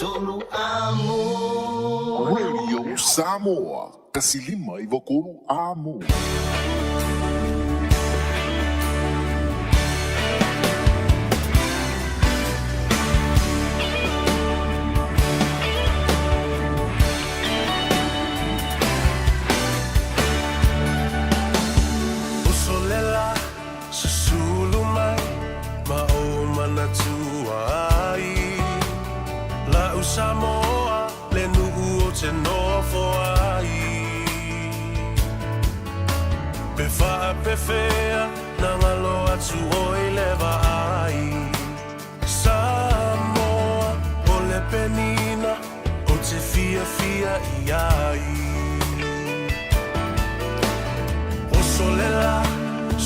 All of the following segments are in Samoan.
tolu amo. Radio Samoa, 153 Amo. Uso le la, susulu mai, ma ou manatua ai. La'u Samoa, le nuu ou te nofo ai. Pe faapefea, na galo atu oe i le vaai. Samoa, o le penina, ou te fiafia i ai. Oso le la,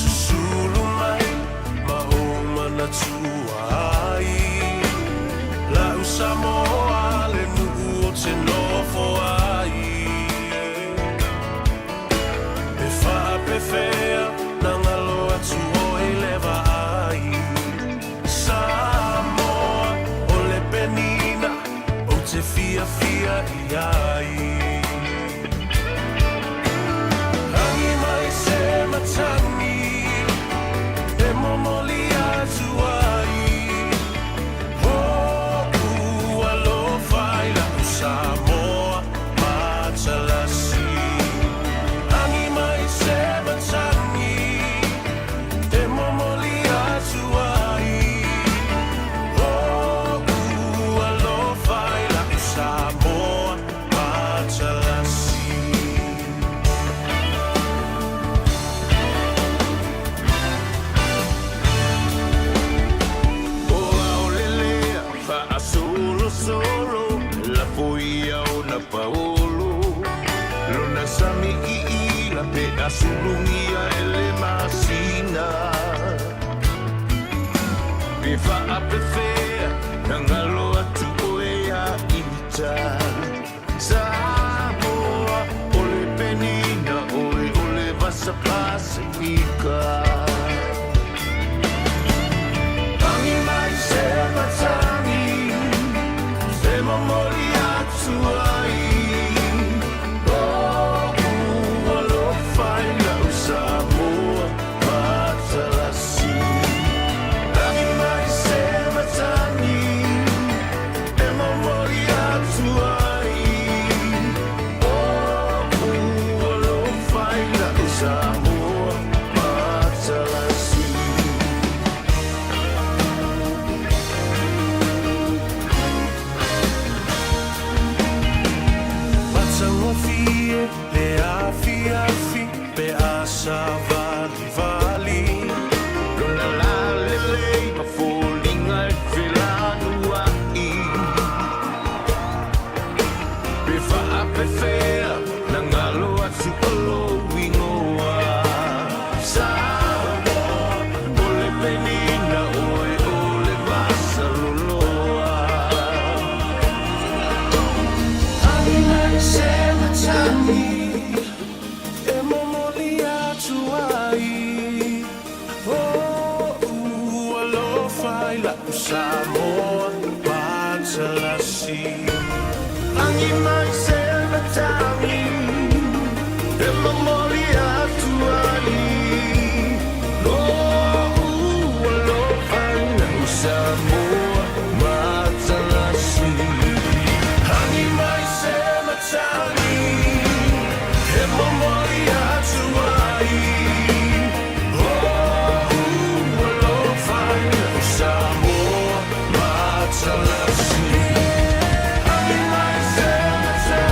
susulu mai, ma ou manatua ai. La'u Samoa, le nuu ou te nofo ai. Pe faapefea, na galo atu oe i le vaai. Samoa, o le penina, ou te fiafia i ai. Agi mai se matagi e momoli atu ai. O'u alofa i la'u Samoa matalasi. Agi mai se matagi e momoli atu ai. O'u alofa i la'u Samoa matalasi. O aolelea faasolosolo lafo ia ona paolo lona sami iila pe asulugia e le masina pe faapefea na galo atu oe ia ita Samoa o le penina oe o le vasa Pasifika. Agi mai se matagi e momoli atu ai. O'u alofa i la'u Samoa matalasi. Agi mai se matagi e momoli atu ai. O'u alofa i la'u Samoa matalasi. Matagofie le afiafi pe a savalivali. Lona lalelei ma foliga e felanua'i pe faapefea na galo atu o lou igoa Samoa o le penina oe o le vasaloloa. Agi mai se matagi e momoli atu ai. O'u alofa i la'u Samoa matalasi. Agi mai se matagi e momoli atu ai. O'u alofa i la'u Samoa matalasi. Agi mai se matagi e momoli atu ai. O'u alofa i la'u Samoa matalasi. Agi mai se matagi.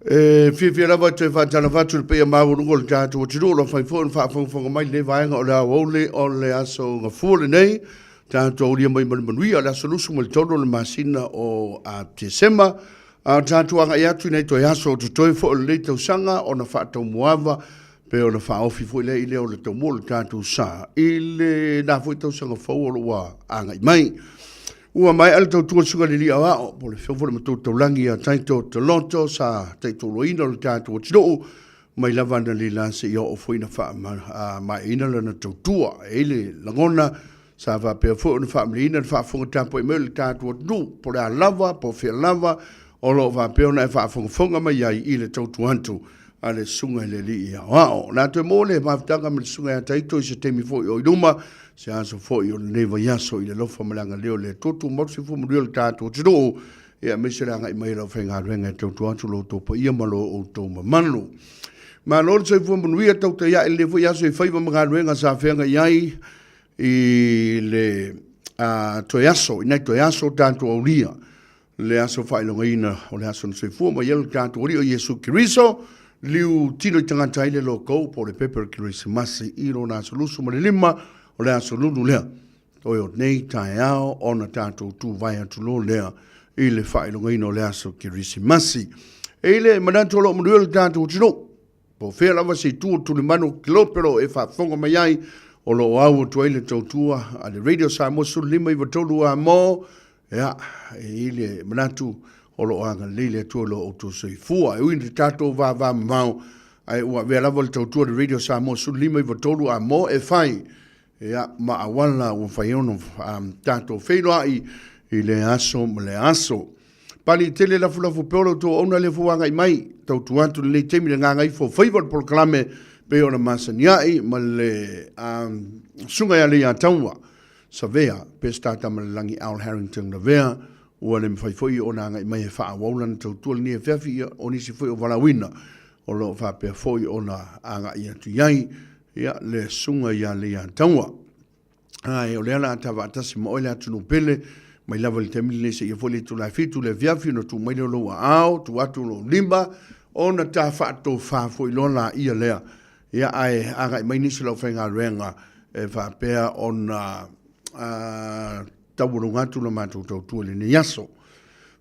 E fiafia lava e toe faatalofa atu i le paia maualuga o le tatou atunuu o lo o fai foi ona faafogafoga mai lenei vaega o le aoauli o le aso Gafua lenei, tatou aulia mai ma le manuia o le aso 23 o le masina o Tesema. A o tatou agai atu i nai toe aso o totoe foi o lenei tausaga ona faataumuaava pe ona faaofi foi lea i lea o le taumua o le tatou sa i lena foi tausaga fou o lo o ua agai mai. Ua maea le tautua le Susuga i le Alii Aoao, po o le Afioga foi i le Matua Taulagi ia Taito Toloto sa taitauloaina o le tatou atunuu mai lava analeila seia oo foi ina faamaeaina lana tautua. E i ai le lagona sa faapea foi ona faamalieina le faafofoga tapuai mai o le tatou atunuu, po o le a lava, po o fea lava o lo o faapea ona e faafogafoga mai ai i le tautua atu a le Susuga i le Alii Aoao. O le a toe maua le mafutaga ma le Susuga ia Taito i se taimi foi o i luma, se aso foi o lenei vaiaso i le alofa ma le agalelei o le Atua. Tumau le soifua manuia o le tatou atunuu, ia aemaise le agai mai o le aufaigaluega e tautua atu lo outou paia ma lo outou mamalu. Malo le soifua manuia, tautai ae i lenei foi aso i faiva ma galuega sa feagai ai i le toe aso, i nai toe aso tatou aulia le aso faailogaina o le aso na soifua mai ai lo tatou Alii o Iesu Keriso, liu tino i tagata ai le lokou po o le pepe o le Kerisimasi i lona aso 25 o le aso lulu lea. Toe o nei taeao ona tatou tuvae atu loa lea i le faailogaina o le aso Kerisimasi. E i le manatu o lo o manuia le tatou atunuu, po o fea lava se itu o tulimanu kilope o lo o e faafofoga mai ai, o lo o au atu ai le tautua a le Radio Samoa 1593 Amo, ia, e i le manatu o lo o agalelei le Atua i lo outou soifua. E ui i le tatou vavamamao, ae ua avea lava le tautua a le Radio Samoa 1593 Amo e fai Ia, ma auala ua mafai ai ona tatou feiloai i lea aso ma lea aso. Pali tele lafulafu pea o lo outou auauna lea foi ua agai mai, tautua atu i lenei taimi i le gagaifo faiva o le polokalame pei ona masani ai ma le susuga ia Leiataua Savea Peseta Tamalelagi Al Harrington Lavea, ua le mafai foi ona agai mai e faaauau lana tautua i lenei afiafi, ia, o nisi foi o valaauina o lo o faapea foi ona agai atu i ai Ia, le susuga ia Leiataua. Ae o lea la a tavaatasi ma oe le atunuu pele, mai lava i le taimi lenei seia foi le itula e 7 le afiafi ona tuu mai lea o lou aao, tuu atu lou lima, ona ta faatofa foi loa laia lea. Ia, ae agai mai nisi o le aufaigaluega e faapea ona taualuga atu la matou tautua i lenei aso.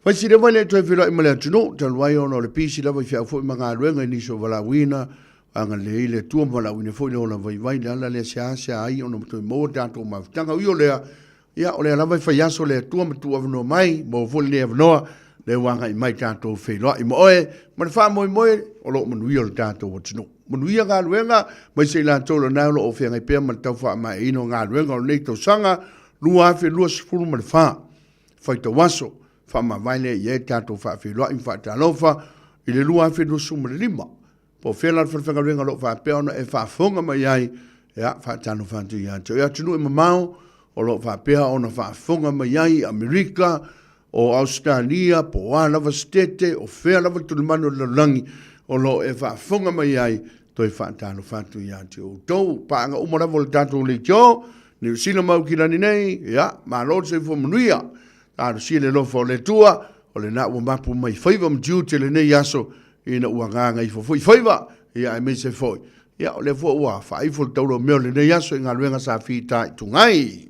Faisili lava e le toe feiloai ma le atunuu, talu ai ona o le pisi lava i feau foi ma galuega i nisi o valaauina, Agalelei le Atua ma valaauina foi le ola vaivai, le ala lea seasea ai ona toe maua tatou mafutaga. Ui o lea, ia, o lea lava e fai aso le Atua ma tuuavanoa mai, maua foi lenei avanoa, lea ua agai mai tatou feiloai ma oe, ma le faamoemoe o lo o manuia lo tatou atunuu. Manuia galuega, aemaise i latou lena o lo o feagai pea ma le tau faamaeaina o galuega o lenei tausaga 2024. Faitau aso, faamavae lea i ai tatou faafeiloai ma faatalofa i le 2025. Po o fea la le falefaigaluega o lo o faapea ona e faafofoga mai ai, ia, faatalofa atu ia te oe. Atunuu e mamao o lo o faapea ona faafofoga mai ai, Amerika, o Ausetalia, po o a lava setete, o fea lava le tulimanu o le lalolagi o lo o e faafofoga mai ai, toe faatalofa atu ia te outou. Paaga uma lava o le tatou leitio, Niu Sila ma Aukilani nei, ia, malo le soifua manuia. Talosia le alofa o le Atua, o lena ua mapu mai faiva ma tiute lenei aso, ina ua gagaifo foi faiva, ia aemaise foi, ia o lea foi ua faaifo le taula o mea o lenei aso i galuega sa fitaituga ai.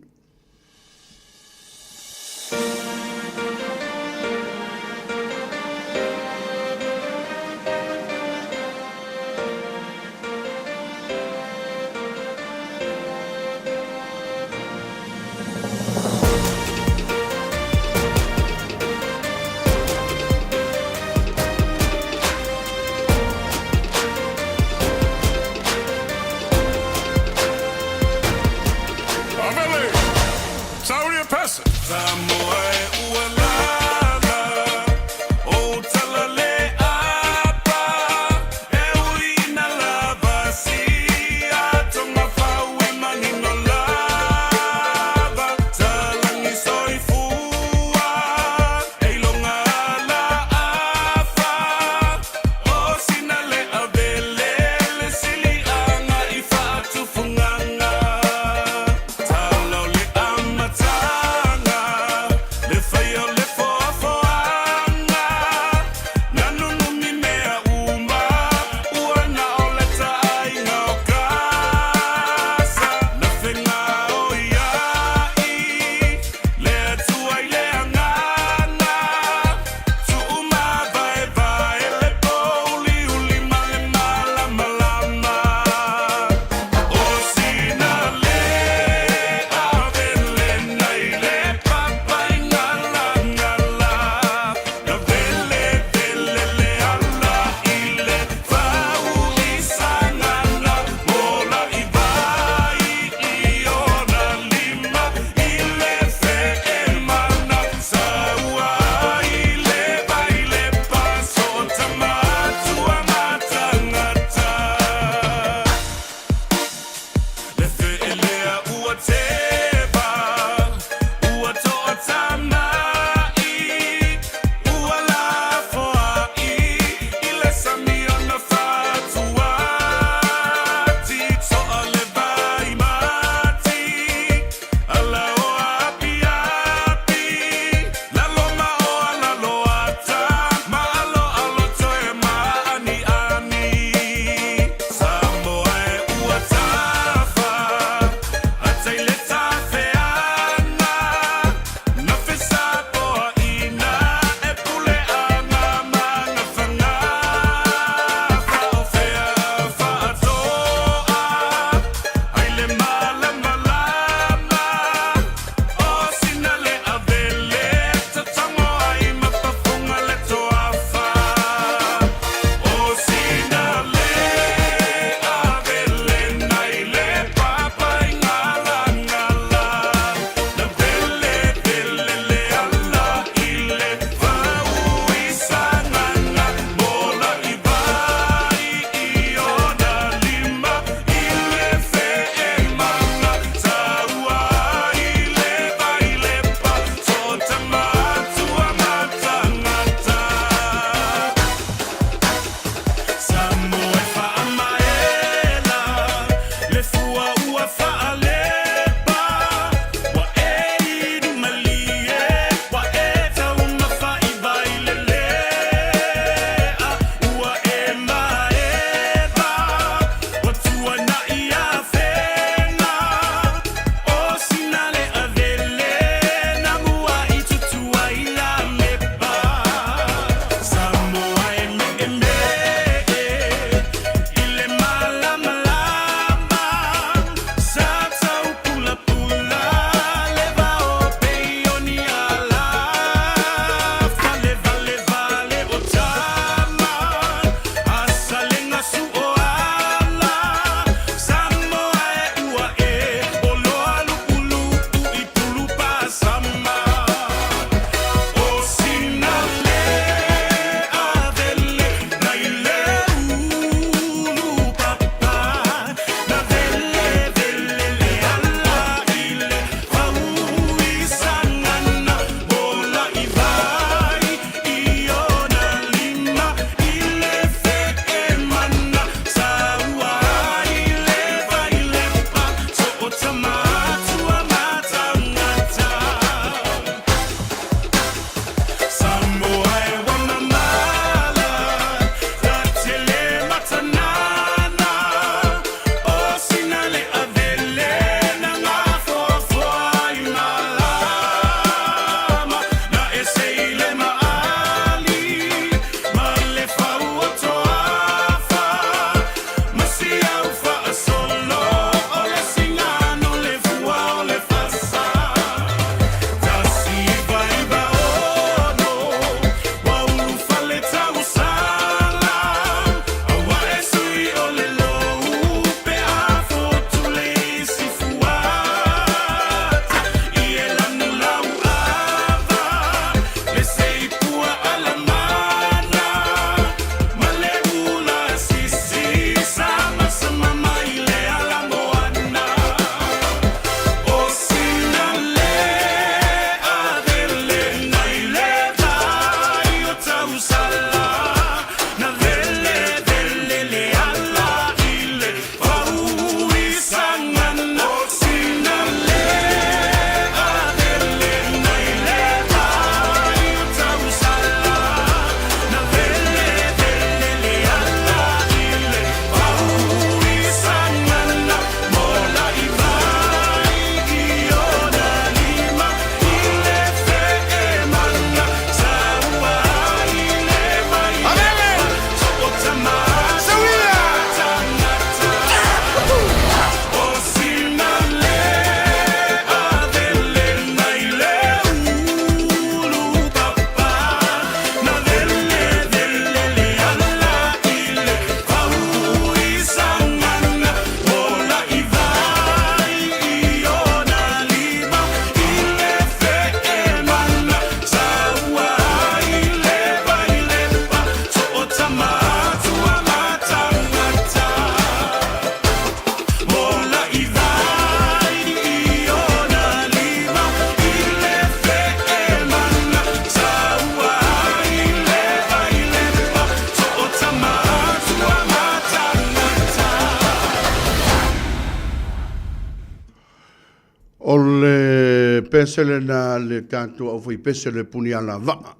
pese lena le tatou aufaipese le puniala vaa.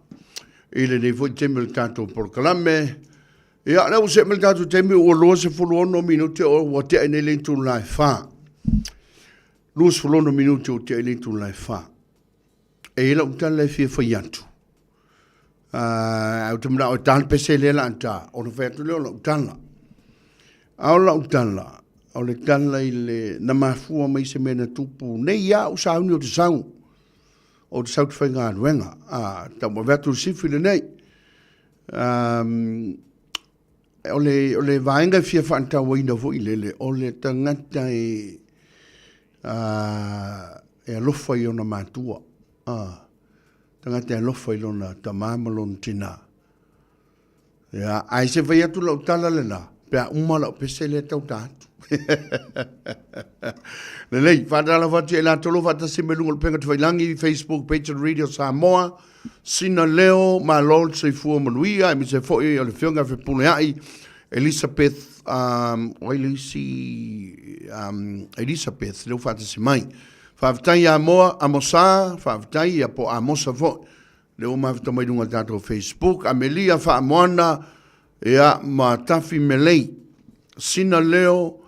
I lenei foi taimi o le tatou polokalame. Ia, lea ua see mai le tatou taimi ua 26 minute o ua tea nei le itula e 4. 26 minute ua tea i le itula e 4. E i ai lau tala e fia fai atu. Ae ou te manao e ta le pese lea la ta, ona fai atu lea o lau tala. A o lau tala, o le tala i le, na mafua mai se mea na tupu nei a o sauni o te sau. O te sau te faigaluega. A, tau ave atu le sifi lenei. Um, o le, o le vaega e fia faatauaina foi lele, o le tagata e, e alofa i ona matua. Tagata e alofa i lona tama ma lona tina. Ia, ae se fai atu lau tala lena, pe a uma lau pese lea tau ta atu. Lelei, faatalofa atu i latou lo faatasi mai luga o le upega tafailagi, Facebook page o Radio Samoa, Sina Leo, malo le soifua manuia, aemaise foi o le Afioga ia Fepuleai, Elizabeth, o ai le isi, Elizabeth, lea ua faatasi mai. Faafetai ia Moa, Amosa, faafetai ia po o Amosa foi, lea ua mafuta mai luga o le tatou Facebook, Amelia Faamoana, ia, ma Tafi Melei, Sina Leo,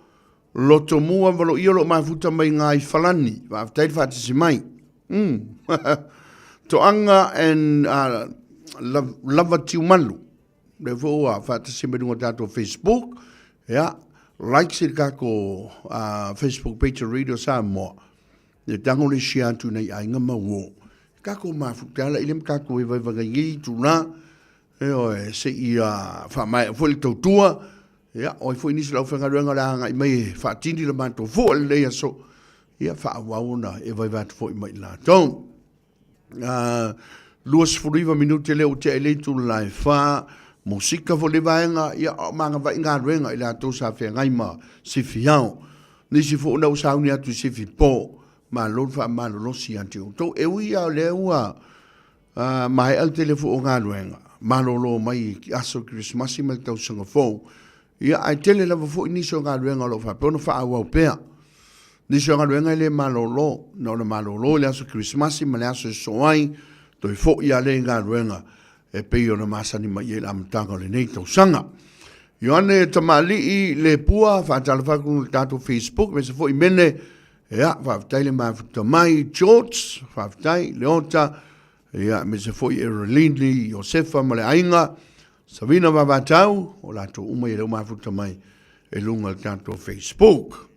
Lotomua Valoia o lo o mafuta mai Ngāi Falani, faafetai le faatasi mai. Mm. Toaga and Lava Tiumalu, lea foi ua faatasi mai luga o tatou Facebook, ia, like i le tatou Facebook page o Radio Samoa, ia tago le share atu i nai aiga ma uo. Tatou mafuta ala i le ma tatou e vaevaegai nei itula, ioe, seia faamaea foi le tautua, ia, o ai foi nisi o le aufaigaluega o le a agai mai e faatini le matou fua i lenei aso, ia faaauau ona e vaevae atu foi ma i latou. 29 minute lea ua tea i le itula e 4, musika foi le vaega, ia, o magavai galuega i latou sa feagai ma sifi ao. Nisi foi ona ua sauni atu i sifi po, malo le faamalolosi ia te outou. E ui lava o lea ua maea le tele foi o galuega, malolo mai i aso Kerisimasi ma le tausaga fou, ia, ae tele lava foi nisi o galuega o lo o faapea ona faaauau pea. Nisi o galuega e le malolo, na ona malolo i le aso Kerisimasi ma le aso e sosoo ai, toe foi lava lea i galuega e pei ona masani mai ai i le amataga o lenei tausaga. Ioane Tamalii Lepua, faatalofa atu i le tatou Facebook, aemaise foi Mene, ia, faafetai le mafuta mai, George, faafetai, Leota, ia, aemaise foi Erelini, Iosefa ma le aiga, Savina Vavatau, o latou uma ia lea ua mafuta mai i luga o le tatou Facebook.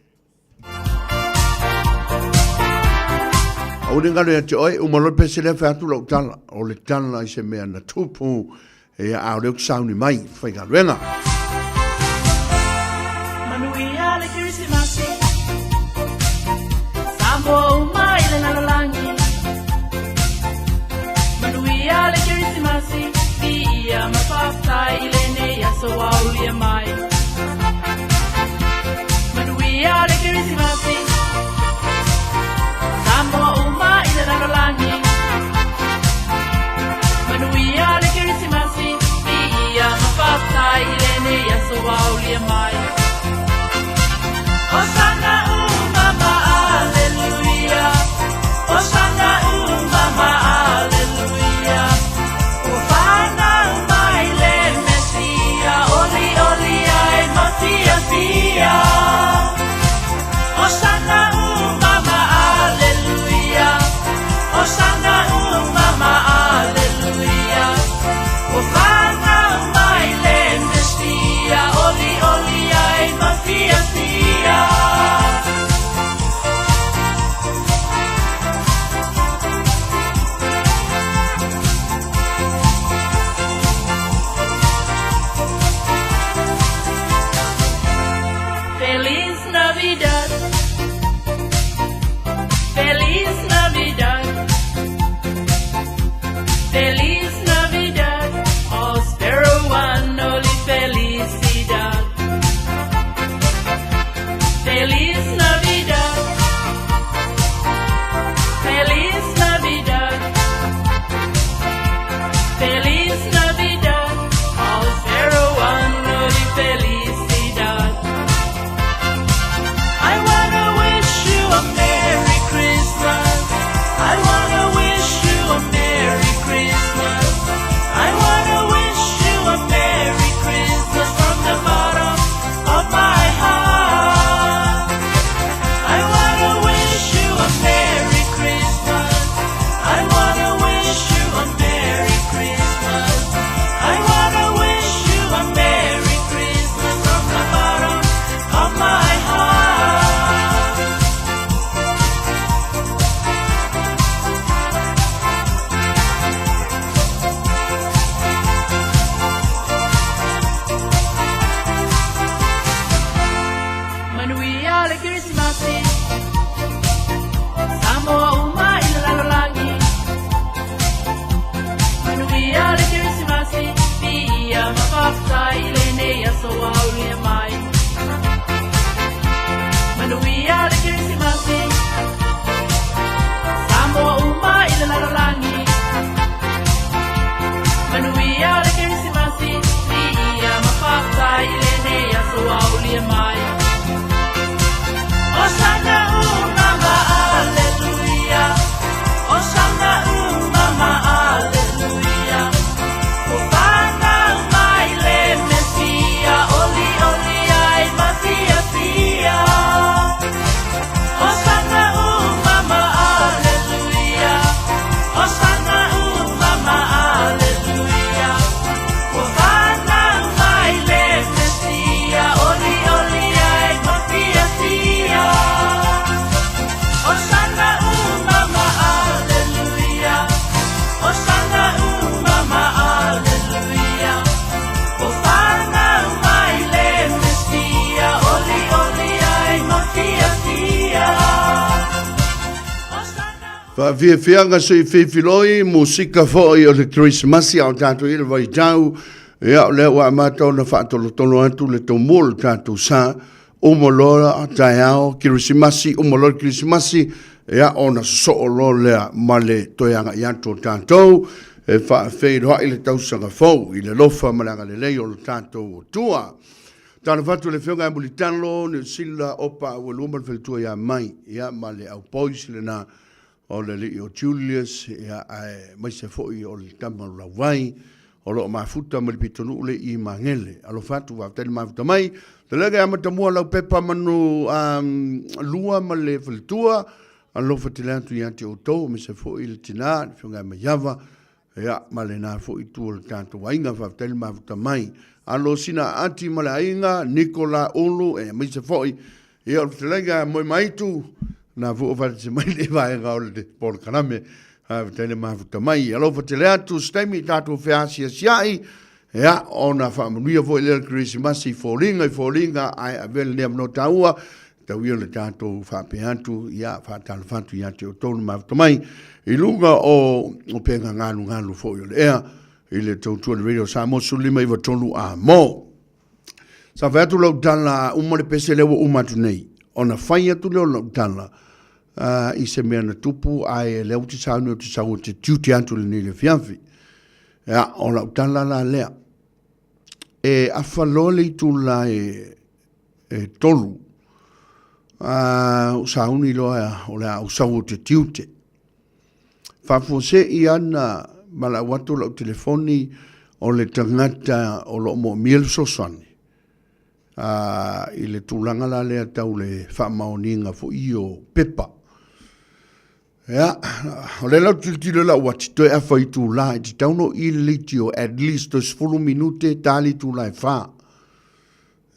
Aua ne i galo ia te oe, uma loa le pese lea fai atu lau tala. O le tala i se mea na tupu, ia a o lea ou te sauni mai, faigaluega. Manuia le Kerisimasi Samoa uma i le lalolagi Manuia le Kerisimasi Viia ma faafetai i lenei aso ua aulia mai Manuia le Kerisimasi Samoa uma i le lalolagi Manuia le Kerisimasi Viia ma faafetai i lenei aso ua aulia mai Hosana uma ma Aleluia Hosana uma ma Aleluia Ua fanau mai le Mesia. Faafiafiaga se i fifiloi musika foi o le Kerisimasi a o tatou i le vaitau. Ia, o lea ua amata ona faatolotolo atu le tomua o le tatou sa. Uma loa taeao Kerisimasi, uma loa le Kerisimasi, ia ona sosoo loa lea ma le toe agai atu o tatou e faafeiloai le tausaga fou i le alofa ma le agalelei o le tatou Atua. Talofa atu i le Afioga ia Mulitalo, Niu Sila, Opa Auelua ma le faletua ia Mai, ia ma le au boys lena o le alii o Julius, ia aemaise foi o le tama o Lauvai, o lo o mafuta ma le pitonuu le i Magele. Alofa atu, faafetai le mafuta mai. Talega ia Matamua Laupepa Manu lua ma le faletua, alofa tele atu ia te outou, aemaise foi le tina, le Afioga ia Maiava, Ia, ma lena foi itu o le tatou aiga, faafetai le mafuta mai. Alo sina ati ma le aiga, Nikola Ulu, e aemaise foi, ia o le fetalaiga Moemaitu, na foi o faatasi mai le vaega o le polokalame. Faafetai le mafuta mai. Alofa tele atu, se taimi tatou feasiasiai, ia, ona faamanuia foi lea o le Kerisimasi i foliga i foliga, ae avea lenei avanoa taua, tau ia le tatou faapea atu, ia, faatalofa atu ia te outou le mafuta mai, i luga o upega galugalu foi o le ea, i le tautua i le Radio Samoa 1593 A mo. Sa fai atu lau tala, uma le pese lea ua uma atu nei, ona fai atu lea o lau tala, i se mea na tupu, ae lea ou te sauni ou te sau ou te tiute atu i lenei afiafi. Ia, o lau tala la lea, e afa loa le itula e, e 3, a, ou sauni loa o le a ou sau ou te tiute. Faafuasei ana valaau atu lau telefoni o le tagata o lo o moomia le fesoasoani a, i le tulaga la lea tau le faamaoniga foi o pepa. Ia, o lea la ou te tilotilo i lau uati, toe afa itula, e tatau ona ou i le leitio at least toe 10 minute ta le itula e 4.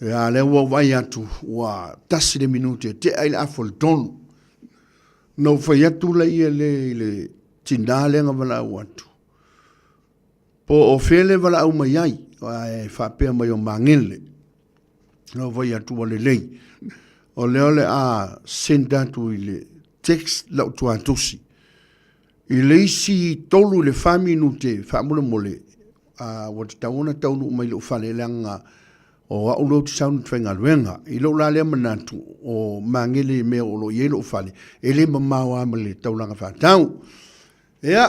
Ia, lea ua ou vaai atu, ua 1 le minute e tea i le afa o le 3. Na ou fai atu laia lea i le tinā lea na valaau atu, po o fea le valaau mai ai, ae faapea mai o Magele. Na ou fai atu ua lelei. O lea o le a send atu i le text lau tuatusi. I le isi 3 i le 4 minute faamolemole, ua tatau ona taunuu mai i lou fale leaga o au lea ou te sau i le faigaluega. I lou la lea manatu, o Magele i mea o lo o i ai lou fale, e le mamao lava ma le taulaga faatau. Ia,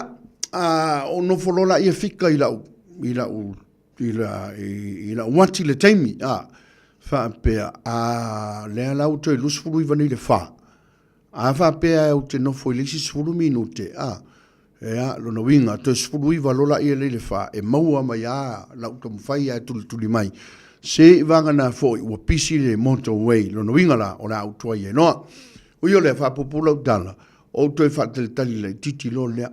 ou nofo loa laia fika i lau, i lau i la, i, i lau uati le taimi, a, faapea, a, lea la ua toe 29 nei le fa. A faapea ou te nofo i le isi 10 minute, a, ea, lona uiga, toe 19 loa laia lea i le fa, e maua mai a lau taumafai a e tulituli mai. Se i vagana foi ua pisi le motorway, lona uiga la, o le a ou tuai ai loa. Ui o lea, faapuupuu lau tala, ou toe faatalitali laitiiti loa lea.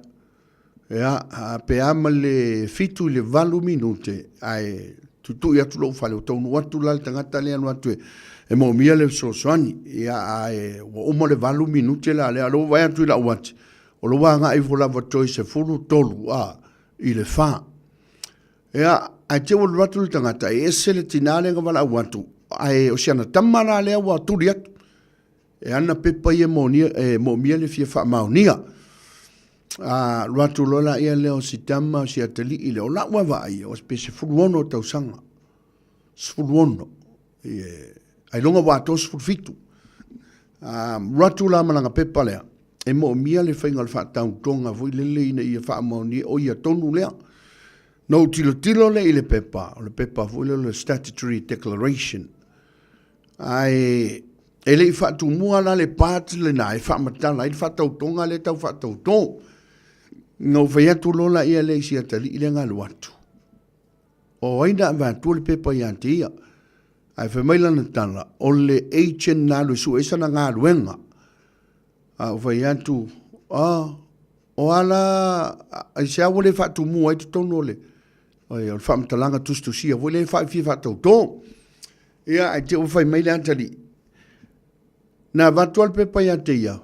Ia, pe a ma le 7 i le 8 minute, ae tuitui atu lou fale, ua taunuu atu la le tagata lea alu atu e moomia le fesoasoani. Ia, ae ua uma le 8 minute la lea, o lea ua vaai atu i lau uati, o lea ua agai ifo lava toe 13 a, i le 4. Ia, ae te i ua alu atu le tagata, e ese le tinā lea na valaau atu, ae o si ana tama la lea ua tuli atu. E ana pepa ia e moomia le fia faamaonia. A alu atu loa laia lea o si tama o si atalii lea, o lau lava vaai, o pe 16 tausaga. 16. Ailoga ua atoa 17. A alu atu la ma lana pepa lea, e moomia le faiga o le faatautoga foi lele ina ia faamaonia, o ia tonu lea. Na ou tilotilo lea i le pepa, o le pepa foi lea o le statutory declaration. Ae e le i faatumua la le part lena e faamatala ai le faatautoga lea e tau faatauto. Na ou fai atu loa laia lea i si atalii lea na alu atu, o ai na avatua le pepa ia te ia? Ae fai mai lana tala, o le agent na alu e sue ai sana galuega. A ou fai atu, oh, o a la, aisea ua le faatumua ai totonu o le, o le faamatalaga tusitusia foi lea e fia faatauto. Ia, ae te i ua fai mai le atalii, na avatu lava le pepa ia te ia,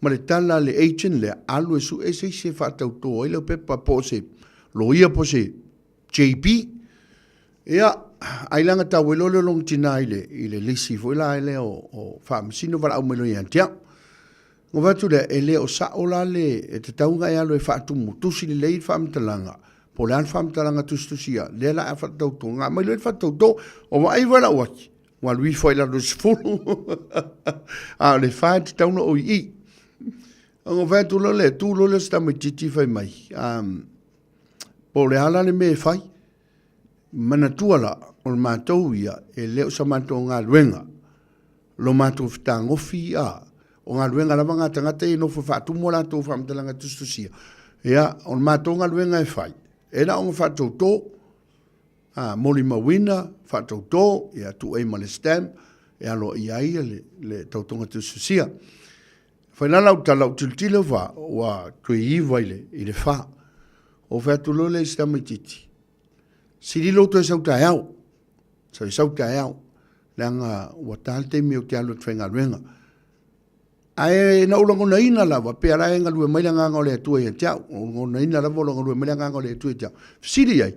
ma le tala a le agent lea, alu e sue se isi e faatauto ai lau pepa, po o se loia po o se JP. Ia, ailaga tau ai loa lea o lona tina i le, i le lisi foi la lea o, o faamasino valaau mai loa ia te au. Ona fai atu lea, e le o sao la le, e tatau ona e alu e faatumu, tusi lelei le faamatalaga, po o le a le faamatalaga tusitusia, lea la a faatauto, ona aumai loa le faatauto. Ua vaai foi lau ati, ua alu ifo ai i lalo i le 10, a o le fa e tatau ona o i i. Ona fai atu loa lea, tu loa lea o si tamaitiiti fai mai, um, po o le a la le mea e fai, manatua la, o le matou ia, e le o sa matou galuega, lo matou fetagofi a, o galuega lava na a tagata ia e nofo e faatumu a latou faamatalaga tusitusia, ia, o le matou galuega e fai, e na ona faatouto, a, molimauina, faatouto, ia, tuu ai ma le stamp, e aloaia ai le, le tautoga tusitusia. Fai la lau tala, ou tilotilo fa, ua toe iva i le, i le fa. Ou fai atu loa lea i si tamaitiiti, sili lou toe sau taeao, sau sau taeao, leaga ua ta le taimi ou te alu atu faigaluega. Ae na ou lagonaina lava, pei la e galue mai le agaga o le Atua ia te au. Na ou lagonaina lava o lo o galue mai le agaga o le Atua ia te au. Fesili ai,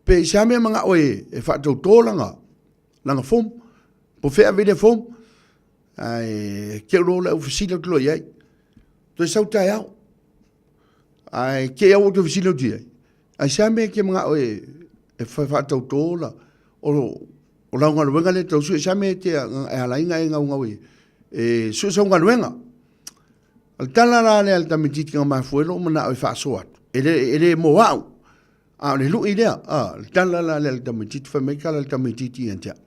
pe i se a mea manao e, e faatouto lana, lana form, po fea ave i le form. Ae te loa le au fesili atu loa i ai. Toe sau taeao. Ae te au ou te fesili atu i ai. Ae se a mea e te manao e, e faatauto la, o, o lau galuega lea tau sue, se a mea e te e ala ai ona e gaugau e, e sue sau galuega. O le tala la lea a le tamaitiiti na mafua ai lou manao e faasoa atu, e le, e le mo au, a o le lui lea, a, le tala la lea a le tamaitiiti, fai mai tala le tamaitiiti ia te au.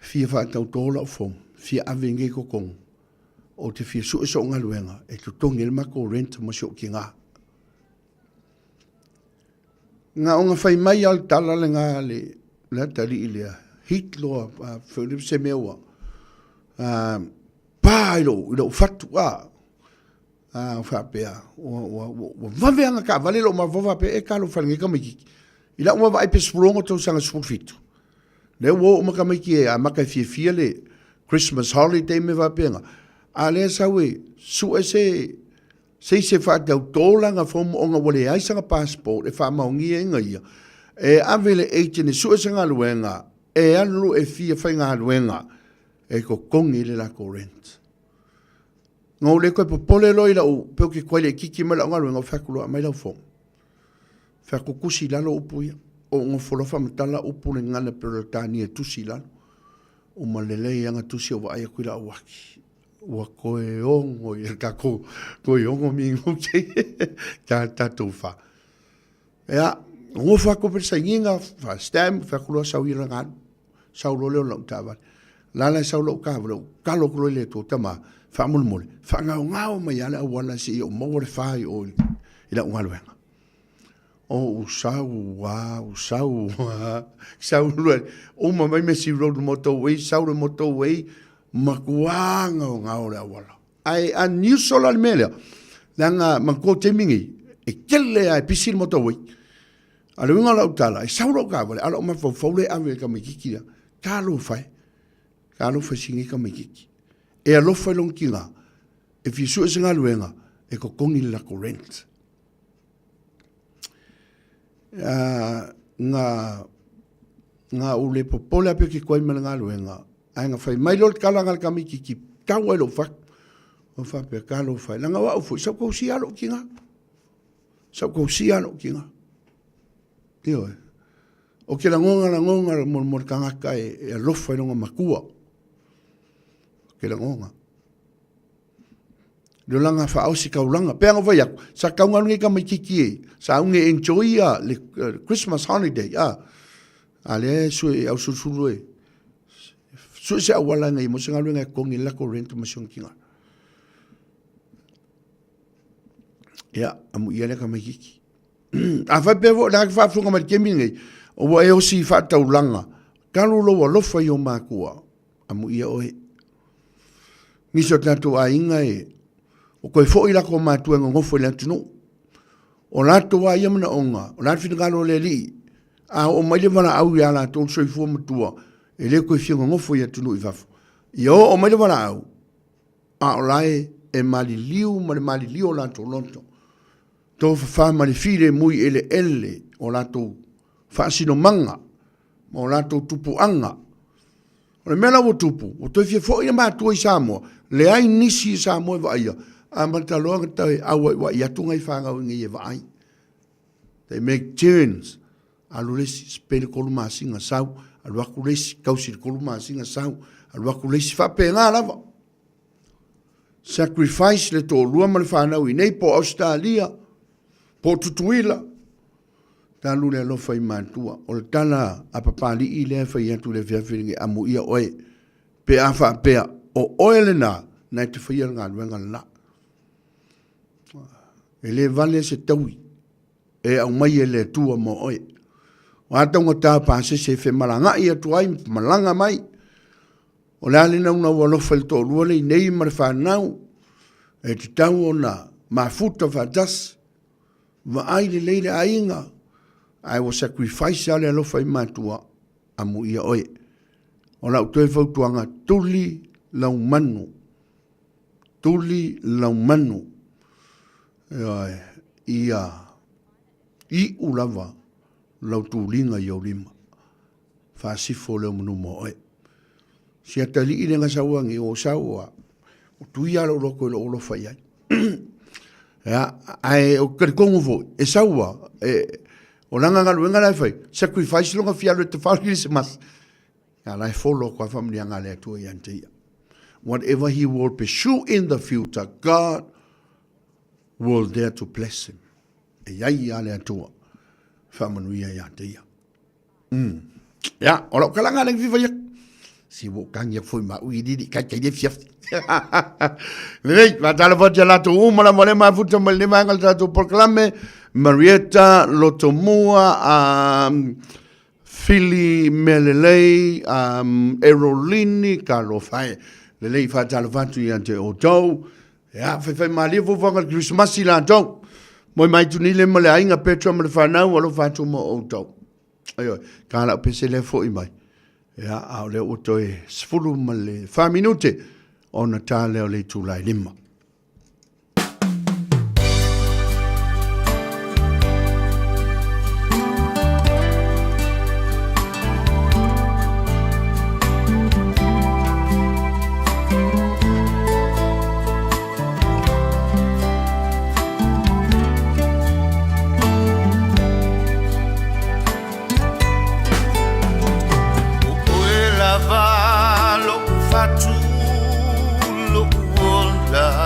Fia faatauto lau form, fia ave nei i totonu, ou te fia sue sou galuega e totogi ai le matou rent ma si ou tiga. Na ona fai mai lava le tala lena a le, le atalii lea, hit loa, uh, se mea ua uh, pa i lou, i lou fatu, a, uh, faapea, ua, ua, ua, ua vave ana taavale lou mafaufau faapea, e talofa i lenei tamaitiiti. I lau vaavaai pe 16 tausaga 17. Lea ua oo ma tamaiti e amata e fiafia le Christmas holiday mea faapena. A lea sau e sue se se isi e faatautō lana form ona ua leai sana passport e faamaonia ina ia e ave i le agent e sue se galuega e alu e fia faigaluega e totogi le latou rent. Na ou le toe popole loa i lau, pe ou te tuai laitiiti mai lau galuega, ou fai atu loa, aumai lau form. Fai atu, tusi i lalo upu ia. Ou nofo loa faamatala upu le gagana Peretania e tusi i lalo. Uma lelei ana tusi ou vaai atu i lau uaki. Ua toe ono i le tatou, toe ono minute ta tatou fa. Ea, nofo atu pe sainiga, fa stamp, fai atu loa sau ia lana alu. Sau loa lea o lau taavale. La la e sau lau taavale, ou talo atu loa i le Atua, Tama, faamolemole, faagaogao mai lava le auala seia ou maua le fa i o i lau galuega. O ou sau a, ou sau a, sau loa, uma mai Messi Road motorway, sau le motorway, matua gaogao le auala. Ae unusual la le mea lea, leaga manatua o le taimi nei, e tele lava e pisi le motorway. A o le uiga o lau tala, e sau lau taavale, a o lau mafaufau lea e ave i le tamaitiiti lea, talofa e, talofa i si nei tamaitiiti. E alofa i lona tina, e fia sue se galuega, e totogi le latou rent. Uh, na, na ou le popole a pe ke koe ma le galuega, ae na fai mai loa le tala na le tamaitiiti, tau ai lou fatu. O faapea, talofa e, leaga o au foi, sa ou tausia lou tina. Sa ou tausia lou tina. Ioe. O ke lagona lagona mo, mo le tagata e, e alofa i lona matua. O ke lagona. Le olaga faaosi taulaga. Pei ona fai atu, sa tau galu nei tamaitiiti e, sa auge e enjoy a le Christmas holiday a. A lea e sue e ausulusulu e sue se auala ina ia maua se galuega e totogi ai le latou rent ma si ona tina. Ia, amuia lea tamaitiiti. Afai pea foi o le a faafofoga mai i le taimi lenei, ua e osi faataulaga, talu lou alofa i ou matua, amuia oe. Nisi o tatou aiga e, o toe foi latou matua e nonofo i le atunuu. O latou lava ia manaoga, o le a le finagalo o le Alii, a oo mai le valaau ia latou le soifua matua, e le toe fia nonofo i atunuu i fafo. Ia oo mai le valaau, a o la e, e maliliu ma le maliliu o latou loto, tofafa ma le filemu i eleele o latou faasinomaga ma o latou tupuaga. O le mea la ua tupu, ua toe fia foi matua i Samoa, leai nisi i Samoa e vaaia, amata loa ona toe auaiuai atu nai fanau i inei e vaai. They make turns. Alu le isi, spend le 3 masina sau, alu atu le isi, tausi le 3 masina sau, alu atu le isi, faapena lava. Sacrifice le toalua ma le fanau i inei po o Ausetalia, po o Tutuila. Talu le alofa i matua. O le tala a Papalii lea e fai atu i le afiafi lenei, amuia oe pe a faapea o oe lena na e te faia le galuega le la. E le vale se taui e aumai e le Atua mo oe. O a taugata pasese e femalagaai atu ai ma malaga mai, o le a le naunau alofa i le toalua lea i nei ma le fanau, e tatau ona mafuta faatasi, vaai lelei le aiga, ae ua sacrifice lava le alofa i matua, amuia oe. O lau toe fautuaga, tuli lau manu, tuli lau manu, ioe, ia iu lava lau tuliga i ou lima, faasifo leo manu mo oe. Si atalii le na sau agi o sau a o tui a lou loto i lou alofa i ai. Ia, ae o te talitonu foi, e sau a, e, o lana galuega la e fai, sacrifice lona fia alu e tafao le Kerisimasi. Ia, la e follow atu lava faamanuiaga a le Atua ia te ia. Whatever he will pursue in the future, God will there to bless him. E iai a le Atua, faamanuia ia te ia. Ia, o lau kalaga le fifa ia. Si wo kangi aku foi ma ui lili kai kai le fiafi. Lelei, faatalofa atu ia latou uma lava lea mafuta mai lenei vaega o le tatou polokalame, Marietta, Lotomua, Fili Mealelei, Erolini, talofa e. Lelei, faatalofa atu ia te outou. Ia, faifaimalie fuafuaga o le Kerisimasi latou. Moe mai Tunile ma le aiga Petra ma le fanau, alofa atu mo outou. Ioe, ta lau pese lea foi mai. Ia, a o lea ua toe 14 minute ona ta lea o le itula e 5. O oe lava lo'u fatu lo'u ola.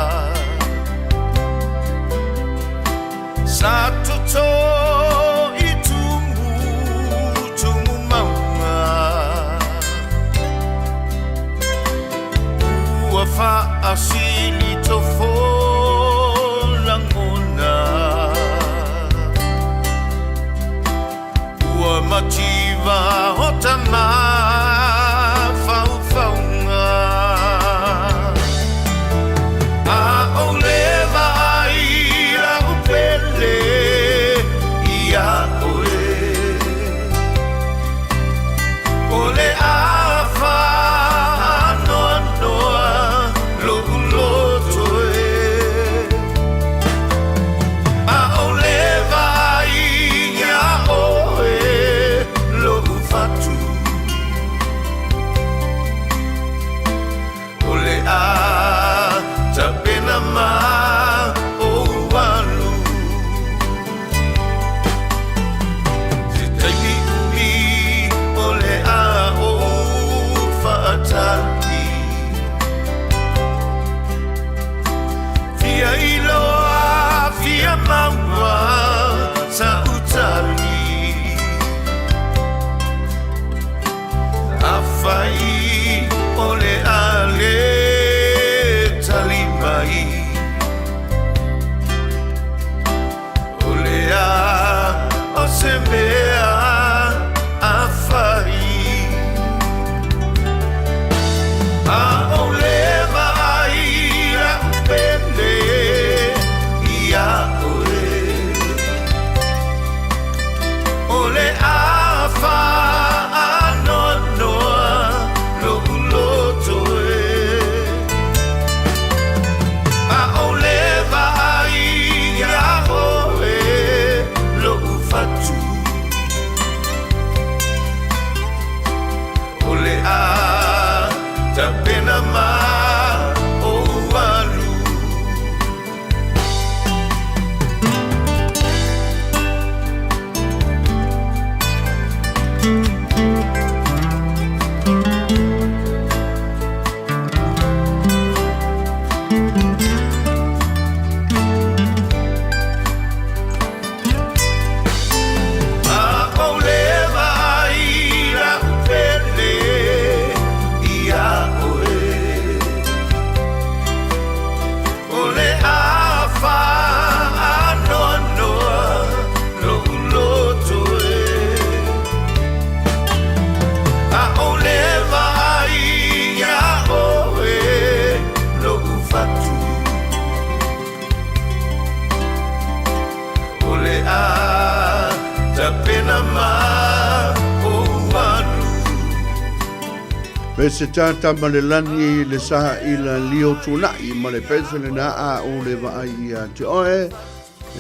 Peseta tama le lani le sa i la lio tunai ma le pese le na a o le vaai ia te oe,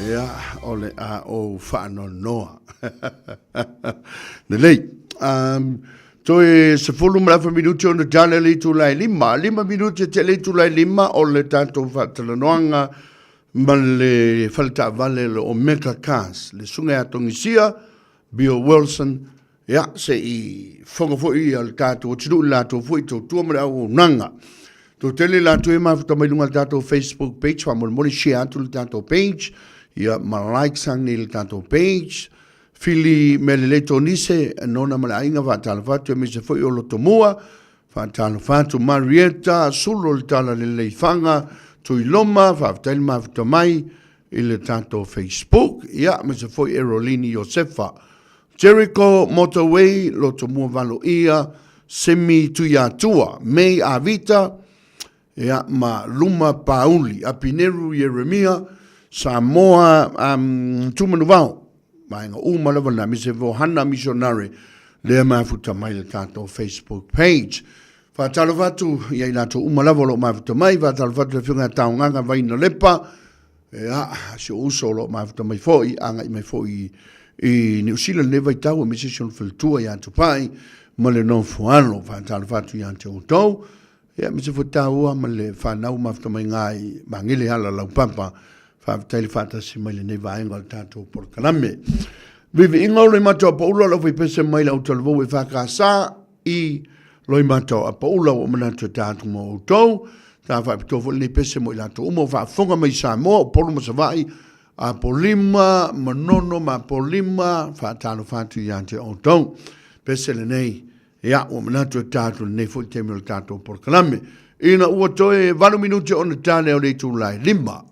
ia o le a o whaanonoa. Lelei. Toe 15 minuti ona tale le itula e 5. 5 minuti e tele itula e 5 o le tatou faatalanoaga ma le faletaavale le Omega Cars, le susuga ia Togisia Bill Wilson, ia se i fofoga foi ia le tatou atunuu i le latou foi tautua ma le auaunaga. Toatele latou e mafuta mai luga o le tatou Facebook page, faamolemole share atu le tatou page, ia ma like sani le tatou page. Fili mea lelei Tonise, nona ma le aiga faatalofa atu aemaise foi o Lotomua, faatalofa atu Marieta, Sulo le tala lelei Faga, Tuiloma, faafetai le mafuta mai i le tatou Facebook, ia aemaise foi Erolini Iosefa. Jericho Motorway, Lotomua Valoia, Semi Tuiatua, May Avita, ia, ma Luma Pauli, Apineru Ieremia, Samoa um, Tumanuvao, vaega uma lava na, mise fo Hana Missionary, lea mafuta mai le tatou Facebook page. Faatalofa atu ia i latou uma lava o lo o mafuta mai, faatalofa atu le afioga ia Taogaga Vaina Lepa, ia, si ou uso o lo o mafuta mai foi, agai mai foi i Niu Sila lenei vaitau, aemaise si ona faletua ia Tupai ma le nofoalo. Faatalofa atu ia te outou. Ia, aemaise foi tāua ma le fanau mafuta mai ngā i Magele ala laupapa. Faafetai le faatasi mai lenei vaega o le tatou polokalame. Viviiga o Loimata o Paula, lau faipese mai le autalavou e FKS i Loimata o Apaula, ua manatu e ta atu mo outou. Ta faapitoa foi lenei pese mo i latou uma o faafofoga mai Samoa, Upolu ma Savaii, Apolima, Manono ma Apolima, faatalofa atu ia te outou. Pese lenei Ia, ua manatu e ta atu lenei foi taimi o le tatou polokalame. Ina ua toe 8 minute ona ta lea o le itula e 5.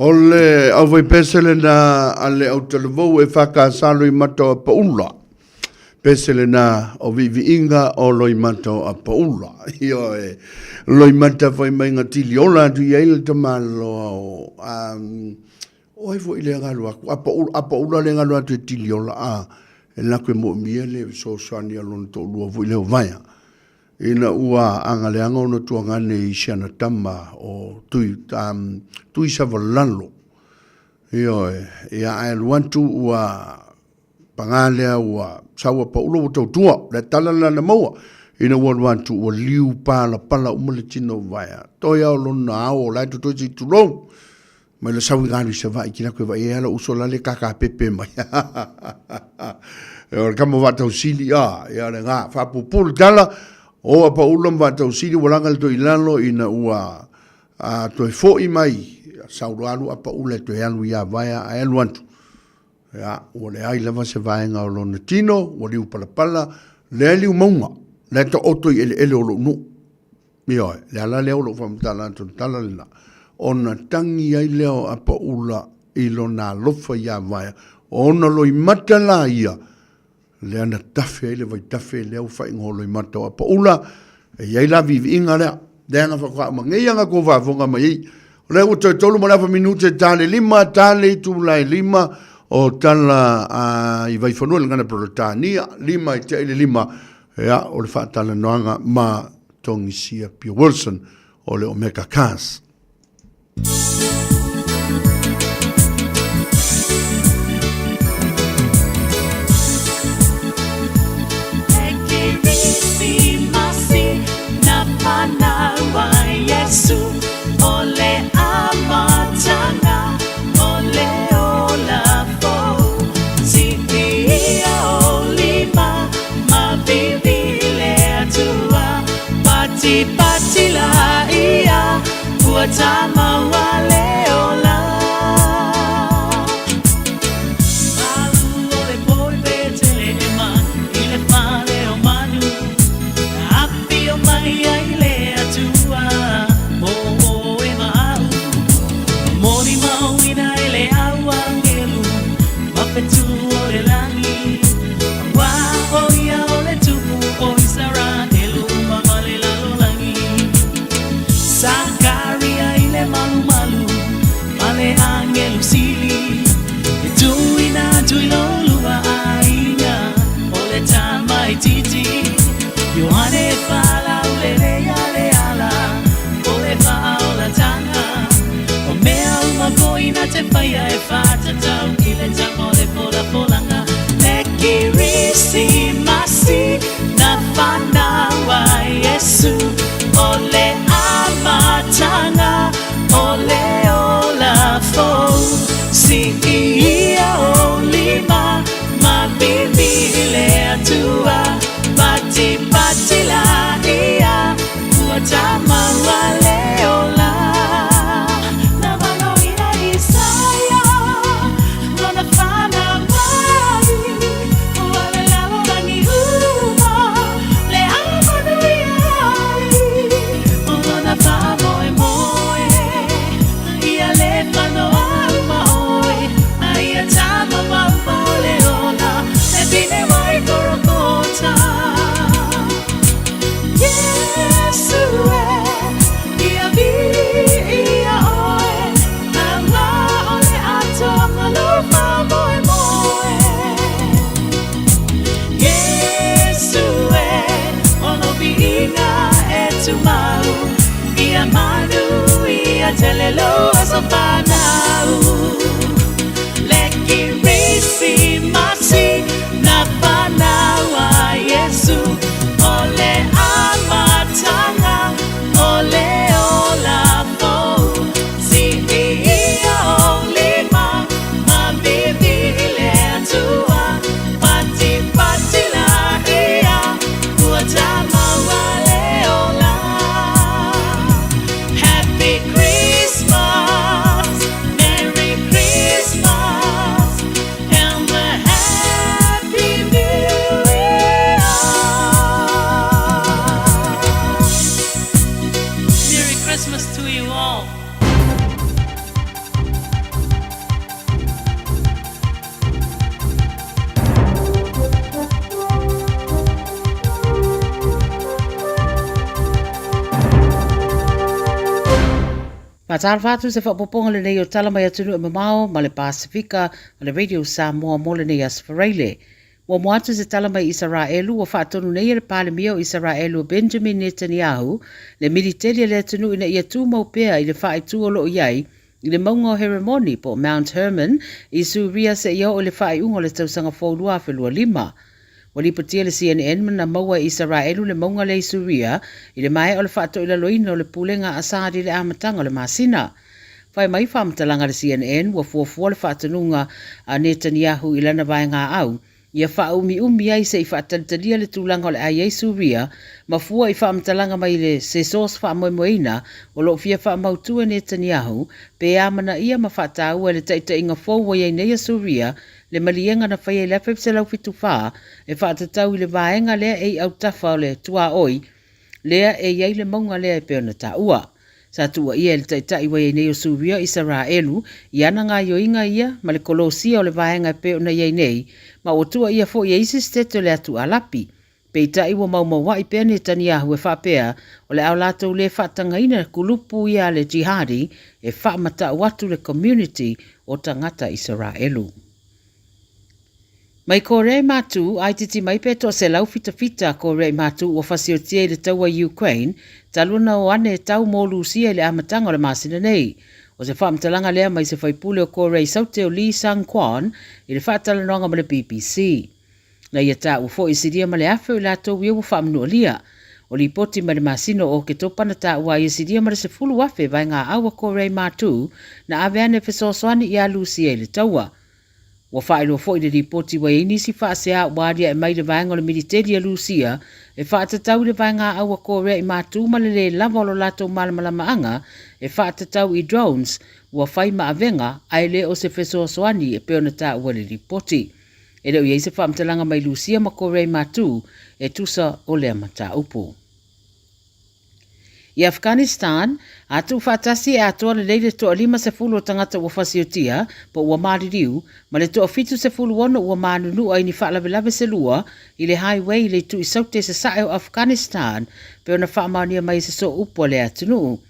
O le aufaipese lena a le autalavou e FKS Loimata o Apaula. Pese lena o viiviiga o Loimata o Apaula. Ioe. Loimata fai mai ga tili ola atu i ai le tamaloa o um, o ai foi le galu aku. Apaula, Apaula le galu atu e tili ola a. E lako e moomia le fesoasoani a lona toalua foi lea o Vaea. Ina ua agaleaga ona tuagane i si ana tama o Tui, um, Tuisavalalo. Ioe, ia ae alu atu ua paga lea ua sau a paulo ua tautua. Le tala lena na maua. Ina ua alu atu ua liu palapala uma le tino o Vaea. Toe ao lona ao o la e totoe se i tulou. Mai le sau i galu i Savaii ki lako e vai e ala uso lale kaka pepe mai. E o le kama vaatausili a, ia le ngā whaapupu le tala, o a paula ma vaatausili ua langa le toi lalo ina ua a, toe foi mai, saulo alu a paula e toe alu ia vaea a alu atu. Ia, ua leai lava se vaega o lona tino, ua liu palapala, leai liu maunga, le ta oto i eleele o lou nuu. Ioe, le ala lea o lou faamatala atu le tala lena, ona tagi ai lea o Apaula i lona alofa iā Vaea, ona loimata la ia, lea na tafe ai le vaitafe lea ua faaigoa loimata o Apaula, e i ai la viiviiga lea, lea na faatoa uma nei aga kou faafofoga mai ai. O lea ua toe tolu ma le afa minute ta le lima, ta le itula e lima o tala a, i Vaifanua i le Gagana Peretania, lima i tea i le lima, Ea, o le faatalanoaga ma Togisia Pio Wilson o le Omega Cars. Faatalofa atu se faaopoopoga lenei o Tala mai Atunuu e Mamao ma le Pasefika a le Radio Samoa mo lenei Aso Faraile. Muamua atu se tala mai Isaraelu ua faatonu nei e le Palemia o Isaraelu o Benjamin Netanyahu le militeli a le atunuu ina ia tumau pea i le faaitu o lo o i ai i le mauga o Heremoni po o Mount Hermon i Suria seia oo i le faaiuga o le tausaga fou 2025. Ua lipotia le CNN na maua e Isaraelu le mauga lea i Suria i le maea o le faatoilaloina o le pulega a Assad i le amataga o le masina. Fai mai faamatalaga a le CNN ua fuafua le faatonuga a Netanyahu i lana vaegaau ia faaumiumi ai se i faatalitalia le tulaga o le a i ai Suria ma fua i faamatalaga mai le se source faamoemoeina o lo o fia faamautu e Netanyahu pe amanaia ma faataua e le taitaiga fou ua i ai nei a Suria le maliega na faia i le 1974 e faatatau i le vaega lea e i autafa o le tuaoi lea e i ai le mauga lea e pei ona taua. Sa tuuaia e le taitai ua i ai nei o Suria o Isaraelu i ana gaioiga ia ma le kolosia o le vaega e pei ona i ai nei, ma ua tuuaia foi e isi setete o le atu Alapi. Peitai ua maumaua'i pea Netaniahu e faapea o le a o latou le faatagaina kulupu ia a le Jihadi e faamata'u atu le community o tagata Isaraelu. Mai Korea i Matū, āititi mai pe toa 100 fitafita Korea i Matū ua fasiotia i le taua i Ukraine, talu ona o ane tau mō Rusia i le amataga o le masina nei. O se faamatalaga lea mai se faipule o Korea i Saute o Lee Sang-kwon i le faatalanoaga ma le BBC. Na ia taua foi i silia ma le 1,000 o i latou ia ua faamanualia. O lipoti mai le masina o Oketopa na taua ai e silia ma le 10,000 vaegaau a Korea i Matū na ave ane e fesoasoani iā Rusia i le taua. Ua faailoa foi le lipoti ua i ai nisi faasea ua aliae mai le vaega o le militeli a Rusia e faatatau i le vaegaau a Korea i Matū ma le lē lava o lo latou malamalamaaga e faatatau i drones ua fai ma avega ae le o se fesoasoani e pei ona taua i le lipoti. E le o i ai se faamatalaga mai Rusia ma Korea i Matū e tusa o lea mataupu. I Afghanistan, a tuufaatasi e atoa lelei le toa 50 o tagata ua fasiotia po ua maliliu, ma le toa 76 ua manunua i ni faalavelave se lua i le highway i le itu i saute sasae o Afghanistan, pei ona faamaonia mai e se sooupu a lea atunuu.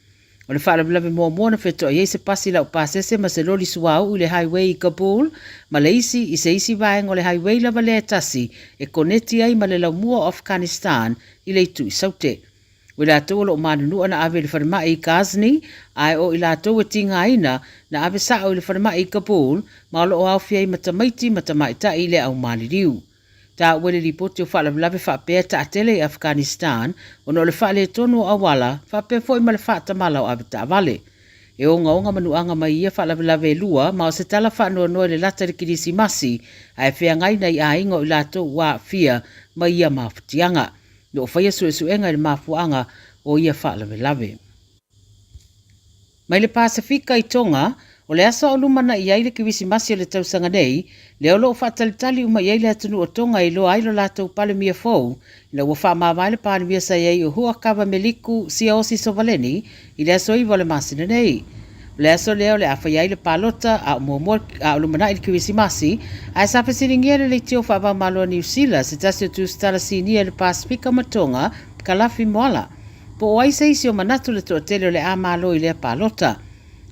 O le faalavelave muamua na fetoai ai se pasi laupasese ma se loli suauu i le highway i Kabul, ma le isi i se isi vaega o le highway lava lea e tasi e koneti ai ma le laumua o Afghanistan i le itu i Saute. O i latou o lo o manunua na ave i le falemai i Ghazni, ae o i latou e tigaina na ave sao i le falemai i Kabul, ma o lo o aofia ai ma tamaiti ma tamaitai i le au maliliu. Taua i le lipoti o faalavelave faapea e taatele i Afghanistan ona o le faaletonu o auala faapea foi ma le faatamala o avetaavale. E ogaoga manuaga mai ia faalavelave e lua ma o se tala faanoanoa i le lata i le Kirisimasi ae feagai nai aiga o i latou ua aafia mai ia mafatiaga. Lo o faia suesuega i le mafuaaga o ia faalavelave. Mai le Pasefika i Tonga, o le aso a o lumanai ai le Kirisimasi o le tausaga nei, lea o lo o faatalitali uma i ai le atunuu o Tonga e iloa ai lo latou Palemia fou, ina ua faamavae le Palemia sa i ai o Huakava-Meliku Siaosi Sovaleni i le aso 9 o le masina nei. O le aso lea o le a faia ai le palota a o muamua a o lumanai le Kirisimasi, ae sa fesiligia e le leitio faava-o-Malo a Niu Sila se tasi o tusitala sinia i le Pasefika ma Tonga, Kalafi Moala, po o ai se isi o manatu le toatele o le a malo i lea palota.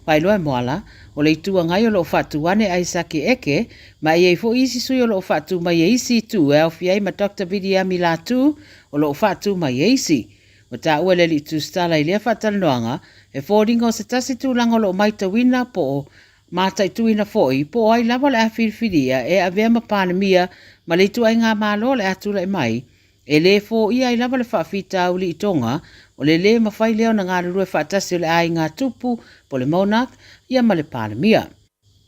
Faailoa e Moala, o le Itu Agai o lo o faatu ane Aisake Eke, ma e i ai foi isi sui o lo o faatu mai e isi itu e aofia ai ma Doctor Viliami Latu o lo o faatu mai e isi. Ua taua e le Alii Tusitala i lea faatalanoaga, he foliga o se tasi tulaga o lo o maitauina po o mataituina foi po o ai lava o le a filifilia e avea ma Palemia ma le ituaiga Malo o le a tulai mai, e lē foia ai lava le faafitauli i Tonga o le lē mafai lea ona galulue faatasi o le aiga tupu po o le monarch ia ma le Palemia.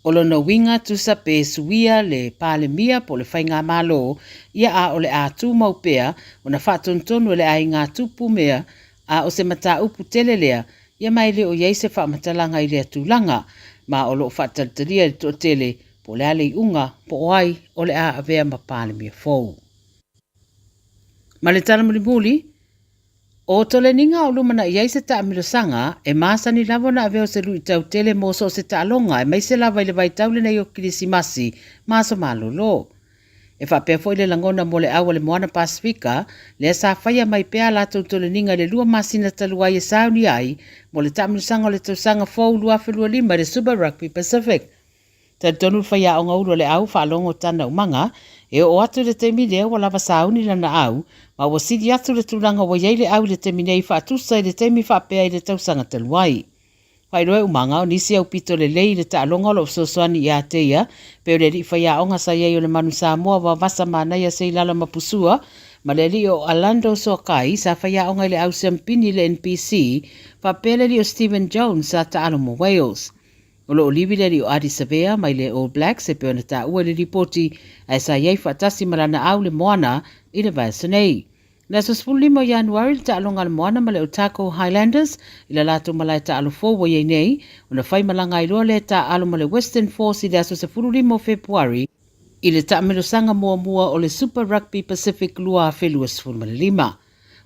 O lona uiga tusa pe suia le Palemia po o le Faigamalo ia a o le a tumau pea ona faatonutonu e le aiga tupu mea a o se mataupu tele lea ia ma e le o i ai se faamatalaga i lea tulaga ma o lo o faatalitalia e le toatele po o le a le iuga po o ai o le a avea ma Palemia fou. Ma le tala mulimuli, O Toleniga o lumanai ai se taamilosaga, e masani lava ona avea o se luitau tele mo so o se taaloga aemaise lava i le vaitau lenei o Kirisimasi ma aso malolo. E faapea foi le lagona mo le au a le Moana Pasefika, lea sa faia mai pea a latou toleniga i le lua masina talu ai e sauni ai mo le taamilosaga o le tausaga fou 2025 i le Super Rugby Pacific. Talitonu le faiaoga ulu a le au faalogo tana umaga, e oo atu i le taimi lea ua lava sauni lana au, ma ua sili atu le tulaga ua i ai le au i le taimi nei faatusa i le taimi faapea i le tausaga talu ai. Faailoa e Umaga, o nisi aupito lelei i le taaloga o lo o fesoasoani ia te ia, pei o le alii faiaoga sa i ai o le Manu Samoa Vavasa Manaia Seilala Mapusua, ma le alii o Alando Soakai sa faiaoga i le au siampini i le NPC, faapea le alii o Stephen Jones sa taalo mo Wales. O lo o livi le alii o Ardie Savea mai le All Blacks e pei ona taua i le lipoti, ae sa i ai faatasi ma lana au le Moana i le vaiaso nei. I le aso 15 o Ianuari le taaloga a le Moana ma le Otago Highlanders i le latou malae taalo fou ua i ai nei, ona fai malaga ai loa lea taaalo ma le Western Force i le aso 15 o Fepuari i le taamilosaga muamua o le Super Rugby Pacific 2025.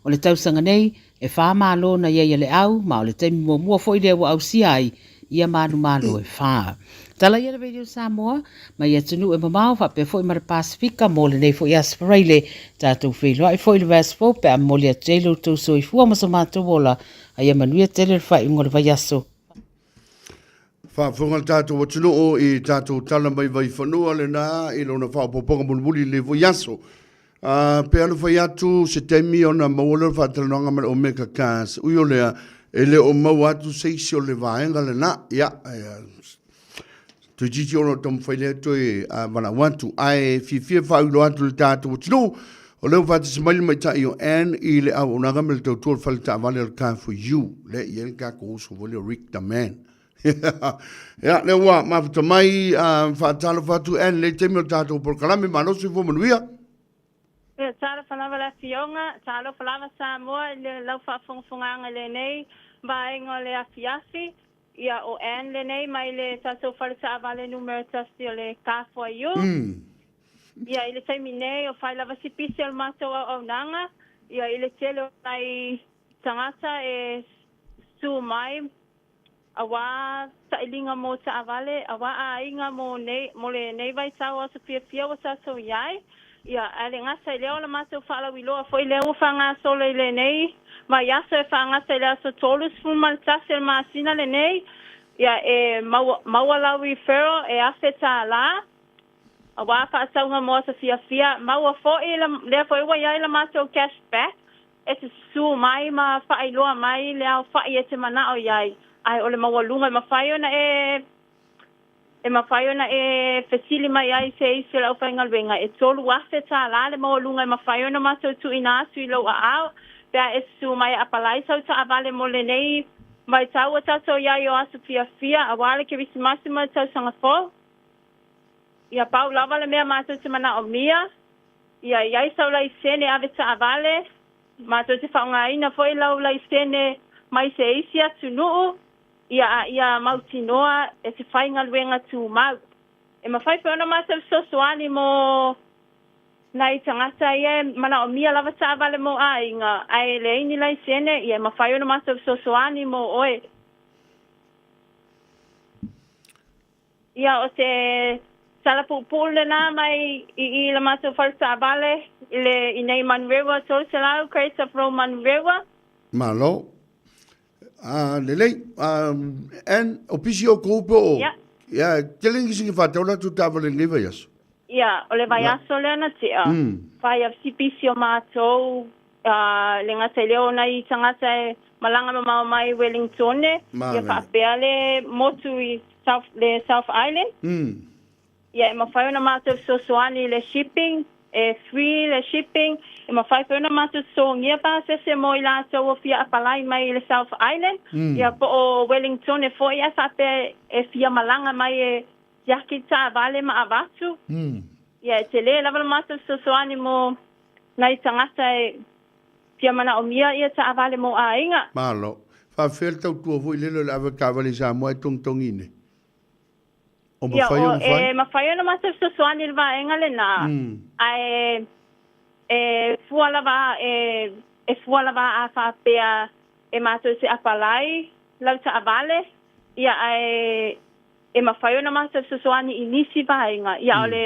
O le tausaga nei, e whā malo na i ai a le au, ma o le taimi muamua foi lea ua ausia ai ia manumalo e whā. Tala ia le Radio Samoa, mai atunuu e mamao faapea foi ma le Pasifika mo lenei foi Aso Faraile, tatou feiloai foi i le vaiaso fou pe a momoli atu ai lo outou soifua ma so matou ola, a ia manuia tele le faaiuga o le vaiaso. Faafofoga le tatou atunuu i tatou tala mai Vaifanua lena i lona faaopoopoga mulimuli i lenei foi aso. Pe a na fai atu se taimi ona maua lea o le faatalanoaga ma le Omega Cars, ui o lea, e le o maua atu se isi o le vaega lena. Ia, toeitiiti ona o taumafai lea toe valaau atu. Ae fiafia e faauiloa atu i le tatou atunuu, o lea ua faatasi mai le tamaitai o Ann i le auaunaga ma le tautua o le fale taavale o le Car for You, lea e i ai le tatou uso foi lea o Rick the Man. Ia, lea ua mafuta mai, faatalofa atu Ann i lenei taimi o le tatou polokalame, malo soifua manuia. Ia, talofa lava le Afioga, talofa lava Samoa i le lau faafogafogaaga i lenei vaega o le afiafi. Ia, o Ann lenei mai le tatou fale taavale numera tasi o le K4U. Ia, i le taimi nei, o fai lava si pisi o le matou auaunaga, ia, i le tele o nai tagata e su mai Auā sailiga mo taavale, auā aiga mo nei, mo lenei vaitau o aso fiafia ua tatou i ai. Ia, ae le gata i lea o la matou faalauiloa foi lea ua faagasolo i lenei vaiaso e faagata i le aso 31 o le masina lenei, ia, e maua, maua lau referral e $1,000, auā faatauga mo aso fiafia, maua foi la, lea foi ua i ai la matou cash back, E te susu mai ma faailoa mai le aofai e te manao i ai, ae o le maualuga e mafai ona e e mafai ona e fesili mai ai i se isi o le aufaigaluega, e $3,000 le maualuga e mafai ona matou tuuina atu i lou aao pe a e susu mai e apalai sau taavale mo lenei vaitau ua tatou i ai o aso fiafia aua le Kerisimasi ma le Tausaga Fou. Ia pau lava le mea matou te manaomia, Ia i ai sau laisene ave taavale, matou te faaaogaina foi lau laisene mai se isi atunuu, ia a ia mautinoa e te faigaluega tumau. E mafai foi ona matou fesoasoani mo nai tagata ia e manaomia lava taavale mo aiga ae leai ni laisene, ia e mafai ona matou fesoasoani mo oe. Ia, o se tala puupuu lena mai i i la matou fale taavale i le i nei Manurewa, 300 Crates of Road Manurewa. Malo. Ah, lelei. Ah, and o pisi o kou pe o. Ia. Ia, tele nisi ki whātau la tu taavale nei vaiaso. Ia, o le vaiaso lea na tea. Whai a pisi o mātou, ah, le gata i lea o nai tagata e malaga mamao mai Wellingtone, ia faapea le motu i South, le South Island. Ia e mafai ona matou fesoasoani i le shipping, e free le shipping, e mafai foi ona matou totogia pasese mo i latou o fia apalai mai i le South Island, ia po o Wellingtone foi ae faapea e fia malaga mai e siaki taavale ma avatu. Ia e tele lava le matou fesoasoani mo nai tagata e fia manaomia ia taavale mo aiga. Malo. Faafefea le tautua foi lele o le ave taavale i Samoa e togitogi nei? O Ia, mafai o, ona fai? e mafai ona matou fesoasoani i le vaega lena, ae e fua lava e, e fua lava a faapea e matou te apalai lau taavale, ia ae e mafai ona matou fesoasoani i nisi vaega. Ia, o le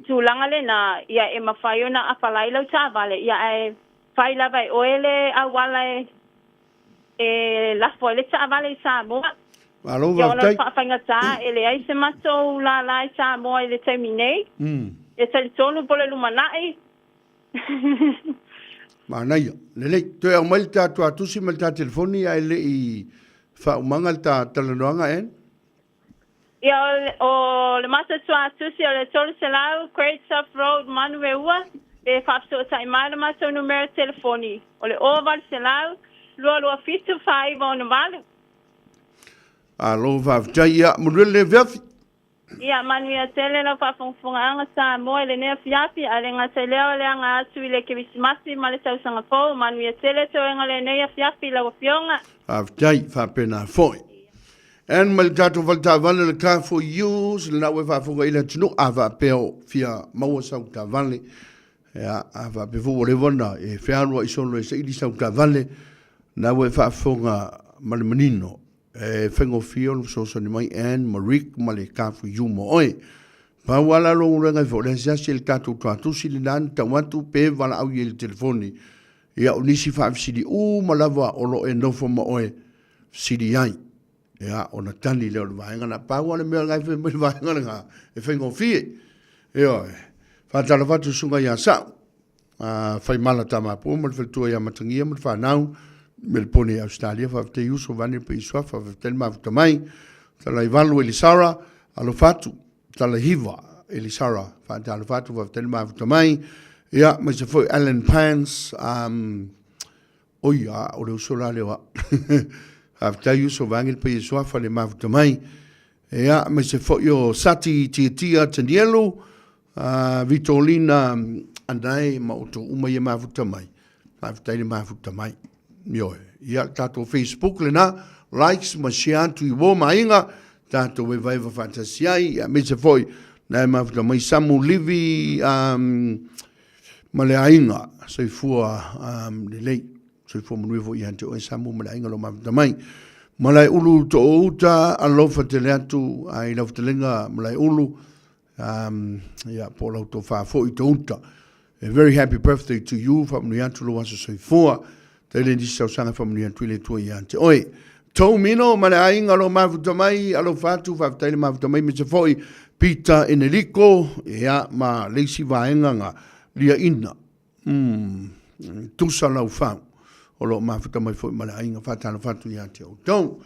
tulaga lenā, ia e mafai ona apalai lau taavale, ia ae fai lava e oe le auala e e lafo ai le taavale i Samoa. Malo Ia ona o le faafetai. faafaigata e leai se matou lala i Samoa i le taimi nei. E talitonu po o le lumanai. Manaia. Lelei. Toe aumai le ta tuatusi ma le ta telefoni ae le i faaumaga le ta talanoaga, Ann. Ia, o le matou tuatusi o le 300 Great South Road, Manueua, pe faafesootai mai le matou numera telefoni o le 0800 227 4968. Alo faafetai. Ia, manuia le afiafi. Ia, manuia tele lau faafogafogaaga Samoa i lenei afiafi, ae le gata i lea o le aga atu i le Kerisimasi ma le Tausaga Fou. Manuia tele toega lenei afiafi i lau Afioga. Faafetai, faapena foi. And ma le tatou fale taavale le Car for Use, lena ua e faafofoga i le atunuu, a faapea o fia maua sau taavale, ia, a faapea foi ua leva ona e fealuai solo e saili sau taavale, lena ua e faafofoga ma le manino. E faigofie ona fesoasoani mai Ann ma Rick ma le Car for You ma oe. Pau lava la lou galuega ifo, o le asiasi i le tatou tuatusi lena na tau atu pe valaau i ai i le telefoni. Ia, o nisi faafesili uma lava o lo o e nofo ma oe, fesili ai. Ia, ona tali lea o le vaega lena. Pau lava le mea lena e fai mai le vaega lena, e faigofie. Ioe. Faatalofa atu i le susuga ia Sa'u, Faimala Tamapua ma le faletua ia Matagia ma le fanau, Melepone i Ausetalia, faafetai uso vaeane le paia suafa, faafetai le mafuta mai. Talaivalu Elisara, alofa atu, Talaihiva Elisara, faatalofa atu, faafetai le mafuta mai. Ia, aemaise foi Alan Pans, oi a, o le uso la lea o au. Faafetai uso vaeane le paia suafa le mafuta mai. Ia, aemaise foi o Sati Tiatia Tanielu, Vitolina Anae ma outou uma ia mafuta mai. Faafetai le mafuta mai. Ioe. Ia, le tatou Facebook lena, likes ma share atu i uo ma aiga, tatou evaeva faatasi ai, ia, aemaise foi na e mafuta mai Samu Livi ma le aiga, soifua lelei. Soifua manuia foi ia te oe Samu ma le aiga lo mafuta mai. Malaeulu Toouta, alofa tele atu i lau fetalaiga Malaeulu, ia, po o lau tofa foi Touta. A very happy birthday to you, faamanuia atu lou aso soifua. Tele nisi tausaga e faamanuia atu i le Atua ia te oe. Tou Mino ma le aiga lo mafuta mai, alofa atu, faafetai le mafuta mai, aemaise foi Peter Eneliko, ia, ma le isi vaega ga liaina. Umm, tusa lau fau, o lo o mafuta mai foi ma le aiga, faatalofa atu ia te outou.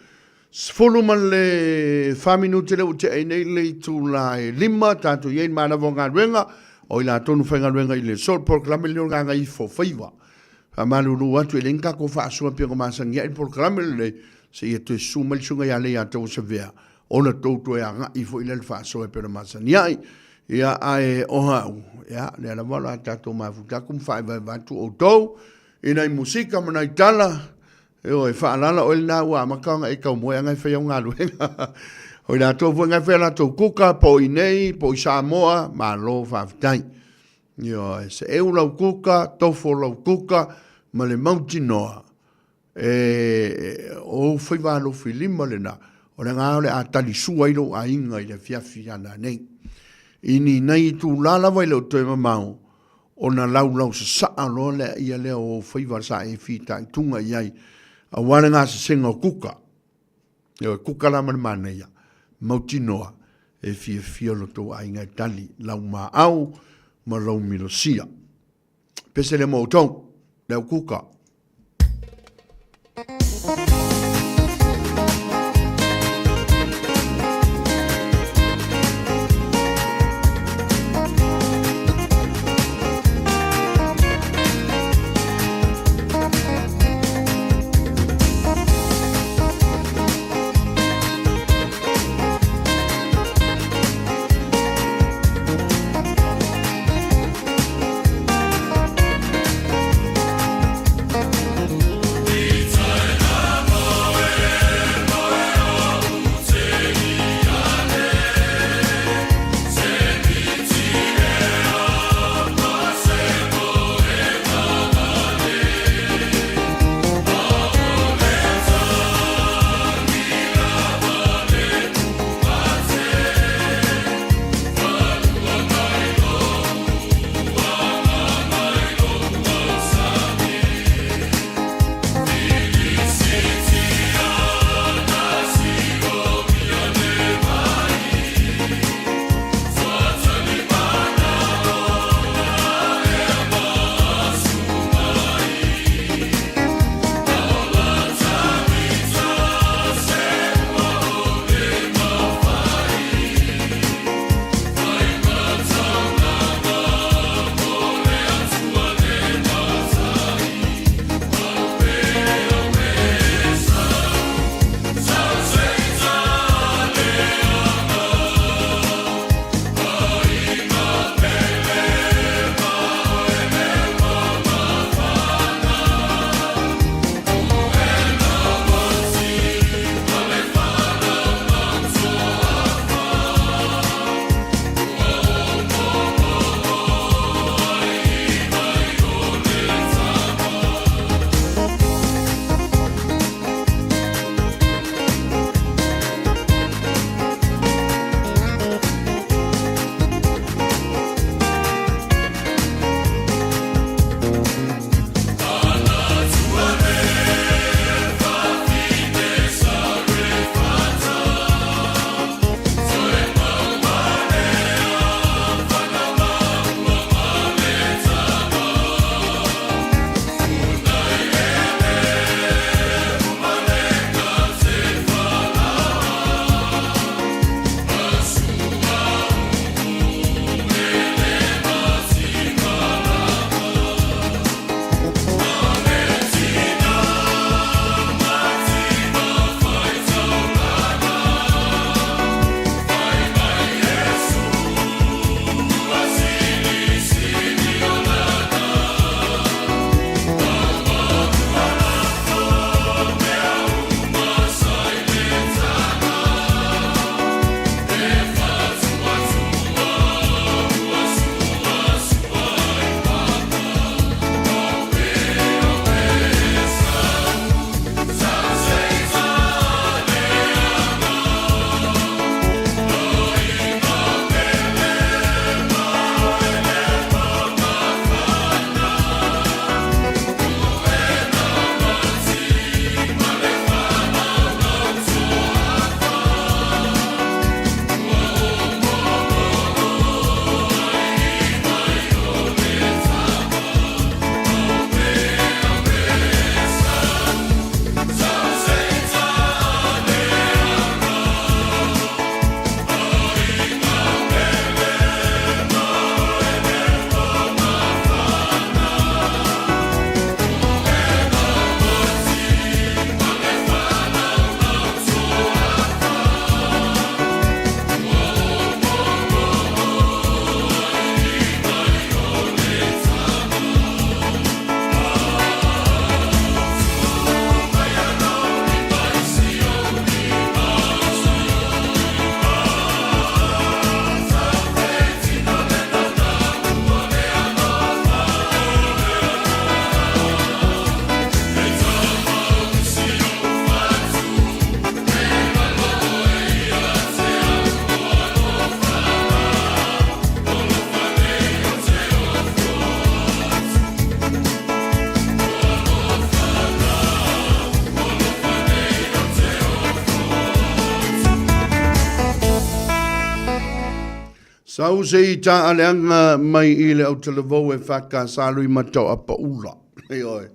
14 minute lea ua tea ai nei le itula e 5, tatou i ai i le manava o galuega, o i latou na faigaluega i le aso, le polokalame lenei o le Gagaifo Faiva. Faamalulu atu e leai ni tatou faasoa pei ona masani ai le polokalame lenei, seia toe susu mai le susuga ia Leiataua Savea, ona tou toe agai foi lea i le faasoa e pei ona masani ai. Ia, ae o au, ia, lea lava o le a tatou mafuta atu ma faaevaeva atu outou i nai musika ma nai tala, ioe, faalala oe lena ua amata ona e tau moe ana e fai au galuega. O i latou foi na e fai a latou kuka, po o i nei, po o i Samoa, malo faafetai. Ioe, seeu lau kuka, tofo lau kuka, ma le mautinoa, E, o ou faiva alofi lima lena, o le aga o le a talisua ai lou aiga i le afiafi ia nanei. I ni nai itulā lava i le o toe mamao, ona laulau sasaa loa lea ia lea o ou faiva sa e fitaituga i ai, aua le gasesega o kuka. Ioe, kuka la ma le manaia, mautinoa e fiafia lo tou aiga e tali laumaau ma lau milosia. Pese le mo outou, le au kuka. Sau se i taaleaga mai i le autalavou e whakasalui matau a paula. Ioe,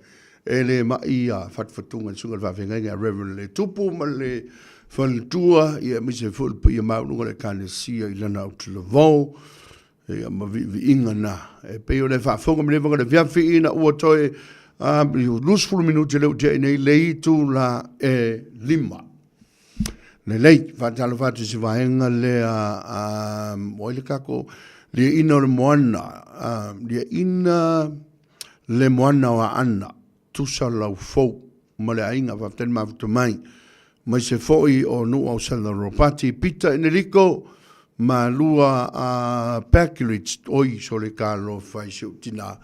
e le mai a fatufatuga le susuga i le faafeagaiga a Reverend Le Tupu ma le faletua, ia aemaise foi le paia maualuga o le Ekalesia i lana autalavou, ia ma viiviiga na. E pei o le faafofoga ma le vaga le afiafi ina ua toe 20 minute lea ua tea nei le itula e 5. Lelei, faatalofa atu i se vaega lea, ua ai le tatou liaina o le moana, liaina le moana o Aana, tusa lau fou ma le aiga, faafetai le mafuta mai. Mai se foi o Nuu au Sala Ropati, Pita Eneliko, Malua a Packridge, oi sole talofa i si ou tina.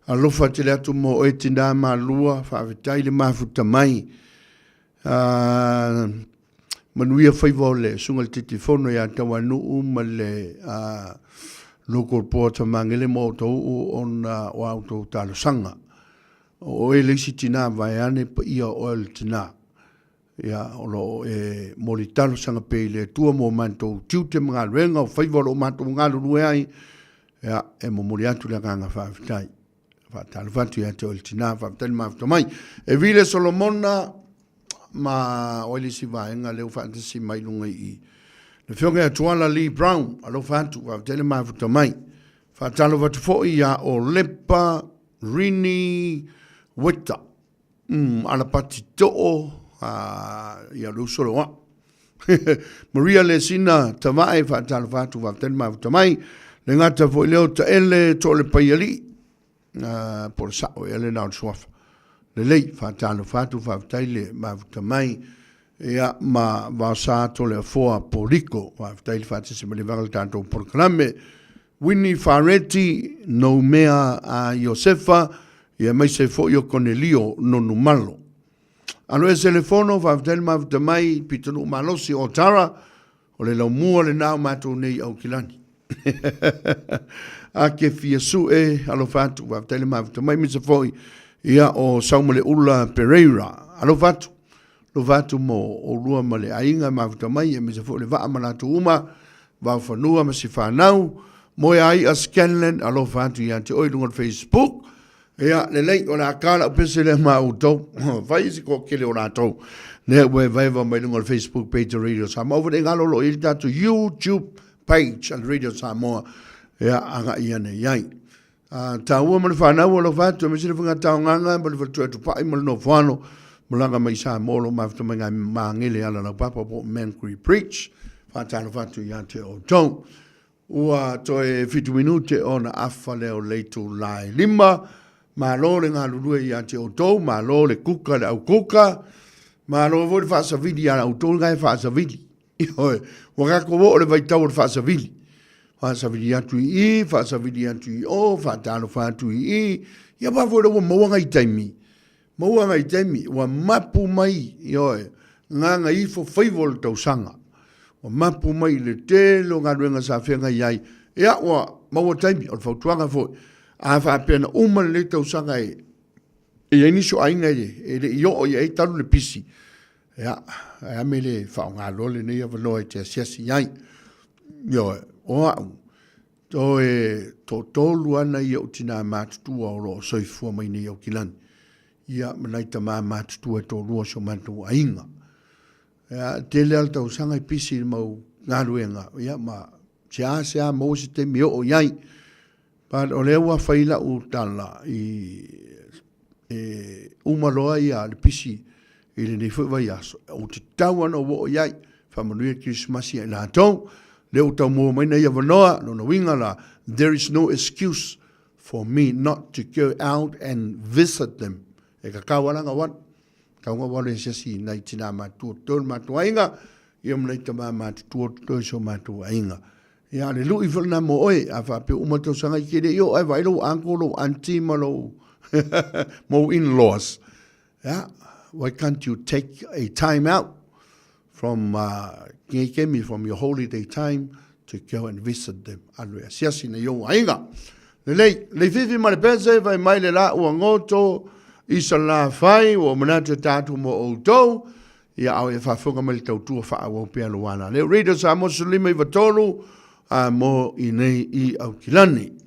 Alofa tele atu mo oe tina Malua, faafetai le mafuta mai. Manuia faiva o le Susuga i le Taitaifono ia Tauanuu ma le Local Board o Magele ma outou ona o a outou talosaga. O oe le isi tina vaeane paia o oe o le tina. Ia, o lo o e moli talosaga pea i le Atua mo matou tiute ma galuega o faiva o lo o matou galulue ai. Ia, e momoli atu le agaga faafetai. Faatalofa atu ia te oe le tina, faafetai le mafuta mai. E Vile Solomona ma oe le isi vaega lea ua faatasi mai luga i i. Le afioga ia Tuala Lee Brown, alofa atu, faafetai le mafuta mai. Faatalofa atu foi ia Olepa Rini Weta, Alapati Too, ia le uso le oa. Maria Lesina Tavae, faatalofa atu, faafetai le mafuta mai. Le gata foi lea o Taele Toalepaialii, po o le sao ea lena o le suafa. Lelei, faatalofa atu, faafetai le mafuta mai. Ia, ma Vaosa Toleafoa Poliko, faafetai le faatasi mai le vaega o le tatou polokalame. Winnie Fareti, Noumea a Iosefa, ia aemaise foi o Konelio Nonumalo. Alo ese le fono, faafetai le mafuta mai, pitonuu malosi o Tara, o le laumua lena o matou nei Aukilani. A ke fia sue, alofa atu, faafetai le mafuta mai, misa foi, ia o Saumaleula Pereira, alofa atu, alofa atu mo oulua ma le aiga mafuta mai, aemaise foi le vaa ma latou uma, Vaofanua ma si fanau, Moeaia Scanlan, alofa atu ia te oe i luga o le Facebook. Ia, lelei, o le a ka lau pese lea ma outou. Fai se toatele o latou. Lea ua evaeva mai luga o le Facebook page o Radio Samoa. Aua ne i galo o lo o i ai le tatou YouTube page a le Radio Samoa. Ia, agai ane i ai. Taua ma le fanau alofa atu, aemaise le faigataogaga ma le faletua tupai ma le nofoano, malaga mai Samoa o lo o mafuta mai ngai Magele ala laupapa po o Mancree Bridge. Faatalofa atu ia te outou. Ua toe 7 minute ona afa lea o le itula e 5. Malo le galulue ia te outou, malo le kuka le au kuka, malo foi le faasavili ia outou le e faasavili. Ioe, ua tatou oo i le vaitau o le faasavili. Faasavili atu i i, faasavili atu i o, faatalofa atu i i. Ia aua foi lea ua maua nai taimi. Maua nai taimi, ua mapu mai, ioe, gagaifo faiva o le tausaga. Ua mapu mai i le tele o galuega sa feagai ai. Ia, ua maua taimi, o le fautuaga foi, a faapea na uma lenei tausaga e i ai nisi o aiga e le i oo i ai talu le pisi, Ia, ae a mea e le faaaoga loa lenei avanoa e te asiasi i ai? Ioe, o au, toe toatolu lava nai ou tinā matutua o lo o soifua mai nei i Aukilani, ia, ma nai tamā matutua e toalua o si o matou aiga. Ia, e tele lava le tausaga e pisi i le mau galuega, ia, ma seasea maua se taimi e oo i ai. But o lea ua fai lau tala i e uma loa ia le pisi i lenei foi vaiaso, ou te tau lava ona ou oo i ai, faamanuia le Kerisimasi ia i latou, lea ua tau maua mai nai avanoa, lona uiga la, there is no excuse for me not to go out and visit them. E kakau lava la ona ou alu, tatau ona ou alu e asiasi i nai tinā matutua o totoe o le matou aiga, ia ma nai tamā matutua o totoe o si o matou aiga. Ia, o le lui foi lena mo oe, a faapea uma le tausaga i te le i oo ae vaai lou uncle, lou auntie ma lou mou in-laws. Yeah, why can't you take a time out from uh, from your holiday time to go and visit them? Alu e asiasi nei ou aiga. Lelei, leififi ma le pese, fai mai le la ua ngoto i sa la fai, ua manatu e tātou mo outou, Ia ao e faafofoga mai le tautua faaauau pea lo ala. Leo Radio Samoa 15 93, a mo i nei i Aukilani.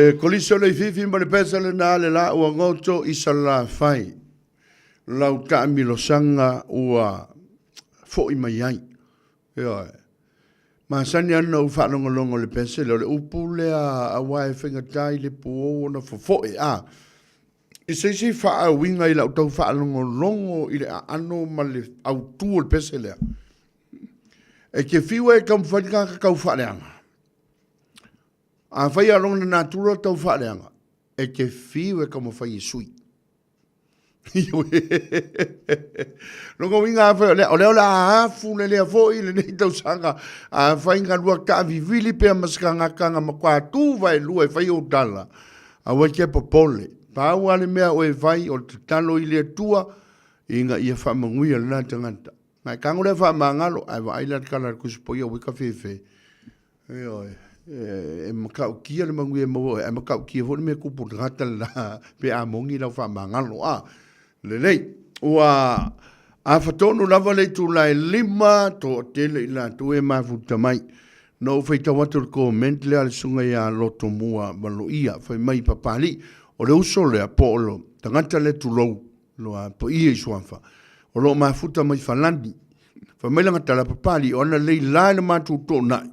Le kolisi o Leififi ma le pesa lena le la ua goto i Salafai. Lau taamilosaga ua fo'i mai ai. Ioe. Masani ana ou faalogologo i le pese lea, o le upu lea aua e faigata i le puou ona fofo'e, a. I se isi faauiga i lau tau faalogologo i le aano ma le autu o le pese lea, e te fiu e taumafai le tagata tau faaleaga. Afai a lona natura tau faaleaga, e te fiu e taumafai e sui. Lona uiga afai o lea, o lea o le a afu le lea foi lenei tausaga, afai na lua taavivili pea ma se tagata na matua tu vaelua e fai ou tala, aua e te popole. Pau lava le mea o e fai o le tatalo i le Atua ina ia faamanuia lena tagata. Na e tago lea faamagalo, ae vaai la le tala a le Tusi Paia ua i tafefe. Ioe, e matautia le manuia e maua oe, ae matautia foi le mea e tupu i le tagata lela pe a moni lau faamagalo. A, lelei. Ua afa tonu lava le itula e 5, toatele i latou e mafuta mai. Na ou faitau atu i le comment lea a le susuga ia Lotomua Valoia, fai mai Papalii, o le uso lea po o le tagata lea tulou, loa paia i suafa, o lo o mafuta mai Falani. Fai mai lana tala, Papalii, o ana lei la i le matou toonai,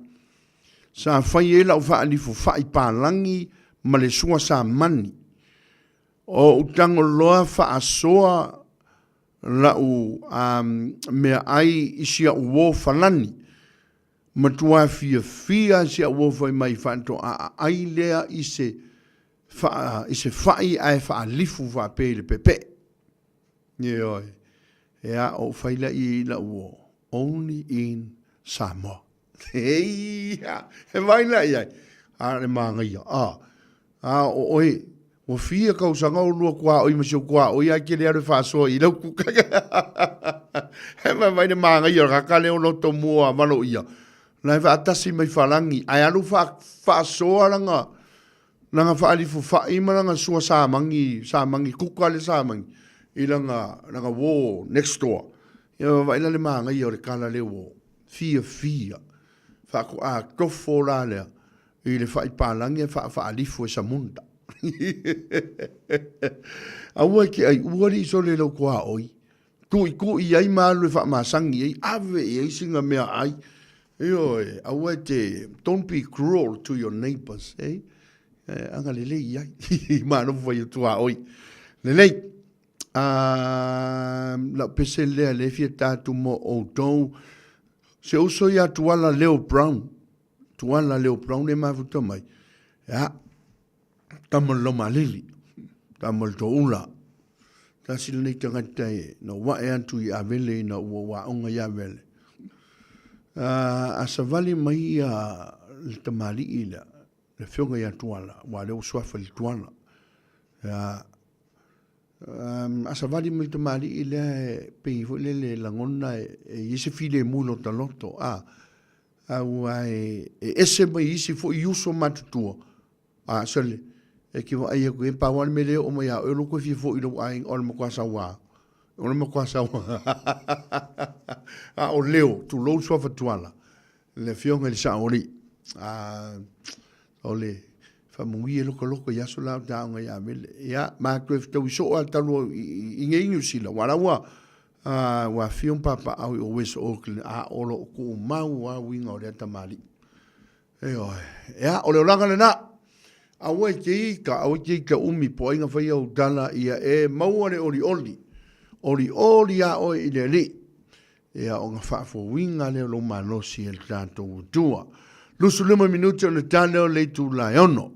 sa fai ai lau faalifu fai palagi ma le sua samani. O ou tago loa faasoa lau um, meaai i si au uo Falani. Matua fiafia si au uo fai mai faatoa aai lea i se, faa, i se fai ae faalifu faapea i le pepe'e. Ioe. Ea, ou fai lea i lau uo, only in Samoa. Eia, e vai lea i ai. A le manaia, a, a o oe, ua fia tausaga o lua tuaoi ma si ou tuaoi ae te le alu e faasoa i lau kuka. E vaivai le manaia o le tagata lea o loto mua valoia. La e faatasi mai falagi, ae alu faasoa lana, lana faalifufai ma lana sua samagi, samagi kuka le samagi, i lana, lana uo next door. Ia vaavaai la le manaia o le kala lea uo. Fiafia. Faatoa tofo la lea i le faipalagi ae faafaalifo e Samunda. Aua e te ai ua alii sole i lau tuaoi. Tuitui ai ma alu e faamasani ai, ave i ai sina mea ai. Ioe, aua e te, don't be cruel to your neighbors, eh? Agalelei i ai. Ma nofo fai o tuaoi. Lelei. Lau pese lea le fia tatu mo outou. Se uso ia Tuala Leo Brown. Tuala Leo Brown e mafuta mai. Ia, tama le Lomalili. Tama le Toula. Tasi lenei tagata e na wae atu i Avele ina ua waonga i Avele. A savali mai ia le tamalii lea, le afioga ia Tuala, ua lea ua suafa i le Tuala. Ia, A savali mai le tamalii lea e pei foi lele e lagona e i ai se filemu i lota loto, a, aua e ese mai isi foi uso matutua, a, sole, e te vaai atu i ai, pau lava le mea lea e oo mai ia oe, o lou toe fia foi i lou aiga, o le matua saua, o le matua saua. A o Leo, tulou le suafa Tuala, le Afioga i le Saoalii, a, o le faamanuia e lokoloko i aso la o te aoga ia Avele. Ia, ma toe fetaui soo lava talu i nei Niu Sila, aua la ua, ua afio ma papaaao i o West Auckland, a o lo o tuumau lava uiga o lea tamalii. Ioe. Ia, o le olaga lena. Aua e te ita, aua e te ita umi po o ai na faia ou tala, ia e maua le olioli. Olioli lava oe i le Alii. Ia, ona faafouina lea o lou malosi e le tatou Atua. 25 minute o le tale o le itula e 6.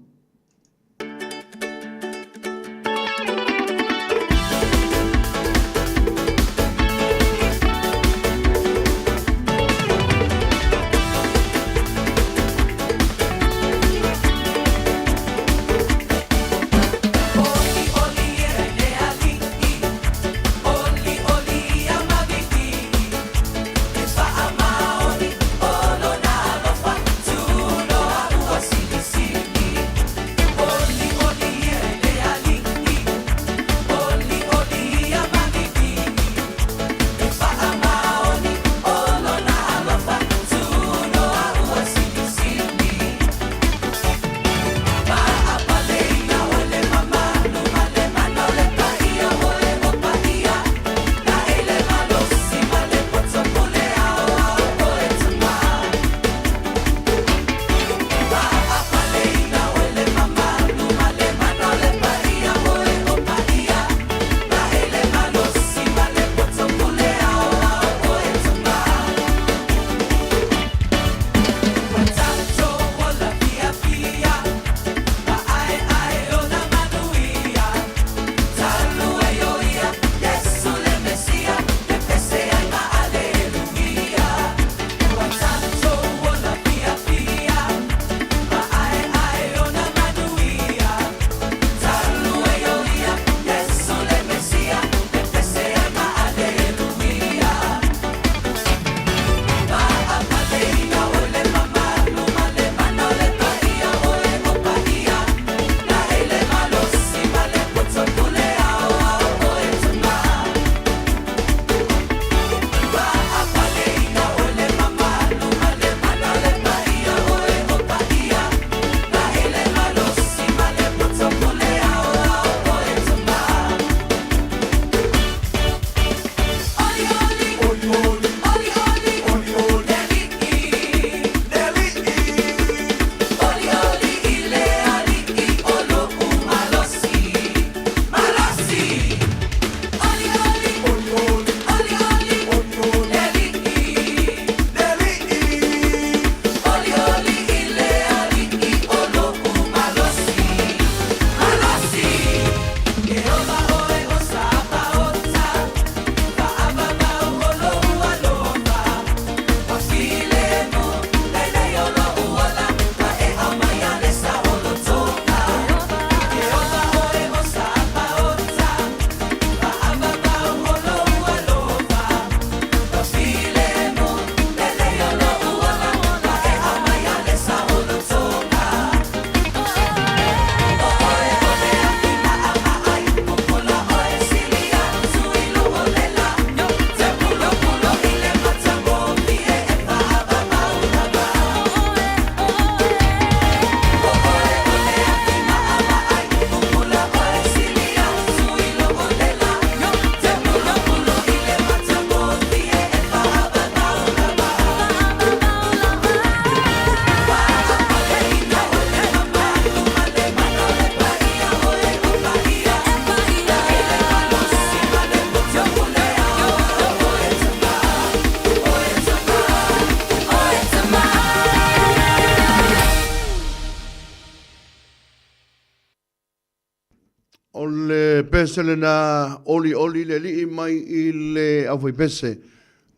le pese lena olioli le alii mai i le aufaipese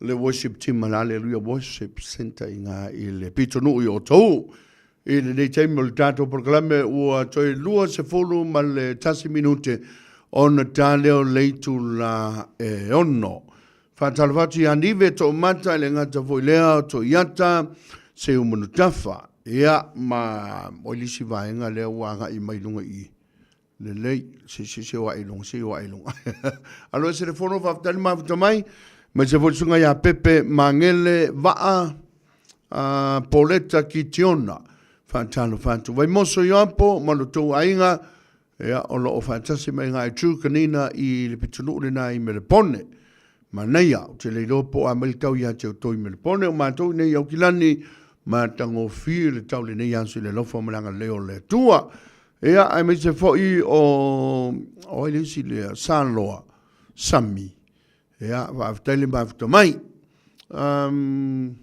le worship team ma le Aleluia Worship Center i ngā i le pitonuu i outou. I lenei taimi o le tatou polokalame ua toe 21 minute ona ta lea o le itula e 6. Faatalofa atu ia Nive Toomata e le gata foi lea o Toiata Seumanutafa. Ia ma o le isi vaega lea ua agai mai luga i i. Lelei, se se se o ae i luga, se o ae i luga. Alo ese le fono, faafetai le mafuta mai. Mai se foi susuga ia Pepe Magele Vaa Poleta Kitiona. Faatalofa atu. Vaimoso Ioapo ma lo tou aiga, ia, o lo o faatasi mai ngā e True Kanina i le pitonuu lena i Melepone. Manaia, ou te le iloa po o a mai le tau ia te outou i Melepone, o matou i nei i Aukilani, matagofie le tau lenei aso i le alofa ma le agalelei o le Atua. Ia, aemaise foi o, o ai le isi lea, Saloa, Sami. Ia, faafetai le mafuta mai. Um,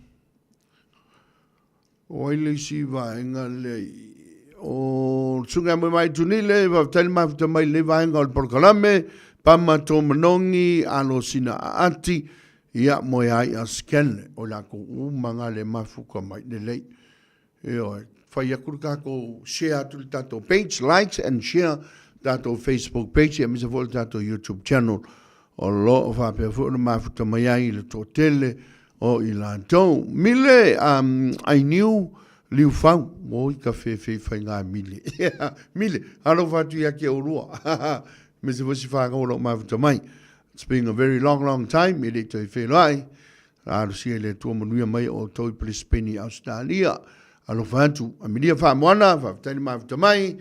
o ai le isi vaega lea i, o Susuga Moe Mai Tunile, faafetai le mafuta mai lenei vaega o le polokalame, Pama Tōmanongi, Alo Sina Aati, ia, moe ai a Scanley, o lakou uma ngā le mafuka mai, lelei. Ioe, fai atu le tatou share atu le tatou page, like and share tatou Facebook page aemaise foi le tatou YouTube channel o lo o faapea foi ona mafuta mai ai le toatele o i latou. Mile I knew Liufau, oi ka fefe faiga mile. Mile, alofa atu ia ke olua. Aemaise foi si whānau o lo o mafuta mai. It's been a very long, long time, e le i toe whenua Alosia i le Atua manuia mai o outou i Brisbane i Ausetalia. Alofa atu. Amilia Faamoana, faafetai le mafuta mai.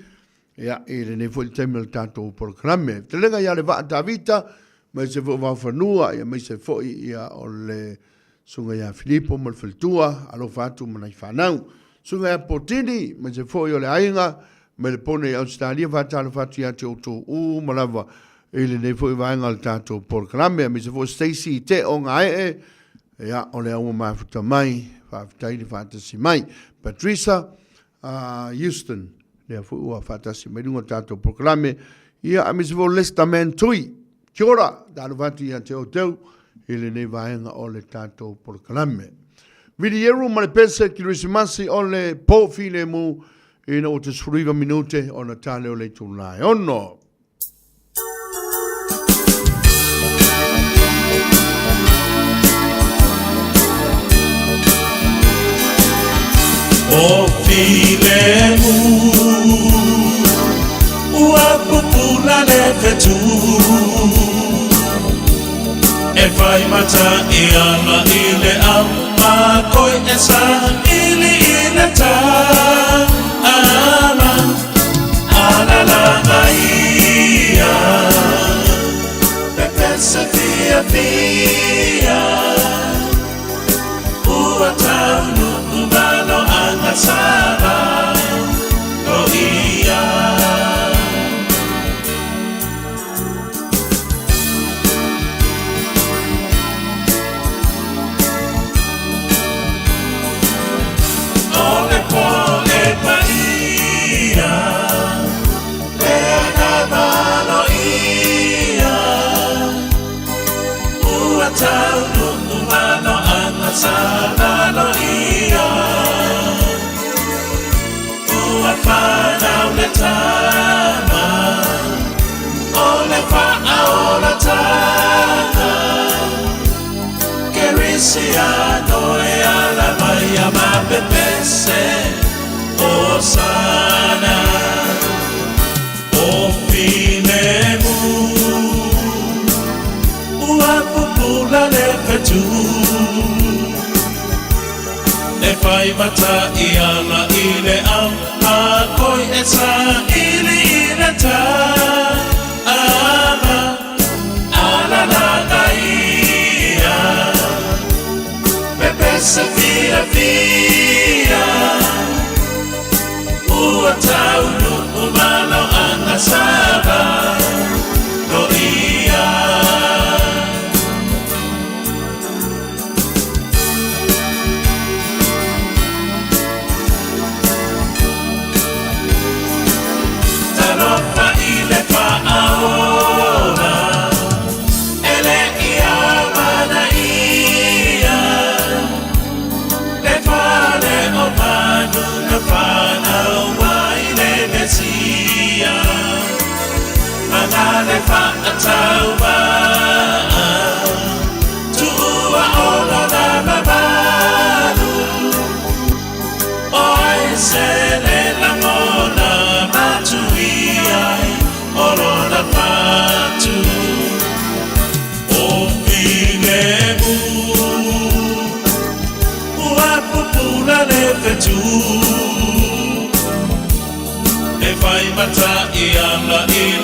Ia, i lenei foi le taimi o le tatou polokalame. Fetalaiga ia le Vaa Tavita, mai se foi o Vaofanua, ia mai se foi ia o le Susuga ia Filipo ma le faletua, alofa atu ma nai fanau. Susuga ia Potini, mai se foi o le aiga, mai le pone i Ausetalia, faatalofa atu ia te outou uma lava i lenei foi vaega o le tatou polokalame, aemaise foi Stacy Te o Gaee, ia, o lea ua mafuta mai, faafetai le faatasi mai. Patricia Houston, lea foi ua faatasi mai luga o le tatou polokalame, ia, aemaise foi o Lester Man Tui, kia ora, talofa atu ia te outou i lenei vaega o le tatou polokalame. Vilieru ma le pese Kirisimasi o le po filemu ina ua 19 minute ona tale o le itula e 6. O filemu ua pupula le fetu E fai mata i ala i le au makoi e sa ili i le ta ama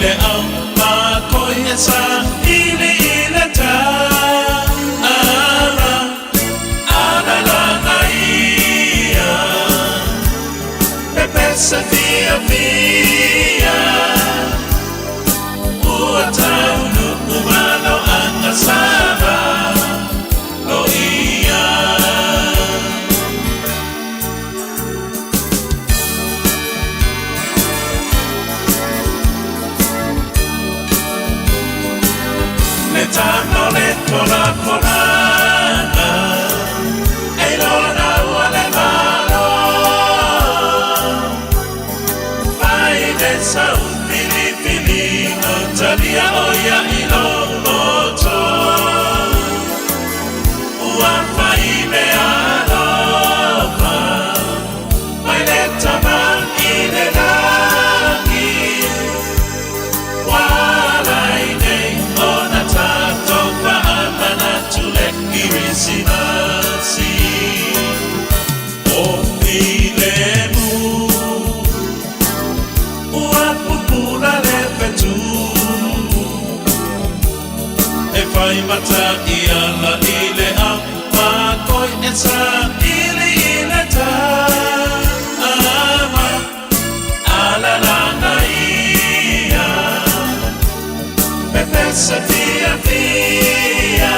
le au makoi e sa ili i le tala Ala ia Pepesa fiafia Ua taunuu malo agasava Lo ia. Le tama o le tolakolana E lona ua le malo Fai le sau filifiliga Talia o ia i lou loto Ua fai mea alofa Mai le tama i le lagi Ua ala ai nei ona tatou faamanatu le Kerisimasi O filemu Ua pupula le fetu E fai mata i ala i le au makoi e saili i le tama Alalaga ia Pepesa fiafia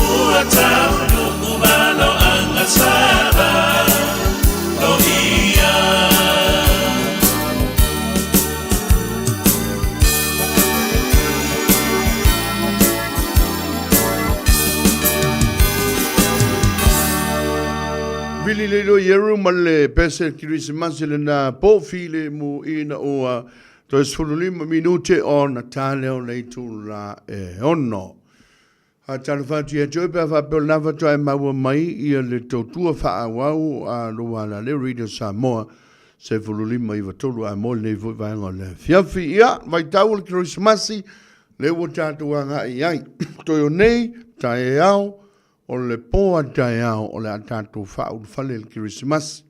Ua taunuu malo agasava Lo ia. Vili le ilo ieru ma le pese Kirisimasi lena po filemu ina ua toe 15 minute ona tale o le itula e 6. Faatalofa atu ia te oe pe a faapea o lena faatoa e maua mai ia le tautua faaauau a lou alaleo Radio Samoa 1593 a mo lenei foi vaega o le afiafi. Ia, vaitau o le Kerisimasi, lea ua tatou agai i ai. Toe o nei, taeao, o le po a taeao o le a tatou faaulufale i le Kerisimasi.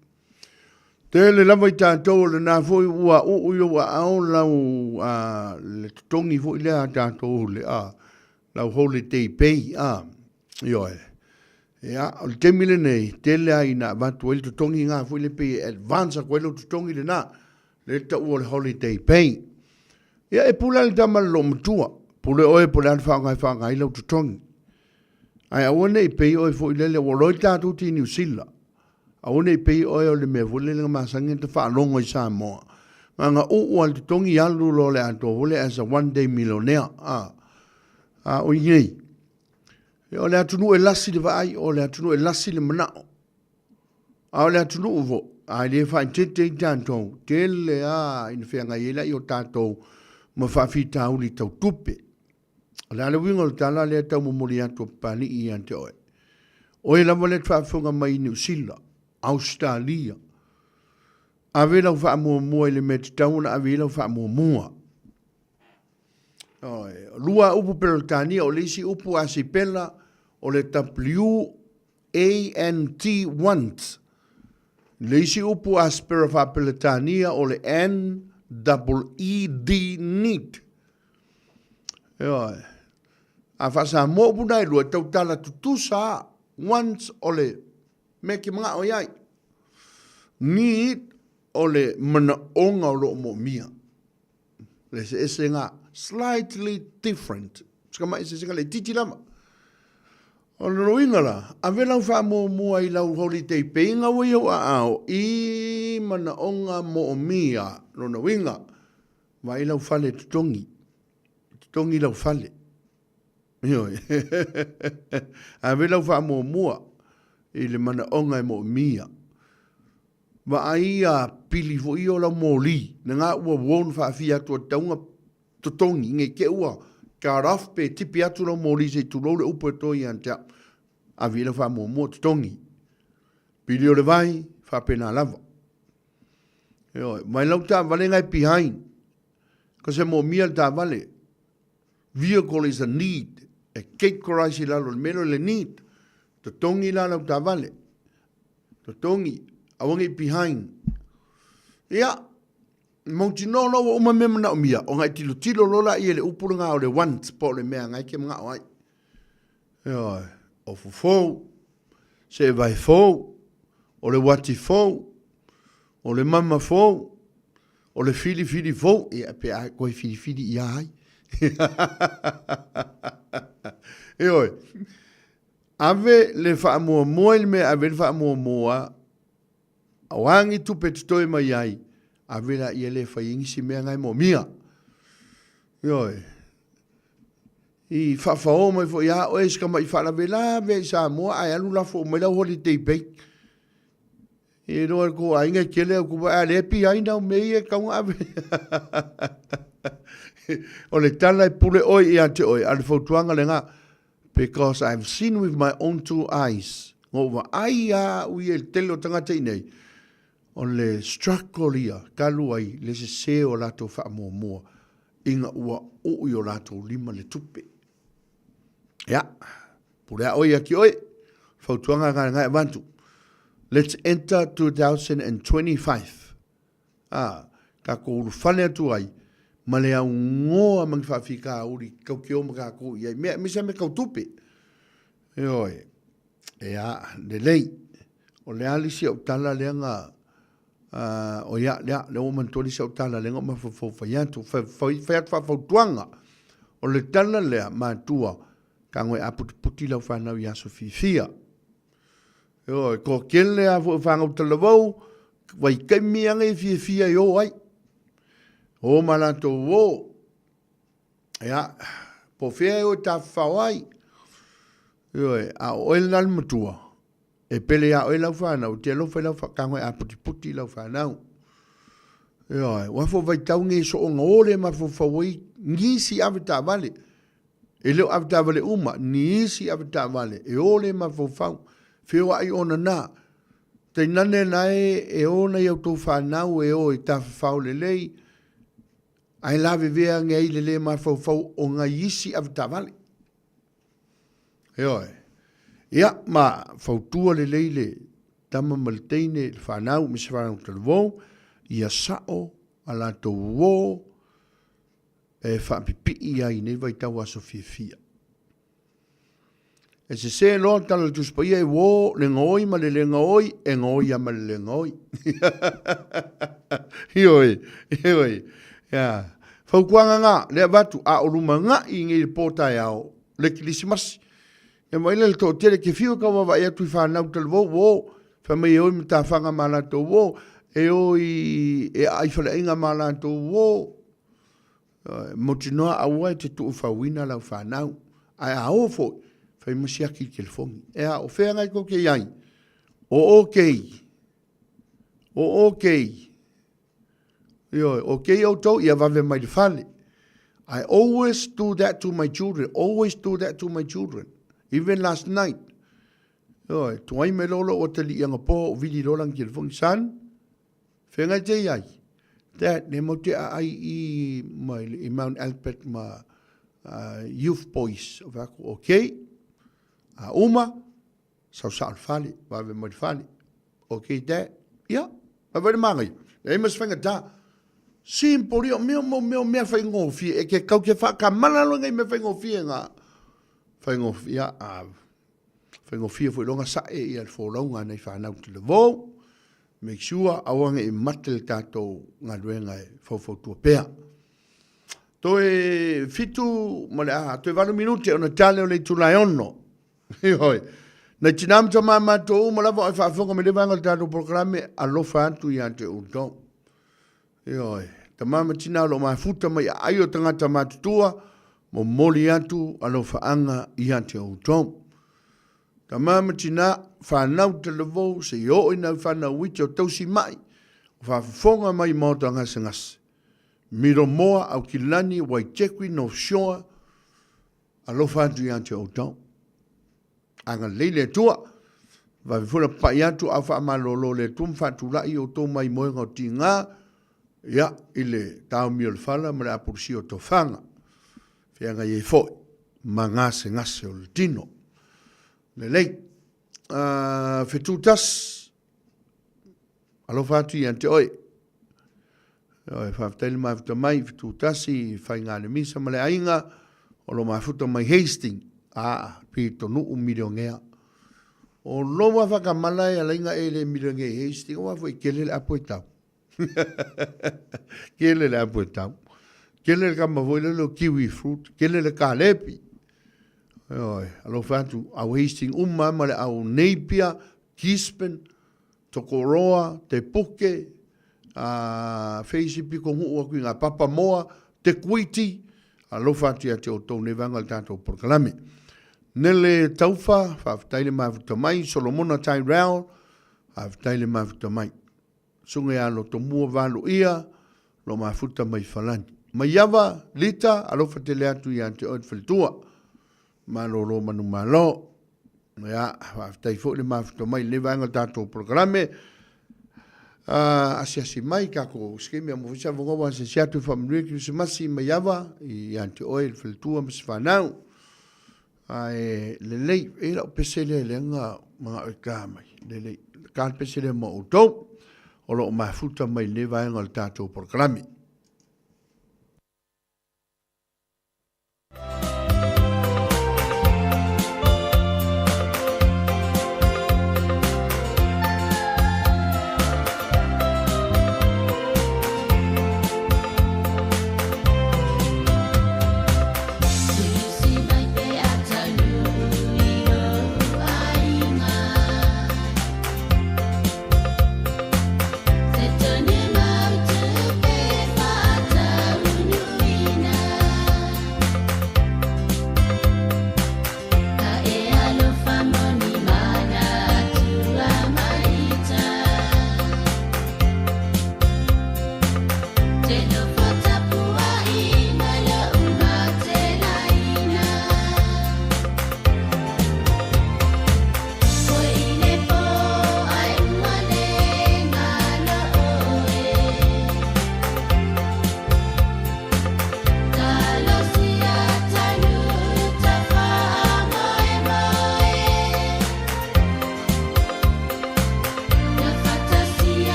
Tele lava i tatou o lena foi ua uu i ou aao lau a, le totogi foi lea a tatou le a, lau holiday pay a, ioe. Ia, o le taimi lenei, tele lava ina avatu ai le totogi na foi lea pei e advance atu ai lou totogi lena, lea e taua o le holiday pay. Ia, e pule lava le tama i le loomatua, pule oe po o le a le faaaoga e faaaoga ai lau totogi. Ae aua ne i pei oe foi lele, ua iloa tatou te i Niu Sila, aua ne i pei oe o le mea foi lele na masani ona faalogo i Samoa, na ona uu lava i le totogi alu loa le atoa foi lea as a one day millionaire, a. A o i nei, o le atunuu e lasi le vaai, o le atunuu e lasi le manao. A o le atunuu foi, a e le faaeteete ai tatou, tele lava ina feagai ai laia o tatou ma faafitauli tau tupe. O le a le uiga o le tala lea e tau momoli atu a Papalii ia te oe? Oe lava lea e te faafofoga mai i Niu Sila, Ausetalia. Ave lau faamuamua i le mea e tatau ona ave i ai lau faamuamua. Oi, lua upu Peretania, o le isi upu Asipela, o le W-A-N-T, want. Le isi upu Aspera faa-Peretania, o le N-E-E-D, need. Ioe. A faa-Samoa upu na e lua, e tautala tutusa a. Want o le mea e te manao i ai. Need o le manaoga o lo o moomia. Le eseesega, slightly different. Se ka mai eseesega laitiiti lava. O le loiga la, ave lau faamuamua i lau holiday pay nga ua i ou aao i manaoga moomia. Lona uiga, vaai lau fale e totogi. Totogi lau fale. Ioe. Ave lau faamuamua i le manaoga e moomia. Vaai a pili foi ia o lau moli, na ua won faafia atu a tauga totogi, nei te ua cut off pe tipi atu lau moli se i tulou le upu e toe ia te au. Ave i lau faamuamua totogi. Pili o le vai, faapena lava. Ioe, mai lau taavale na e behind. Ka se moomia le taavale. Vehicle is a need. E categorize i lalo o le mea lea o le need. Totogi la lau taavale. Totogi, aua ne i behind. Ia, Mautinoa loa ua uma mea manaomia, ona e tilotilo loa laia i le upu lena o le want po o le mea na e te manao ai. Ioe, o fofou, seevae fou, o le uati fou, o le mama fou, o le filifili fou, ia pe a koe filifili ia ai. Ioe, ave le faamuamua i le mea e ave ai le faamuamua, O a ni tupe totoe mai ai, ave laia lea e fai ai nisi mea na e moomia. Ioe. I faafaoo mai foi ia oe si tamai faalavelave i Samoa ae alu lafo uma ai lau holiday pay. E iloa e le tou aiga e tele au tupe, a o lea e behind au mea ia e tatau ona ave. O le tala e pule oe ia te oe, a o le fautuaga lena, Because I have seen with my own two eyes, na ou vaai lava au ia i le tele o tagata i inei, o le struggle ia talu ai le sese o latou faamuamua ina ua uu i o latou lima le tupe. Ia, pule a oe ia ki oe, fautuaga lena lena e avatu. Let's enter 2025. Ā, tatou ulufale atu ai ma le augoa ma ni faafitauli tatou te o ma tatou i ai mea, aemaise lava mea tau tupe. Ioe. Ea, lelei. O le a le isi au tala lea na, o ia, lea, lea ua manatua le isi au tala lea na ou mafaufau fai atu, fai, fai atu faafautuaga. O le tala lea, matua, tago e aputiputi lau fanau i aso fiafia. Ioe, toatele lava foi o fanau talavou, vaitaimi lava nei e fiafia e o ai. O ma latou o. Ia, po o fea e o e tafafao ai. Ioe, a o oe lena le matua, e pele ia oe lau fanau, e te alofa i lau tago e aputiputi i lau fanau. Ioe, aua foi vaitau nei e soona o le mafaufau ai nisi avetaavale. E le o avetaavale uma, ni isi avetaavale e o le mafaufau, feoai ona na. Tainane la e e o nai a outou fanau e o e tafafao lelei, ae lavevea ane ai le le mafaufau o nai isi avetaavale. Ioe. Ia, ma fautua lelei le tama ma le teine, le fanau, ma se fanau talavou, ia sao a latou uo, e faapipii ai i nei vaitau aso fiafia. E sese loa le tala o le Tusi Paia e uo le gaoi ma le le gaoi, e gaoi lava ma le le gaoi. Ioe, ioe. Ia. Fautuaga na, le avatu, a o lumanai i nei le po taeao, le Kilisimasi. Ia vaai lea le toatele, ke fiu e tau vaavaai atu i fanau talavou, uo, fai mai e o i matafaga ma latou, uo, e o i, e aai faleaiga ma latou, uo, Mautinoa aua e te tuufauina lau fanau, ae a o foi, fai ma siaki i le telefoni. Ea, o fea ngai tou te i ai? O okei. O okei. Ioe, okei outou, ia vave mai le fale. I always do that to my children, always do that to my children. Even last night. Ioe, tuai mai loa lou atalii anapo, ou vili loa lana telefoni, son, Whengai te iai. Dad, ne mau te aai i, ma, i Mount Albert ma uh, Youth Boys. O whaku, ok. A uma, sau sao le fale, vave mai le fale. Ok, Dad. Ia, yeah, vai le māngai. E mas whainga tā. Simple ia, mea mea mea mea whaingofie. E ke kau ke whakamana lo ngai mea whaingofie ngā. Whaingofie, ia, a, whaingofie foi longa sae ia le fōlaunga nei whanau te le vō. Make sure aua ne i mate le tatou galuega e faufautua pea. Toe fitu ma le aha, toe valu minute ona tale o le itula e ono. Heoi, nai tinā ma tamā matou uma lava o e faafofoga mai le vaega o le tatou polokalame, alofa atu ia te outou. Heoi, tamā ma tinā o lo o mafuta mai aai o tagata matutua, momoli atu alofaaga ia te outou. Tama ma tina, whanau talavou, se i oo i nau whanau uiti o tausi mai, o whafofoga mai maota gasegase. Miromoa, Aukilani, Waitekui, North Shore, alofa atu ia te outou. Agalelei le Atua, vave foi na papai atu au faamalolo le Atua ma faatulai outou mai moega o tiga, ia, i le taomi o le fala ma le apulusia o tofaga. Feagai ai foi ma gasegase o le tino. Lelei. Uh, fetu tasi. Alofa atu ia te oe. Ioe, faafetai le mafuta mai i Fitutasi, Faigalemisa ma le aiga o lo mafuta mai Hastings, aa, pitonuu milionea. O lou lava faatamala e alai na e le milionea i Hastings, aua foi e tele le apo e tau. Tele le apo e tau. Tele le kama foi lele o kiwi fruit, tele le kalepi. Ioe, alofa atu, au Hastings uma ma le au Napier, Gisborne, Tokoroa, Te Puke, ā, whē isi piko nguʻu aku i ngā Papamoa, Te Kuiti, alofa atu ia te outou nei vaega o le tatou polokalame. Nele Taufa, faafetai le mafuta mai, Solomona Tyrell, faafetai le mafuta mai. Susuga ia Lotomua Valuia, lo mafuta mai Falani. Maiava, Lita, alofa tele atu ia te oe le faletua. Malolo manumalo. Ia, faafetai foi le mafuta mai i lenei vaega o le tatou polokalame. Asiasi mai tatou scheme mo foi se avanoa ua asiasi atu e faamanuia Kerisimasi mai ava ia te oe le faletua ma se fanau. Ae lelei, e i lau pese lea lea na manao e ta mai. Lelei, ta le pese lea mo outou o lo o mafuta mai i lenei vaega o le tatou polokalame.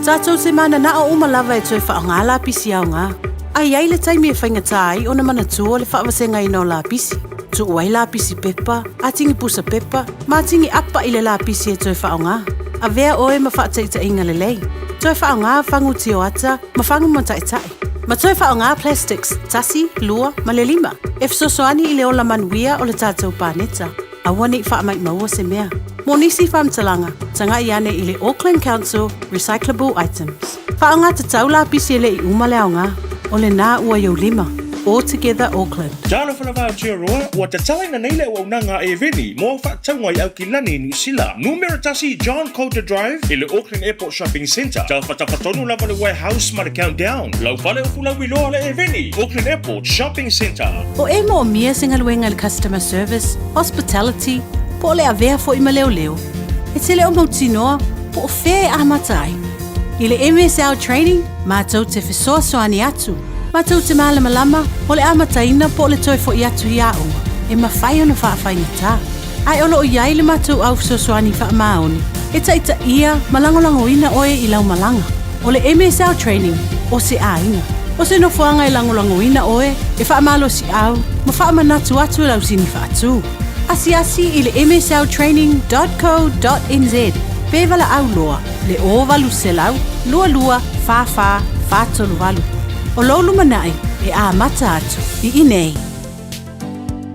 Tatou te mananao uma lava e toe faaaoga lapisi aoga. A i ai le taimi e faigata ai ona manatua le faavasegaina o lapisi. Tuu ai lapisi pepa, atigi pusa pepa, ma atigi apa i le lapisi e toe faaaoga. Avea oe ma faataitaiga lelei. Toe faaaoga fagu tioata ma fagu mata'etaʻe. Ma toe faaaoga plastics, tasi, lua, ma le lima, e fesoasoani i le ola manuia o le tatou paneta. Aua ne i faamaimaua se mea. Mo nisi faamatalaga, tagaʻi ane i le Auckland Council Recyclable Items. Faaaoga tatau lapisi e le i uma le aoga. O lena ua i ou lima. All Together Auckland. Talofa lava Aotearoa, ua tatalaina nei le auaunaga a Airveni mo au faatauga i Aukilani, Niu Sila. Numera tasi John Coulter Drive i le Auckland Airport Shopping Centre. Taufatapa tonu lava le warehouse ma le Countdown. Lau fale o Fulauiloa le Airveni, Auckland Airport Shopping Centre. O e moomia se galuega i le customer service, hospitality, po o le avea foi ma leoleo, e te le o mautinoa po o fea e amata ai. I le MSL Training, matou te fesoasoani atu, matou te malamalama o le amataina po o le toe foi atu i aoga, e mafai ona faafaigata. Ae o lo o i ai le matou au fesoasoani faamaoni e taitaia ma lagolagoina oe i lau malaga. O le MSL Training, o se aiga. O se nofoaga e lagolagoina oe, e faamalosiau ma faamanatu atu i lau sini faatu. Asiasi i le msltraining.co.nz pe valaau loa le 0800 22 44 438. O lou lumanai e amata atu i inei.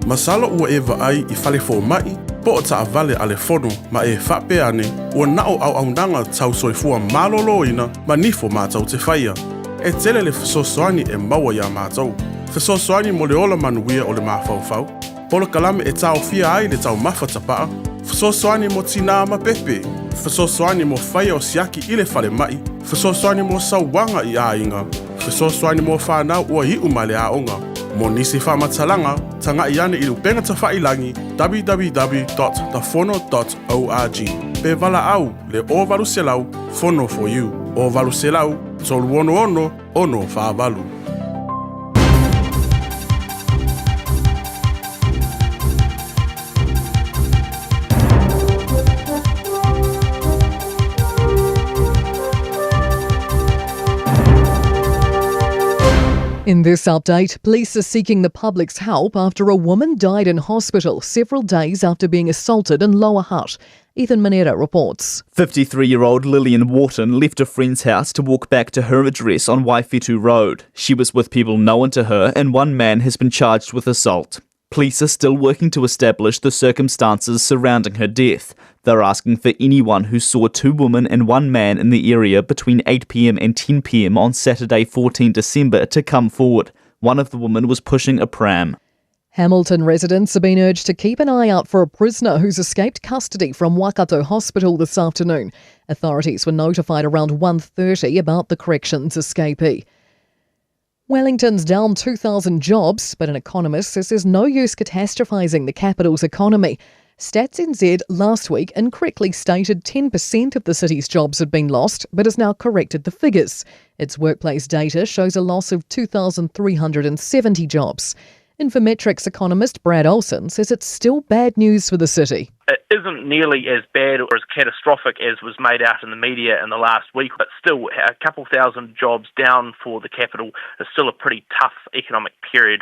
Masalo ua e vaai i fale fomai po o taavale a le fono ma e faapea ane ua na o auaunaga tau soifua maloloina ma nifo matou te faia. E tele le fesoasoani e maua iā matou. Fesoasoani mo le ola manuia o le mafaufau, polokalame e taofia ai le taumafa tapaa, fesoasoani mo tinā ma pepe, fesoasoani mo faia o siaki i le falemai, fesoasoani mo sauaga i aiga, fesoasoani mo fanau ua iu mai le aoga. Mo nisi faamatalaga, tagaʻi ane i le upega tafailagi www.thefono.org pe valaau le 0800 Fono for you 0800 366 648. In this update, police are seeking the public's help after a woman died in hospital several days after being assaulted in Lower Hutt. Ethan Manera reports. 53 year old Lillian Wharton left a friend's house to walk back to her address on Waiwhetu Road. She was with people known to her, and one man has been charged with assault. Police are still working to establish the circumstances surrounding her death. They're asking for anyone who saw two women and one man in the area between 8pm and 10pm on Saturday, 14 December, to come forward. One of the women was pushing a pram. Hamilton residents have been urged to keep an eye out for a prisoner who's escaped custody from Waikato Hospital this afternoon. Authorities were notified around 1:30 about the corrections escapee. Wellington's down 2,000 jobs, but an economist says there's no use catastrophising the capital's economy. Stats NZ last week incorrectly stated 10% of the city's jobs had been lost, but has now corrected the figures. Its workplace data shows a loss of 2,370 jobs. Infometrics economist Brad Olson says it's still bad news for the city. It isn't nearly as bad or as catastrophic as was made out in the media in the last week, but still a couple thousand jobs down for the capital is still a pretty tough economic period.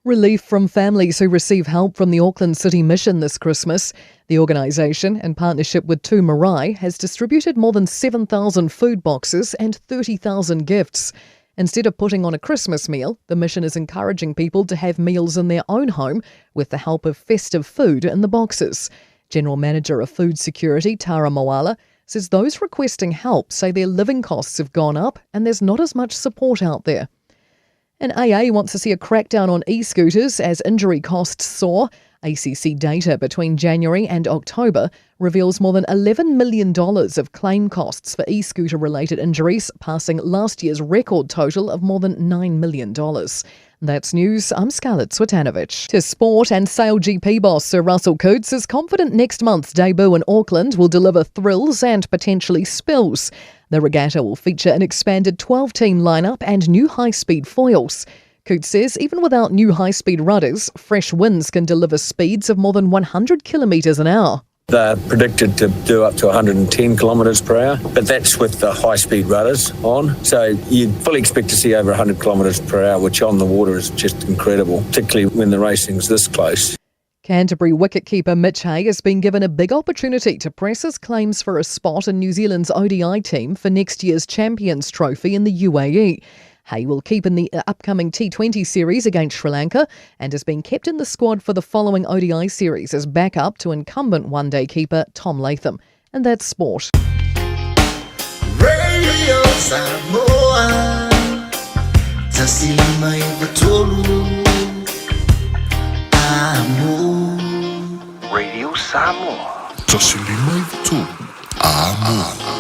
Relief from families who receive help from the Auckland City Mission this Christmas. The organisation, in partnership with Tu Marae, has distributed more than 7,000 food boxes and 30,000 gifts. Instead of putting on a Christmas meal, the mission is encouraging people to have meals in their own home with the help of festive food in the boxes. General Manager of Food Security, Tara Moala, says those requesting help say their living costs have gone up and there's not as much support out there. And AA wants to see a crackdown on e scooters as injury costs soar. ACC data between January and October reveals more than $11 million of claim costs for e scooter related injuries, passing last year's record total of more than $9 million. That's news. I'm Scarlett Swatanovich. To sport and Sail GP boss Sir Russell Coutts is confident next month's debut in Auckland will deliver thrills and potentially spills. The regatta will feature an expanded 12 team lineup and new high speed foils. Coutts says even without new high speed rudders, fresh winds can deliver speeds of more than 100 kilometres an hour. They're predicted to do up to 110 kilometres per hour, but that's with the high speed rudders on. So you'd fully expect to see over 100 kilometres per hour, which on the water is just incredible, particularly when the racing's this close. Canterbury wicketkeeper Mitch Hay has been given a big opportunity to press his claims for a spot in New Zealand's ODI team for next year's Champions Trophy in the UAE. Hay will keep in the upcoming T20 series against Sri Lanka and has been kept in the squad for the following ODI series as backup to incumbent one day keeper Tom Latham. And that's sport. Radio Samoa Amo Radio Samoa 153 Amo.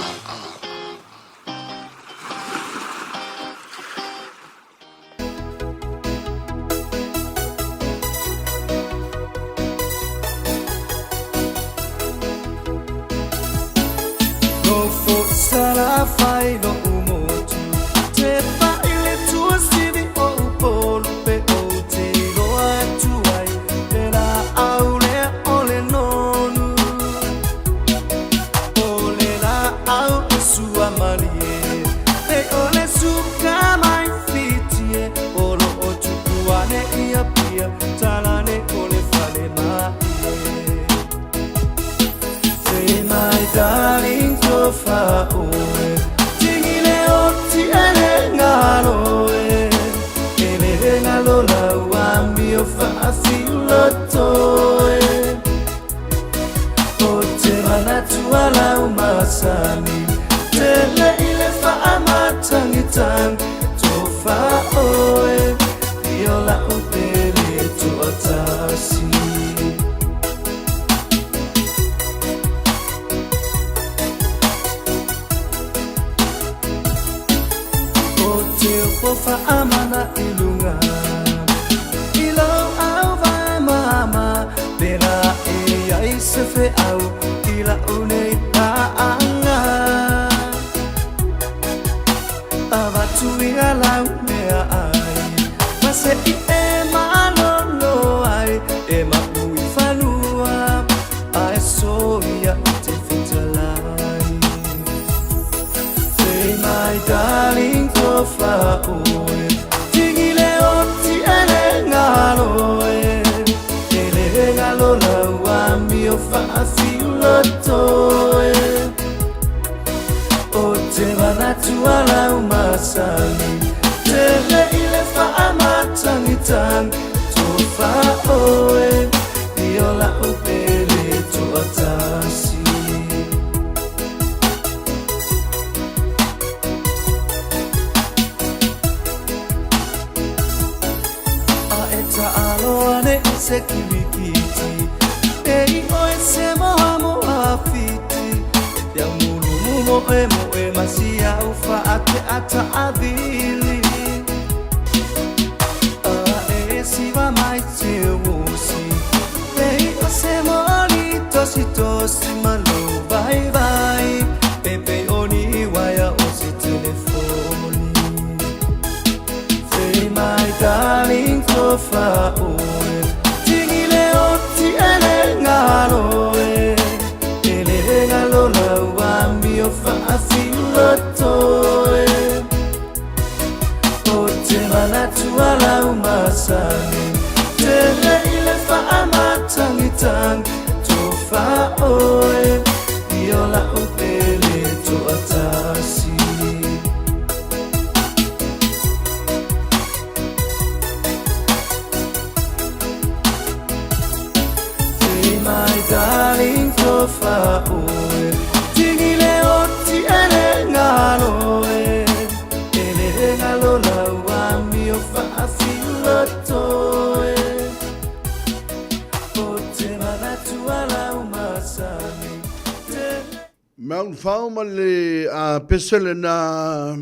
Mount Fao ma le pese lena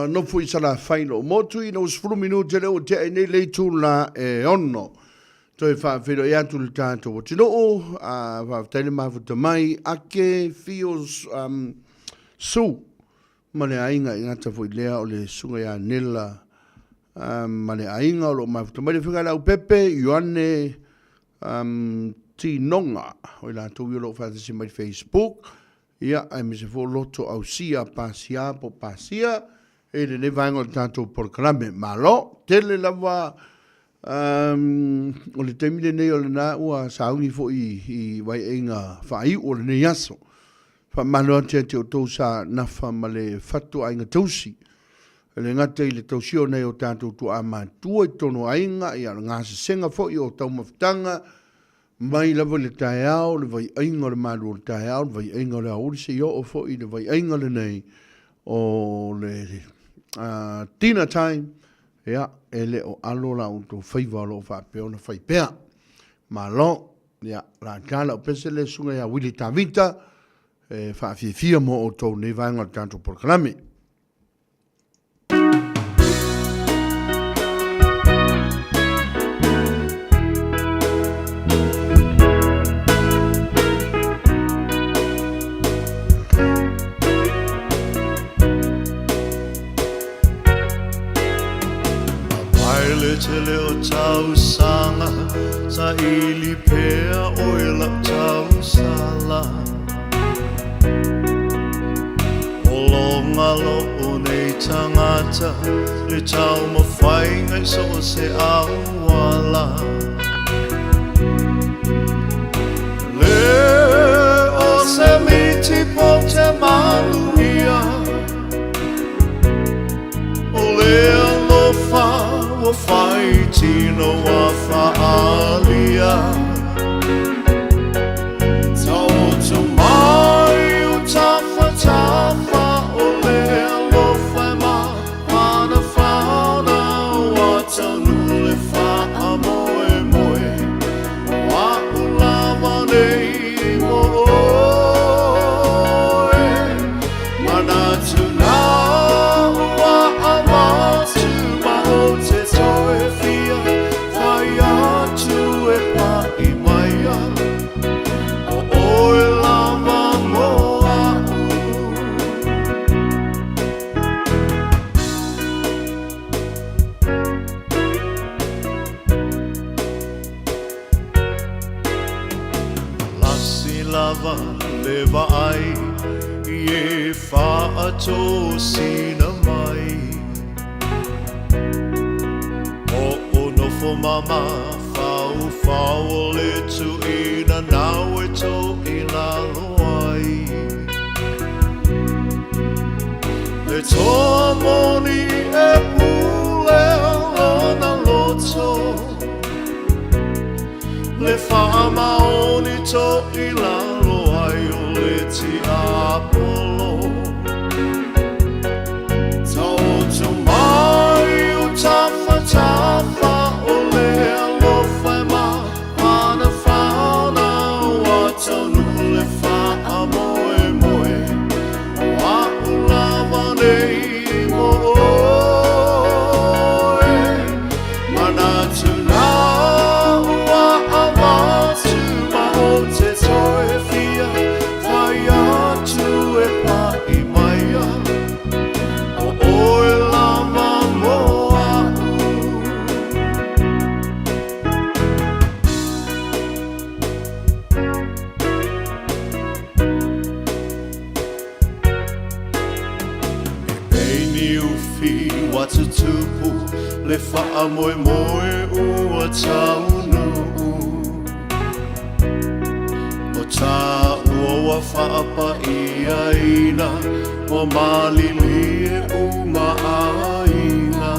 nofo i Salafai lou motu ina ua 10 minute lea ua tea ai nei le itu la e ono. Toe faafeiloai atu le tatou atunuu, faafetai le mafuta mai, ake, fio, um, su, ma le aiga i gata foi lea o le susuga ia Nela ma le aiga o lo o mafuta mai le Afioga ia Leaupepe, Ioane, um, Tinoga, o i latou ia o lo o faatasi mai le Facebook, ia, aemaise foi o Loto Ausia, Pasia po o Pasia, i lenei vaega o le tatou polokalame. Malo, tele lava um, o le taimi lenei o lena ua sauni foi i vaiaiga faaiu o lenei aso. Faamalo atu ia te outou sa nafa ma le fatuaiga tausi. E le gata i le tausia o nai o tatou tuaa matua i totonu o aiga, ia o le gasesega foi o taumafataga, mai lava i le taeao, le vaiaiga o le malu o le taeao, le vaiaiga o le aoauli, seia oo foi i le vaiaiga lenei o le dinner time, ia, e le o alo la outou faiva o lo o faapea ona fai pea. Malo. Ia, o le a ta lau pese le susuga ia Willie Tavita e faafiafia mo outou i lenei vaega o le tatou polokalame. Mai le tele o tausaga Saili pea oe lau tausala O longa loo nei tagata Le taumafaiga i so o se auala Le o se miti po te manuia O le alofa ua fai tino ua faaalia Taoto mai o tafatafa o le alofa e mafanafana ua taunuu le faamoemoe o a'u lava nei mo oe. Manatu nā ua avatu ma o te toe fia whai atu e pa'i mai ana O oe lava mo a'u. Lasi lava le vaai i e faatosina mai. Hoʻonofo ma mafaufau o le tuʻina nau e to i lalo ai. Le toa moni e pule lona loto. Le faamaoni to i lalo ai o le tiapolo. Taoto mai o tafatafa o le alofa e mafanafana ua taunuu le faamoemoe o a'u lava nei mo oe. Manatu nā ua avatu ma o te toe fia whai atu e pa'i mai ana O oe lava mo a'u. He peini ufi ua tutupu le faamoemoe ua taunuu. O tāua ua faapaiaina ua malilie uma aiga.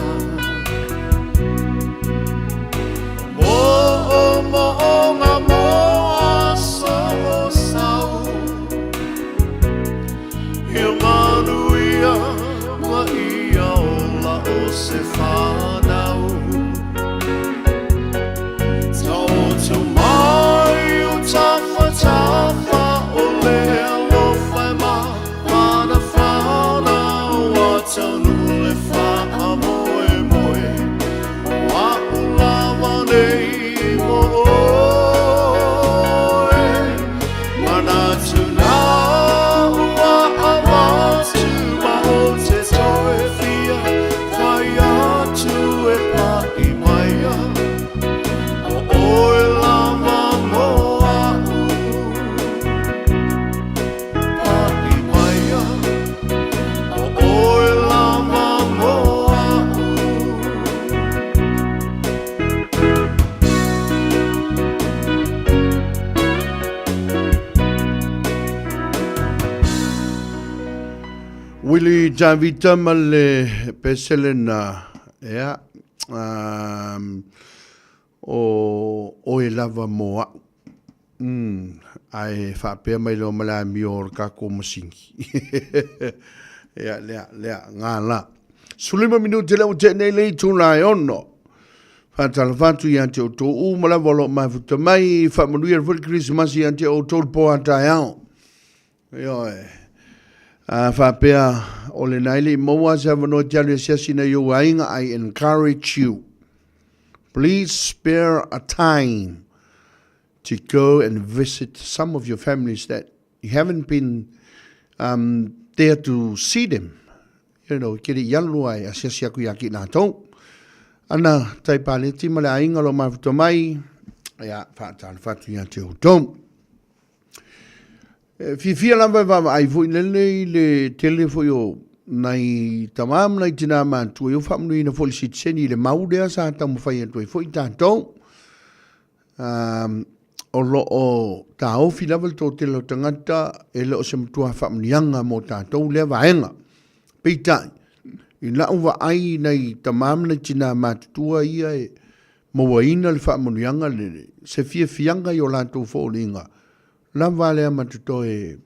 Moomooga mo aso o sau. Ia manuia ma ia ola o se whanau. Taoto mai o tafatafa o le alofa e mafanafana ua taunuu. Willie Tavita ma le pese lena, ea, um, o oe lava mo a'u. Mm, ae faapea mai loa ma le amio o le tatou masini. Ia, lea, lea, ngā la. 15 minute lea ua tea nei le itula e ono. Faatalofa atu ia te outou uma lava o lo o mafuta mai, faamanuia foi le Kerisimasi ia te outou le po a taeao. Ioe. A faapea o lena e le i maua se avanoa e te alu e asiasi i nai ou aiga, I encourage you. Please spare a time to go and visit some of your families that you haven't been um, there to see them. You know, ke le i alu ai, asiasi aku ia ki lātou. Ana, tai paleti ma le aiga lo mafuta mai, ia, whaatalofa atu ia te outou. E fiafia lava e vaavaai foi lele i le tele foi o nai tamā ma nai tinā matutua i o faamanuiaina foi i le sitiseni i le mau lea sa taumafai atu ai foi tatou. Um, o lo o taofi lava le toatele o tagata e le o se matua faamanuiaga mo tatou lea vaega. Peitai, i lau vaai i nai tamā ma nai tinā matutua ia e mauaina le faamanuiaga le, se fiafiaga i o latou foliga, lava lea ma totoe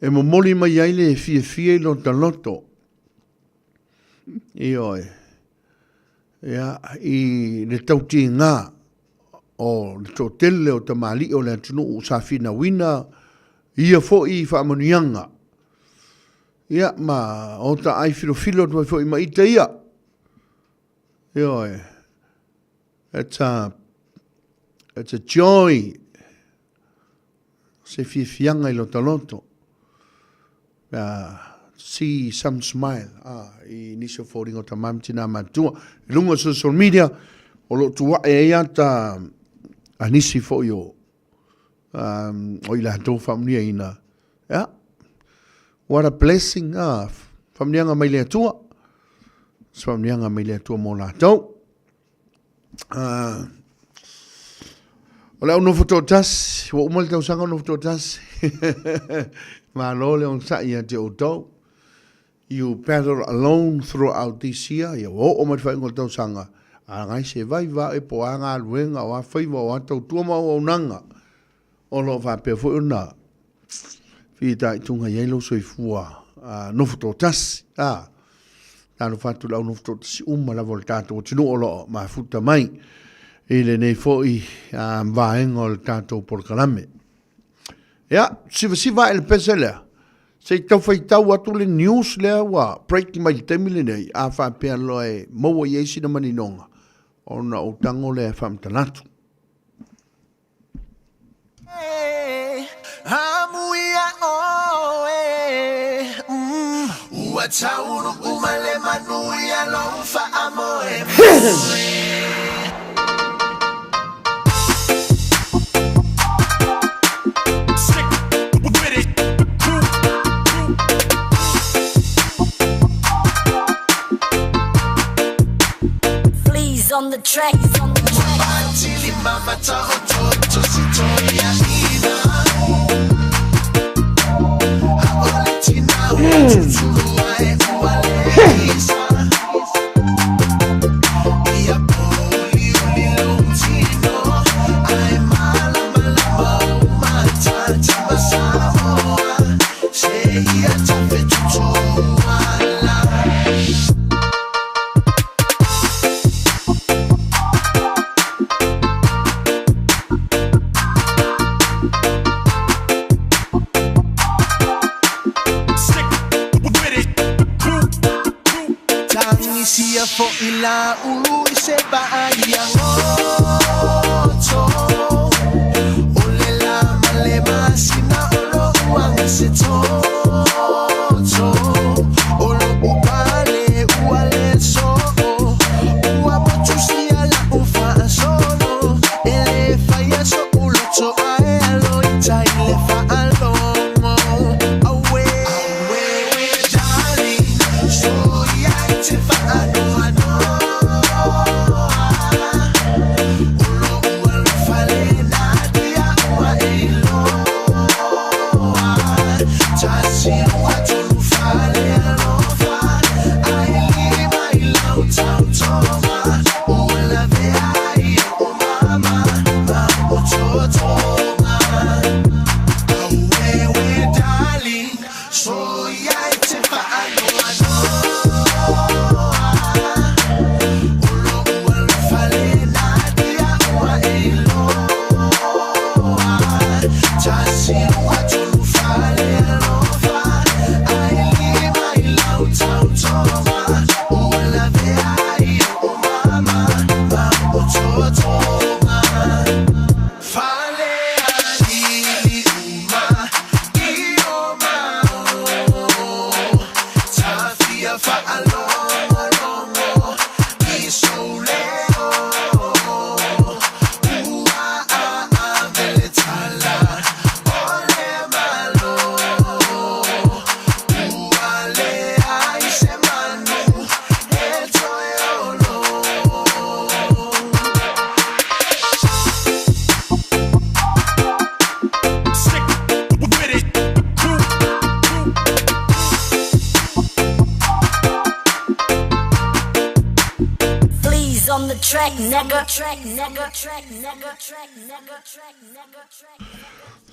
e momoli mai ai le fiafia i lota loto. Ioe. Ia, i le tautiga o le toatele o tamalii o le atunuu sa finauina ia foi faamanuiaga. Ia, ma ota ai filofilo atu ai foi ma ita ia. Ioe. It's a, it's a joy. Se fiafiaga i lota loto. See some smile ah, i nisi o foliga o tamā ma tinā matutua. I luga o social media, o lo o tuae ai ata a nisi foi o, um, o i latou faamanuiaina. Yeah. What a blessing. Ah, faamanuiaga mai le Atua. Se faamanuiaga mai le Atua mo latou. Uh, o le au nofo toatasi, ua uma le tausaga o nofo toatasi. Malo le onosai ia te outou. You battle alone throughout this year. Ia ua oo mai le faaiuga o le tausaga. A ngai se vai va e po a galuega, o a faiva, o a tautua ma auaunaga. O lo o faapea foi ona fitaituga i ai lou soifua nofo toatasi. A, talofa atu i le au nofo toatasi uma lava o le tatou atunuu o lo o mafuta mai i lenei foi vaega o le tatou polokalame. Ia, sivasiva ae le pese lea, se i tau faitau atu le news lea ua break mai le taimi lenei, a faapea loa e maua i ai sina maninoga, ona ou tago lea e faamatala atu.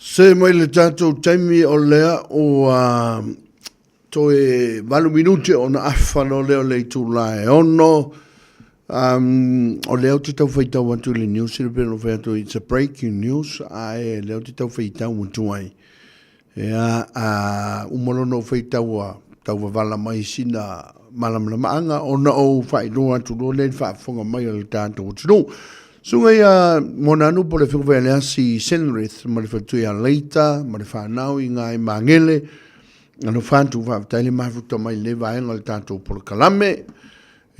Se mai le tatou taimi o lea ua toe valu minute ona afa loa lea o le itula e ono. Um, o lea ou te tau faitau atu i le news, e pei ona fai atu, it's a breaking news, ae lea ou te tau faitau atu ai. Ea, a uma loa ona ou faitaua, tau wavala mai sina malamalamaaga, ona ou faailoa atu loa lea i le faafofoga mai a le tatou atunuu. Susuga ia Moananu po o le Afioga foi ia Leasi Senrith ma le faletua ia Leita ma le fanau i ngā i Magele, alofa atu, faafetai le mafuta mai i lenei vaega o le tatou polokalame.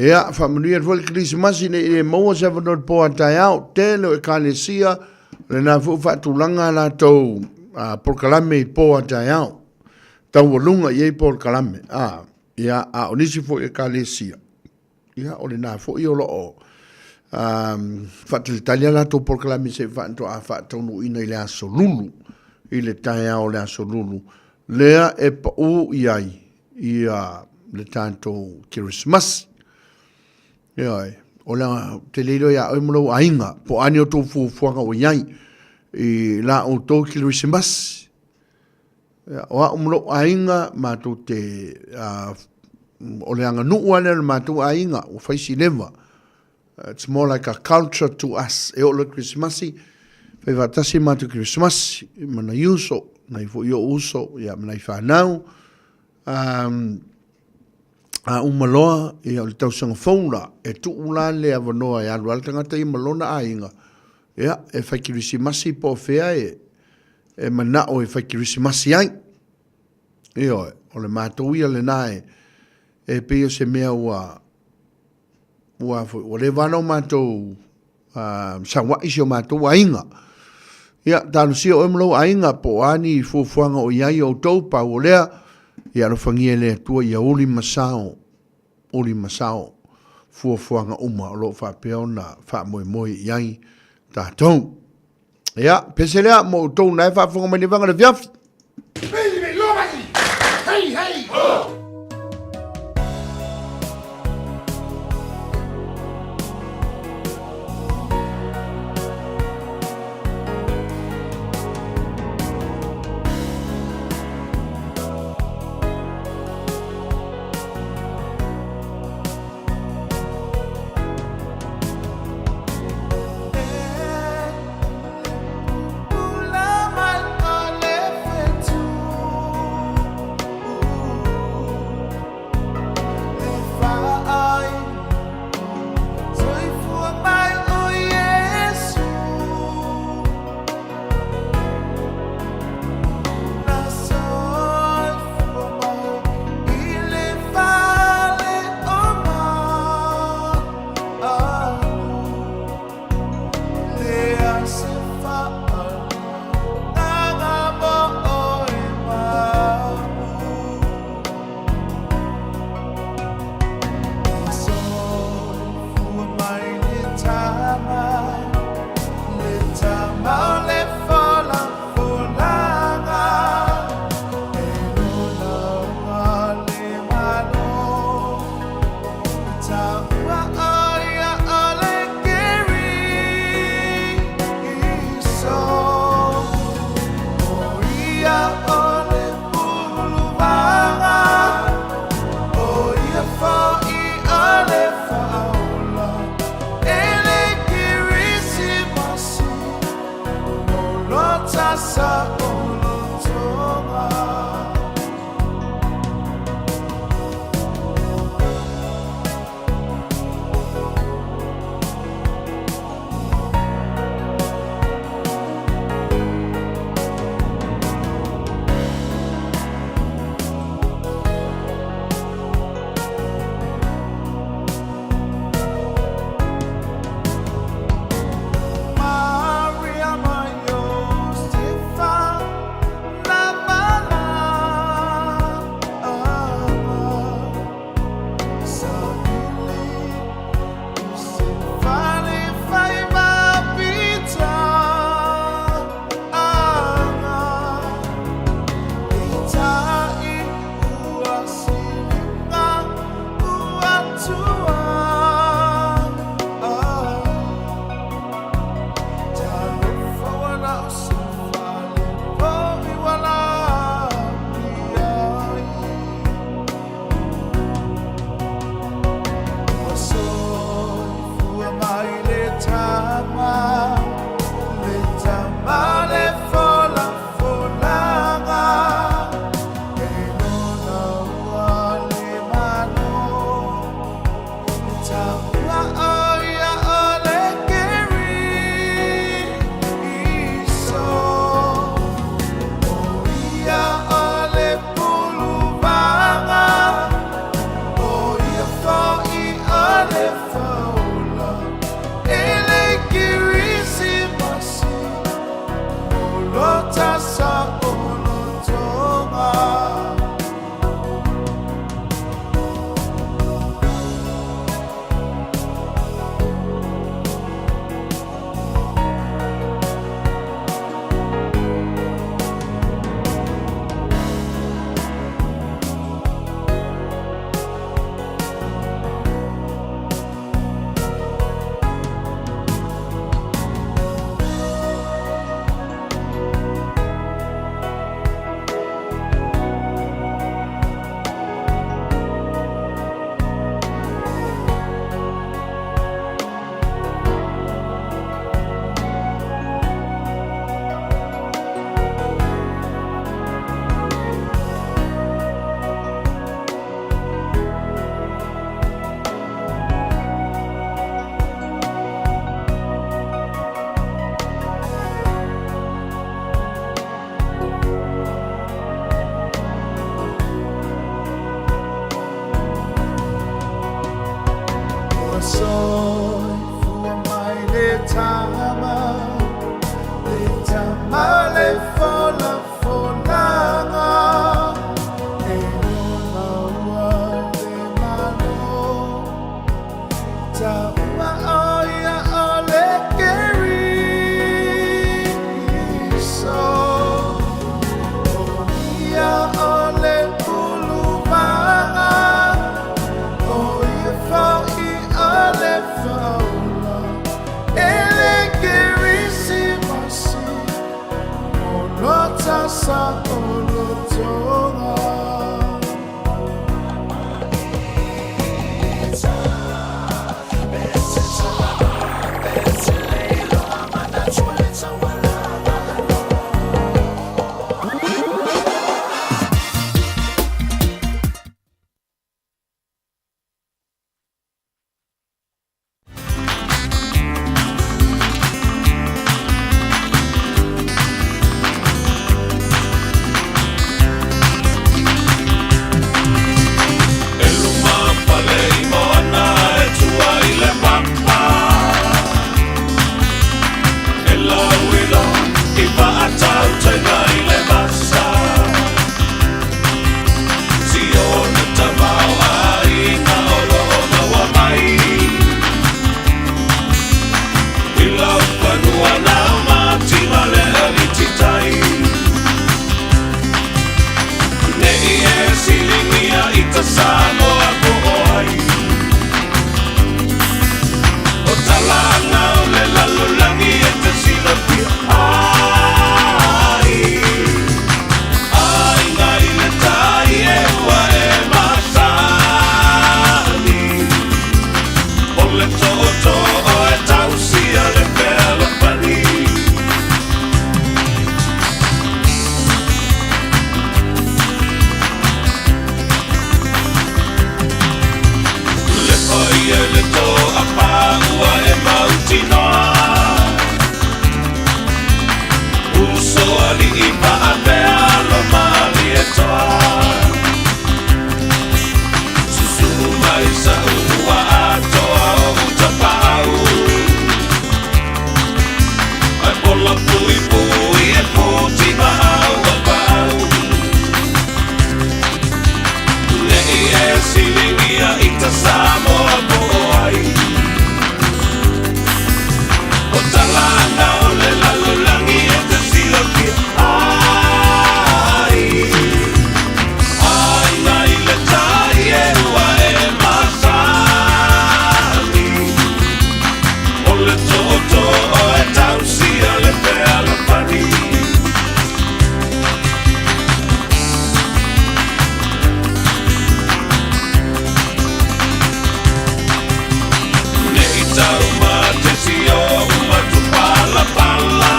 Ia, faamanuia atu foi le Kerisimasi nei e maua se avanoa i le po a taeao. Tele o ekalesia, lena foi ua faatulaga a latou polokalame i po a taeao. Taualuga i ai polokalame. A, ia, a o nisi foi ekalesia, ia, o lena foi o lo o um, faatalitali a latou polokalame se i faatoa faataunuuina i le aso Lulu, i le taeao o le aso Lulu. Lea e pau i ai ia le tatou Kerisimasi. Ioe, o le te le iloa ia oe ma lou aiga, po o a ni outou fuafuaga ua i ai i la outou Kerisimasi. Ia, o au ma lou aiga, matou te, o le aganuu lava lea o le matou aiga, ua fai si leva. It's more like a culture to us. E oo loa i le Kerisimasi, fai faatasi le matou Kerisimasi ma nai uso, nai foi ou uso, ia, ma nai fanau. Um, a uma loa, ia, o le tausaga fou la, e tuu la le avanoa e alu ai le tagata ia ma lona aiga, ia, e fai Kerisimasi po o fea e, e manao e fai Kerisimasi ai. Ioe, o le matou ia lena e, e pei o se mea ua, ua foi, ua leva ona o matou saua'i si o matou aiga. Ia, talosia oe ma lou aiga, po o a ni fuafuaga o i ai outou, pau o lea, ia alofagia e le Atua ia uli ma sao, uli ma sao fuafuaga uma o lo o faapea ona faamoemoe i ai tatou. Ia, pese lea mo outou na e faafofoga mai nei vaega o le afiafi. Hey, hey, ho! E luma pale i moana e tua i le papa. E lauilo i faatautaina i le vasa. Siona tamaoaiga o lo o maua mai. I lau fanua nao mativa le alititai. Nei e siligia i ta Samoa po o ai. O talaga o le lalolagi e te silafia ai. Aiga i le tai e ua e masani. O le tootoo e tausia le fealofani. Le paia i le toapā ua e mautinoa. Uso alii faapea alo Malietoa. Susu mai sa ua atoa o utapaau. Ae pola puipui e puti maau o pau. Nei e siligia i ta Samoa po o ai. O talaga o le lalolagi e te silafia ai. Aiga i le tai e ua e masani. O le tootoo e tausia le fealofani. Nei taumatesi o matupalapala.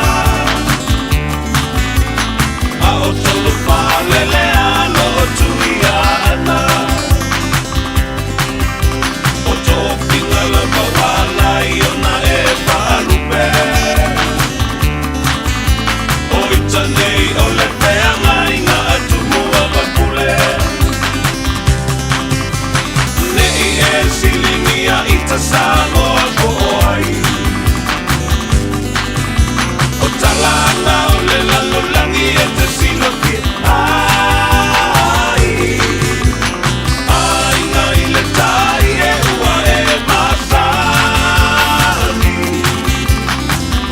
A o tolu falele alo o Tuiaana. O tofiga lava ua i ona e faalupe. O ita nei o le feagaiga a Tumua ma Pule. Nei e siligia i ta Samoa po o ai. O talaga o le lalolagi e te silafia ai. Aiga i le tai e ua e masani.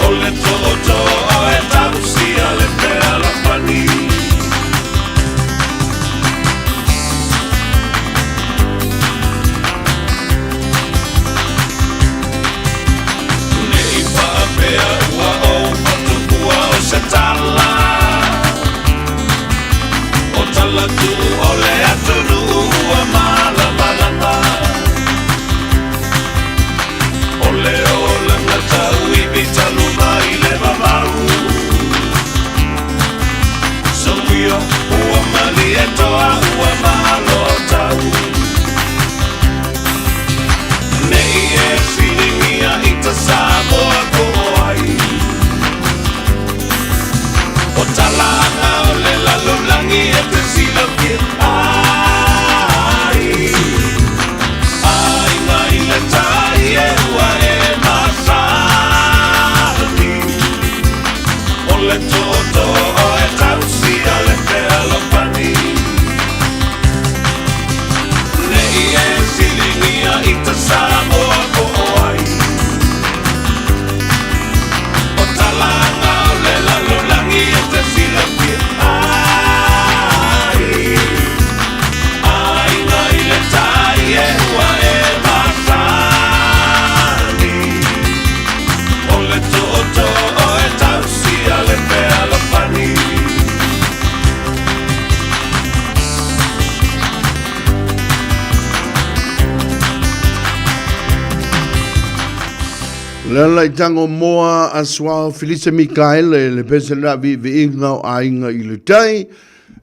O le tootoo e tausia le fealofani. Nei faapea ua ou fatupu o se tala. O tala tuu o le atunuu ua malamalama. O le olaga tauivi talu mai le vavau. Soia ua Malietoa ua malo tau. Nei e siligia i ta Samoa po o ai. O talaga o le lalolagi e te silafia ai. Aiga i le tai e ua e masani. O le tootoo e tausia le fealofani. Nei e siligia i ta Samoa po o ai. O talaga o le lalolagi e te silafia ai. Le ala i tango moa a Suao Filise Mikaele le pese la viiviiga o aiga i le tai.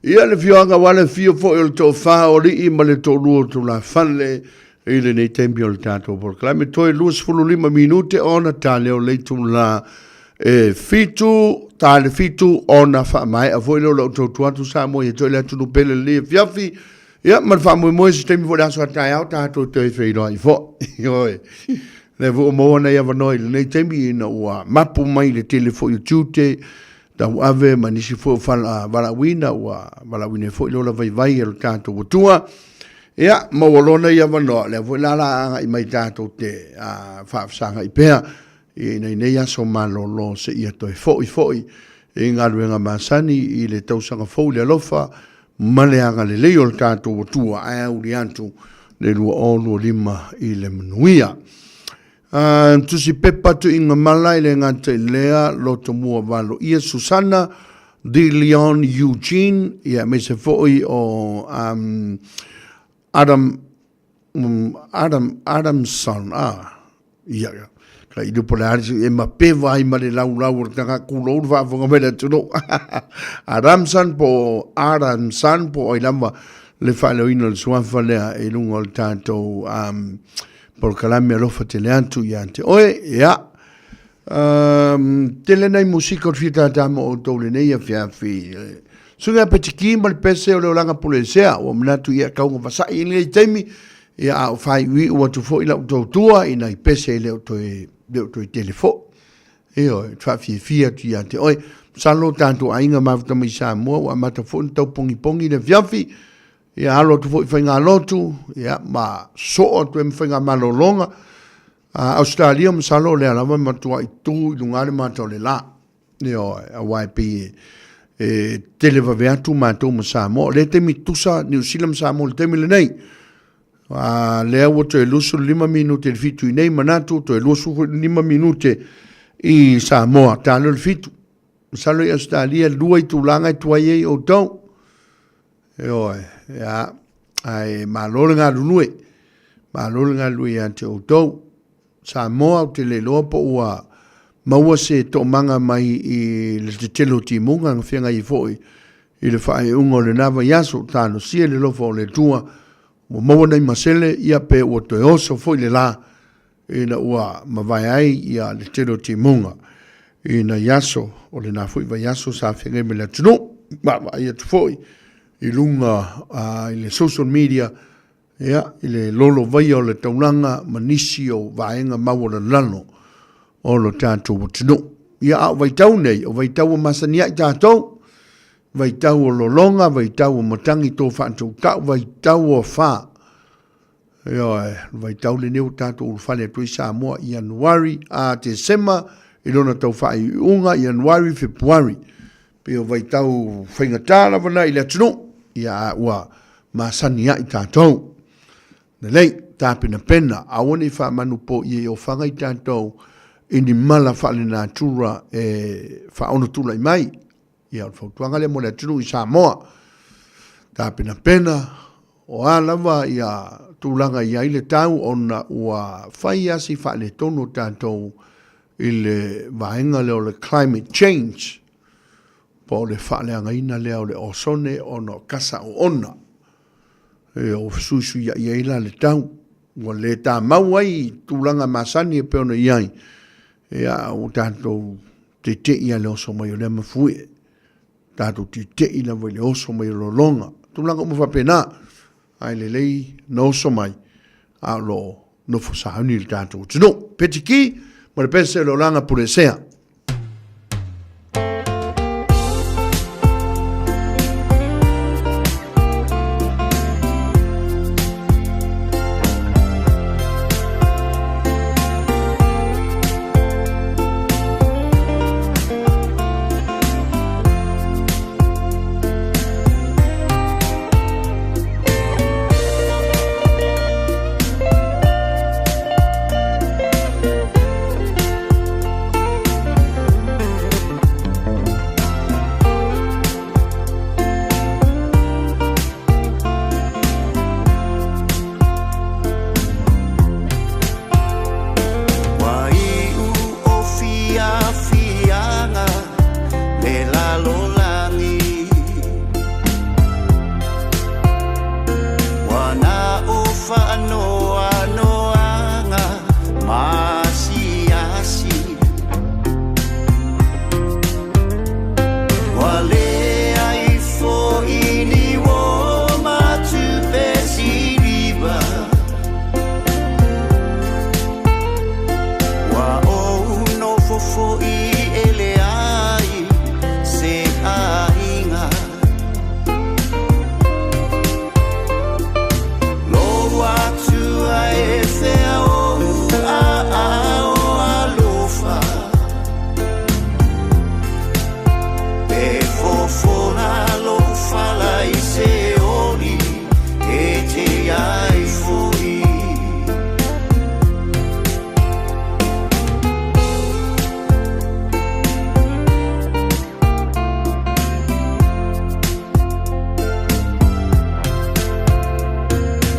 Ia le fioaga wa le fio foi o le tofa o lii ma le toalua o tulafale i lenei taimi o le tatou polokalame. Toe 25 minute ona tale o le itula e fitu, ta le fitu ona faamaea foi lea o lau tautua atu Samoa ia toe le atunuu pele lenei afiafi. Ia, ma le faamoemoe se taimi foi le aso a taeao tatou toe feiloai foi. Ioe. Lea foi ua maua nai avanoa i lenei taimi ina ua mapu mai le tele foi o tiute tauave ma nisi foi o fala valaauina ua valaauina ai foi le ola vaivai e lo tatou Atua. Ia, maua loa nai avanoa, lea foi la la agai mai tatou te faafesagai pea i nei aso malolo seia toe foi foi i galuega masani i le tausaga fou i le alofa ma le agalelei o le tatou Atua ae auli atu le 2025 i le manuia. Tusi pepa tuiga mala e le gata i lea loto mua valo ia Susana de Leon Eugene ia aemaise foi o um, Adam Adam Adamson ah ia ka i lupo le ari e mapewa ai ma le laulau o le tanga kulou le faafofoga mai le atunuu Adamson po o Adamson po o ai lava le faaleoina o le suafa lea i luga o le tatou um, polokalame alofa tele atu ia te oe ia um, tele nai musika o le fia tātā mo outou lenei afiafi Suiga petiki ma le pese o le olaga pulesea ua manatu ia kauga vasai i lenei taimi ia a o faaiuiu atu foi lau tautua i nai pese e le o toe le o toe tele foi. Ioe, e faafiafia atu ia te oe. Masalo tatou aiga mafuta mai Samoa ua amata foi ona tau pongipongi le afiafi. Ia alo atu foi i faigalotu, ia ma soo atu ai ma faigamalologa. Ausetalia masalo o lea lava e matuai tu i luga le mata o le la. Ioe, aua e pei e tele vave atu matou ma Samoa. O lea taimi tutusa Niu Sila ma Samoa i le taimi lenei. A lea ua toe 25 minute i le fitu i nei, manatu toe 25 minute i Samoa. Ta lea o le fitu. Masalo i Ausetalia, lua itulaga e tuai ai outou. Ioe, ia, ae malo le galulue. Malo le galulue ia te outou. Samoa, ou te le iloa po ua maua se toomaga mai i le tetele o timuga na feagai ai foi i le faaiuga o lena vaiaso, talosia i le alofa o le Atua ua maua nai masele, ia pe ua toe oso foi le la ina ua mavae ai ia le tele o timuga i nai aso o lena foi vaiaso sa feagai ma le atunuu. Vaavaai atu foi i luga i le social media Ia, i le lolovaia o le taulaga ma nisi o vaega maualalalo o lo tatou atunuu. Ia, a o vaitau nei, o vaitau ua masani ai tatou, vaitau o lologa, vaitau o matagi tō faatautau, vaitau o afa. Ioe, o le vaitau lenei ua tatou ulufale atu ai Samoa i Ianuari, a Tesema i lona tau faaiuiuga, Ianuari, Fepuari. Pei o vaitau faigata lava na i le atunuu, ia a ua masani ai tatou. Lelei, tapenapena, aua ne i faamanupoia i ofaga i tatou i ni mala faalenatura e faaono tulai mai. Ia, o le fautuaga lea mo le atunuu i Samoa. Tapenapena, o a lava ia tulaga i ai le tau ona ua fai lava si faaletonu o tatou i le vaega lea o le climate change, po o le faaleagaina lea o le osone ona o kasa oona. E ua fesuisuiai ai la le tau, ua le tamau ai tulaga masani e pei ona i ai, ia ua tatou tete'i lava i le oso mai o lea mafuie, tatou tete'i lava i le oso mai o lologa, tulaga uma faapena, ae lelei na oso mai a o lo o nofo sauni le tatou atunuu. Petiki ma le pese o le olaga pulesea. Faanoanoaga ma asiasi. Ua leai foʻi ni uō ma tupe siliva. Ua ou nofo foʻi e leai se aiga. Lou Atua e fea ou aao alofa. E fofola lou fala i se oli e te iai foʻi.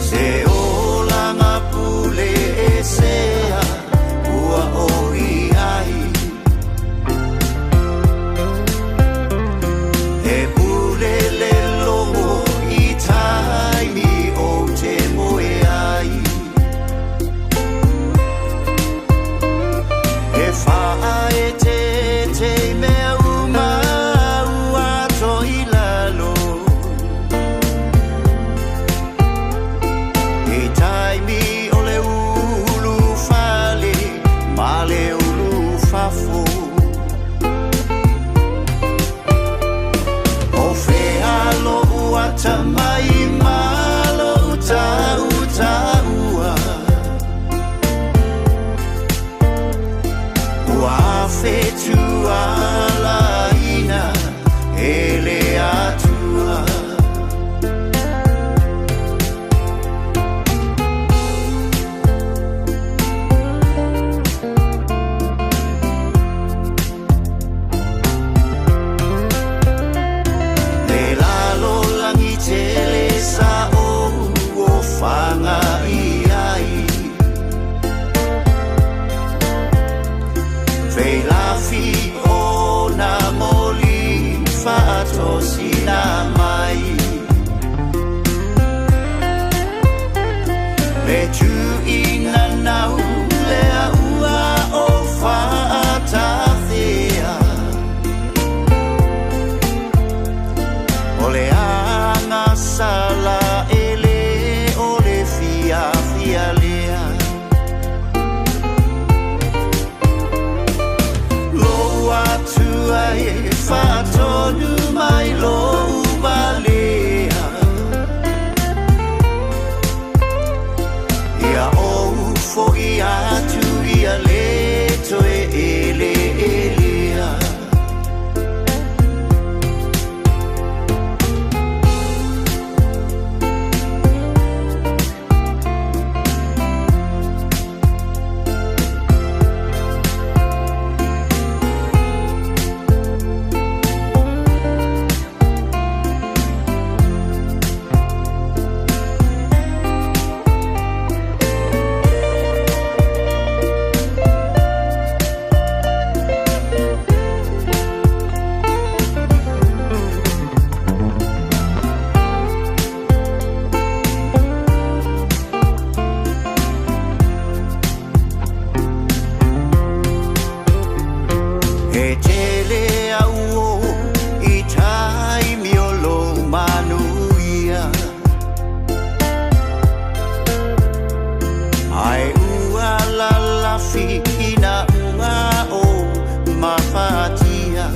Se olaga pule esea ua ou iai. E pule le logo i taimi ou te moe ai. E faaeteete i mea uma ua to i lalo. I taimi o le ulu fale ma le ulu fafo. O fea lou atamai ma lou tautaua. Ua fetualaina e le Atua. Le lalolagi tele sa ou ofaga i ai. Feilafi o na moli faatosina mai. Le tuuina nau lea ua o faatafea. O le agasala e lē o le fiafia lea. Lou Atua e faatonu mai lou valea. Ia ou foʻi atu ia lē toe eleelea. E tele au o i taimi o lou manuia. Ae ua lalafi ina ua o mafatia.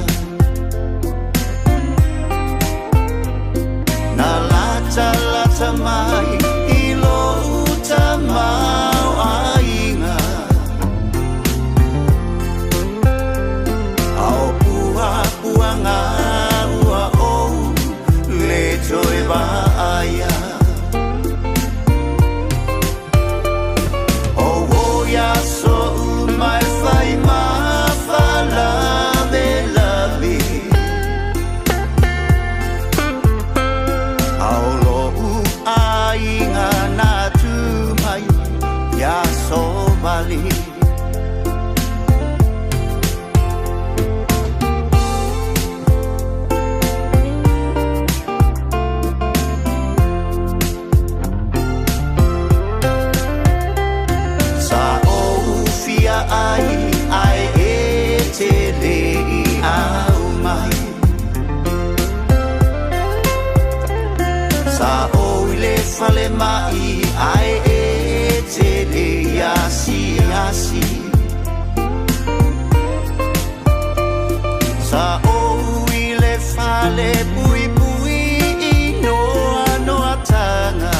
Na latalata mai i lou tamaoaiga. Ao puapuaga ua ou le toe vaaia. O oia sou mai fai ma faalavelave. Ao lou aiga na tu mai ia sovali. Sa ou i le falemai ae e te le i asiasi. Sa ou i le fale puipui i noanoatanga.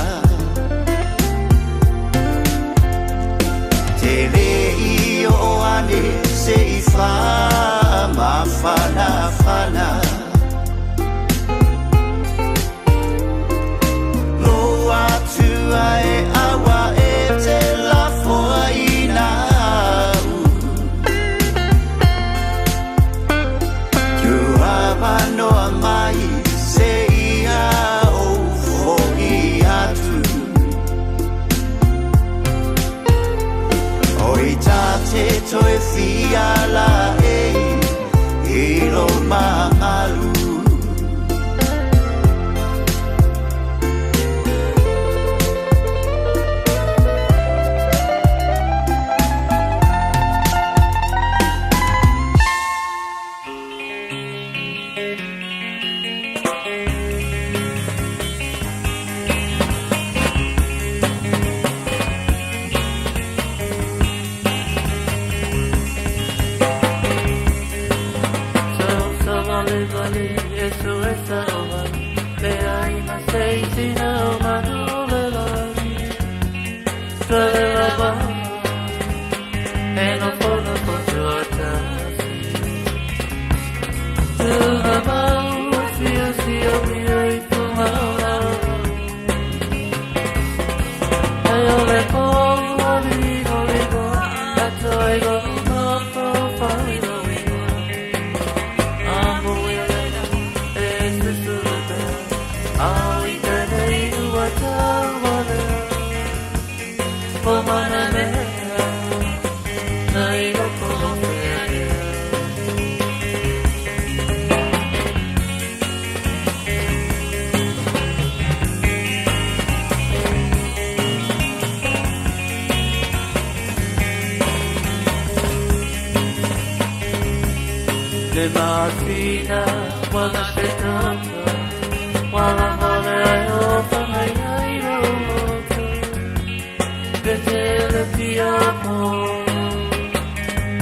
Te le i oo ane se i faamafanafana. Lou atua e aua e te lafoaina au. Tuavanoa mai seia ou fo'i atu. Oi ta te toe fia laei i lo mamalu. Le masina wa te tata wala male ai o whangai ai roto Le te le pia po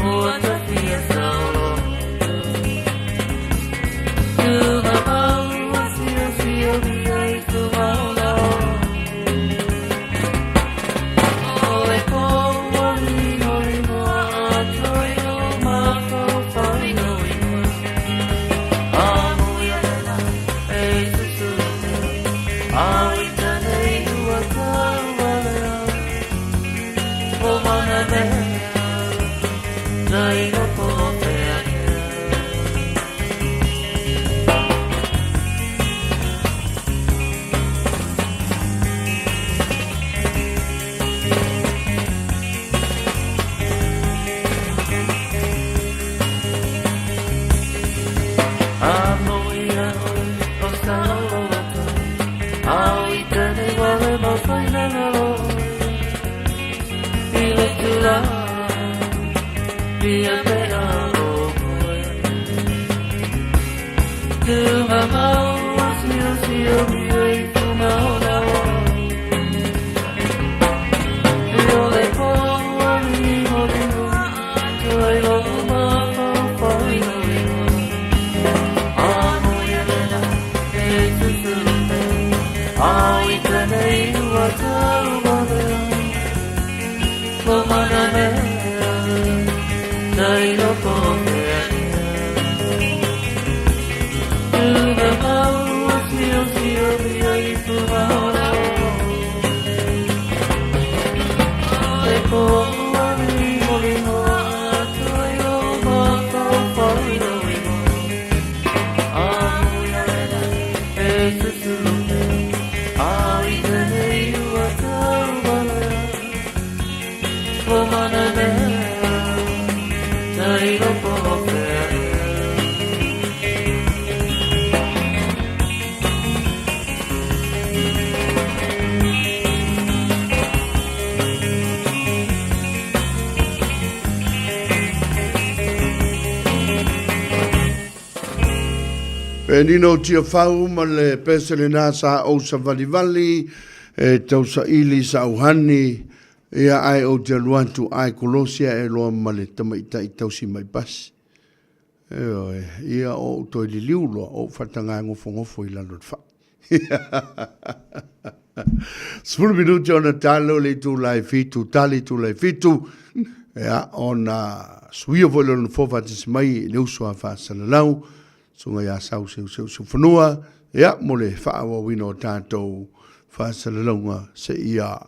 o ta fia saoloto Tuna mau a sio sio mi ai tu mauna o le ko o lino lino a toi o mafau whaino ingoa. A mui lela e susuru pea, a i tane ua taualea. O mana mea, nai loko o te ake. A mui a oe o saoloto, a i tane wale mawhai nanga oe. I le tula, pia pea o koe. Tunga mau o sio sio mi ei tunga o la o. I o le po o limo limo, tuai lo mafau whai no ingoa. A mui a lela e susuru pea, a i tane ua taualea. Ko mana mea, nai loko o te ake. Tuna mau o sio sio mi ai tunga o la o. Le po o limo limo a tuai o mafau whai no ingoa. A mui a lela e susuru pea, a i tane ua taualea. Ko mana mea, nai loko o te ake. Penina o Tiafau ma le pese lena sa ou savalivali e tausaili sa auhani ia ae ou te alu atu ae kolosi ae loa ma le tamaitai tausi mai pasi. Ioe, ia o ou toe liliu loa, ou faataga gofogofo i lalo o le fai. 10 minuti ona talo le itula e fitu, tali itula e fitu, ia, ona suia foi lona nofoa faatasi mai i le uso a faasalalau, susuga ia Sau Seuseu Siufanua, ia, mo le faaauauina o tatou faasalalauga seia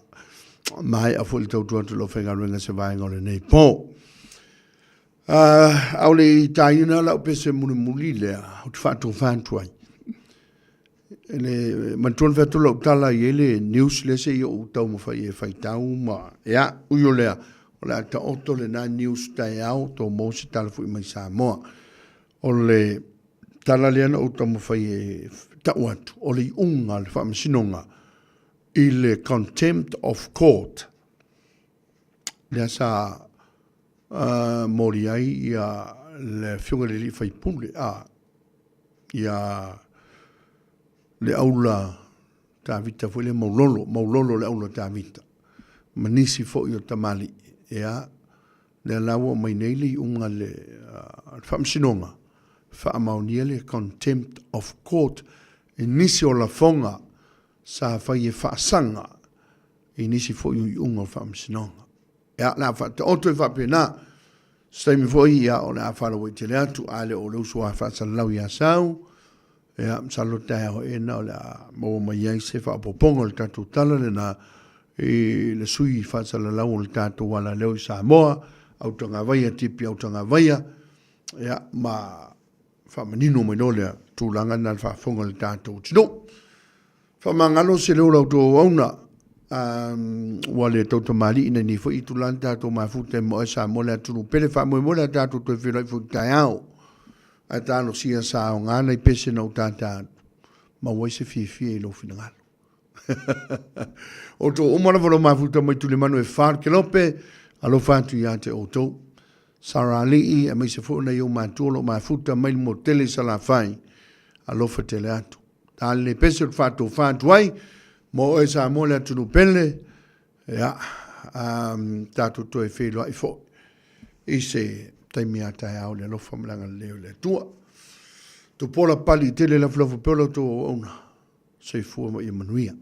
maea foi le tautua atu i lau faigaluega se vaega o lenei po. A o le i taina lau pese mulimuli lea, ou te faatofa atu ai. Le manatua na fai atu lau tala i ai le news lea se i ou taumafai e faitau ma, ia, ui o lea, o le a taoto lena news taeao, tou maua se tala foi mai Samoa. O le tala lea na ou taumafai e tau atu, o le iuga o le faamasinoga i le contempt of court, lea sa moli ai ia le afioga i le alii faipule a ia le aula Tavita foi lea Maulolo, Maulolo le aula Tavita ma nisi foi o tamalii ia lea la ua aumai nei le iuga le faamasinoga faamaonia le contempt of court i nisi o lafoga sa fai e faasaga i nisi foi o iuga o le faamasinoga. Ia, o le a faataoto e faapena. Se taimi foi, ia, o le a faalauaitele atu, a le o le uso a faasalalau ia Sau, ia, masalo taeao ena o le a maua mai ai se faaopoopoga o le tatou tala lena i le sui faasalalau o le tatou alaleo i Samoa, Autagavaia, Tipi Autagavaia, ia, ma faamanino mai loa lea tulaga lena i le faafofoga a le tatou atunuu. Faamagalo se leo o la outou auauna, ua le tautamalii i nei foi itula na tatou mafuta ai ma oe Samoa le atunuu pele. Faamoemoe le a tatou toe feiloai foi i le taeao, ae talosia sa aoga nai pese na ou tata atu, maua ai se fiafia i lou finagalo. Outou uma lava o lo mafuta mai Tulimanu e fa o le kelope, alofa atu ia te outou. Sarah Alii, aemaise foi o nai ou matua o lo o mafuta mai le motu tele i Salafai, alofa tele atu. Ta le pese o le faatofa atu ai, mo oe Samoa le atunuu pele, ia, um, tatou toe feiloai foi i se taimi a taeao le alofa ma le agalelei o le Atua. Tupola pali tele lafulafu pea o la outou auauna. Soifua ma ia manuia.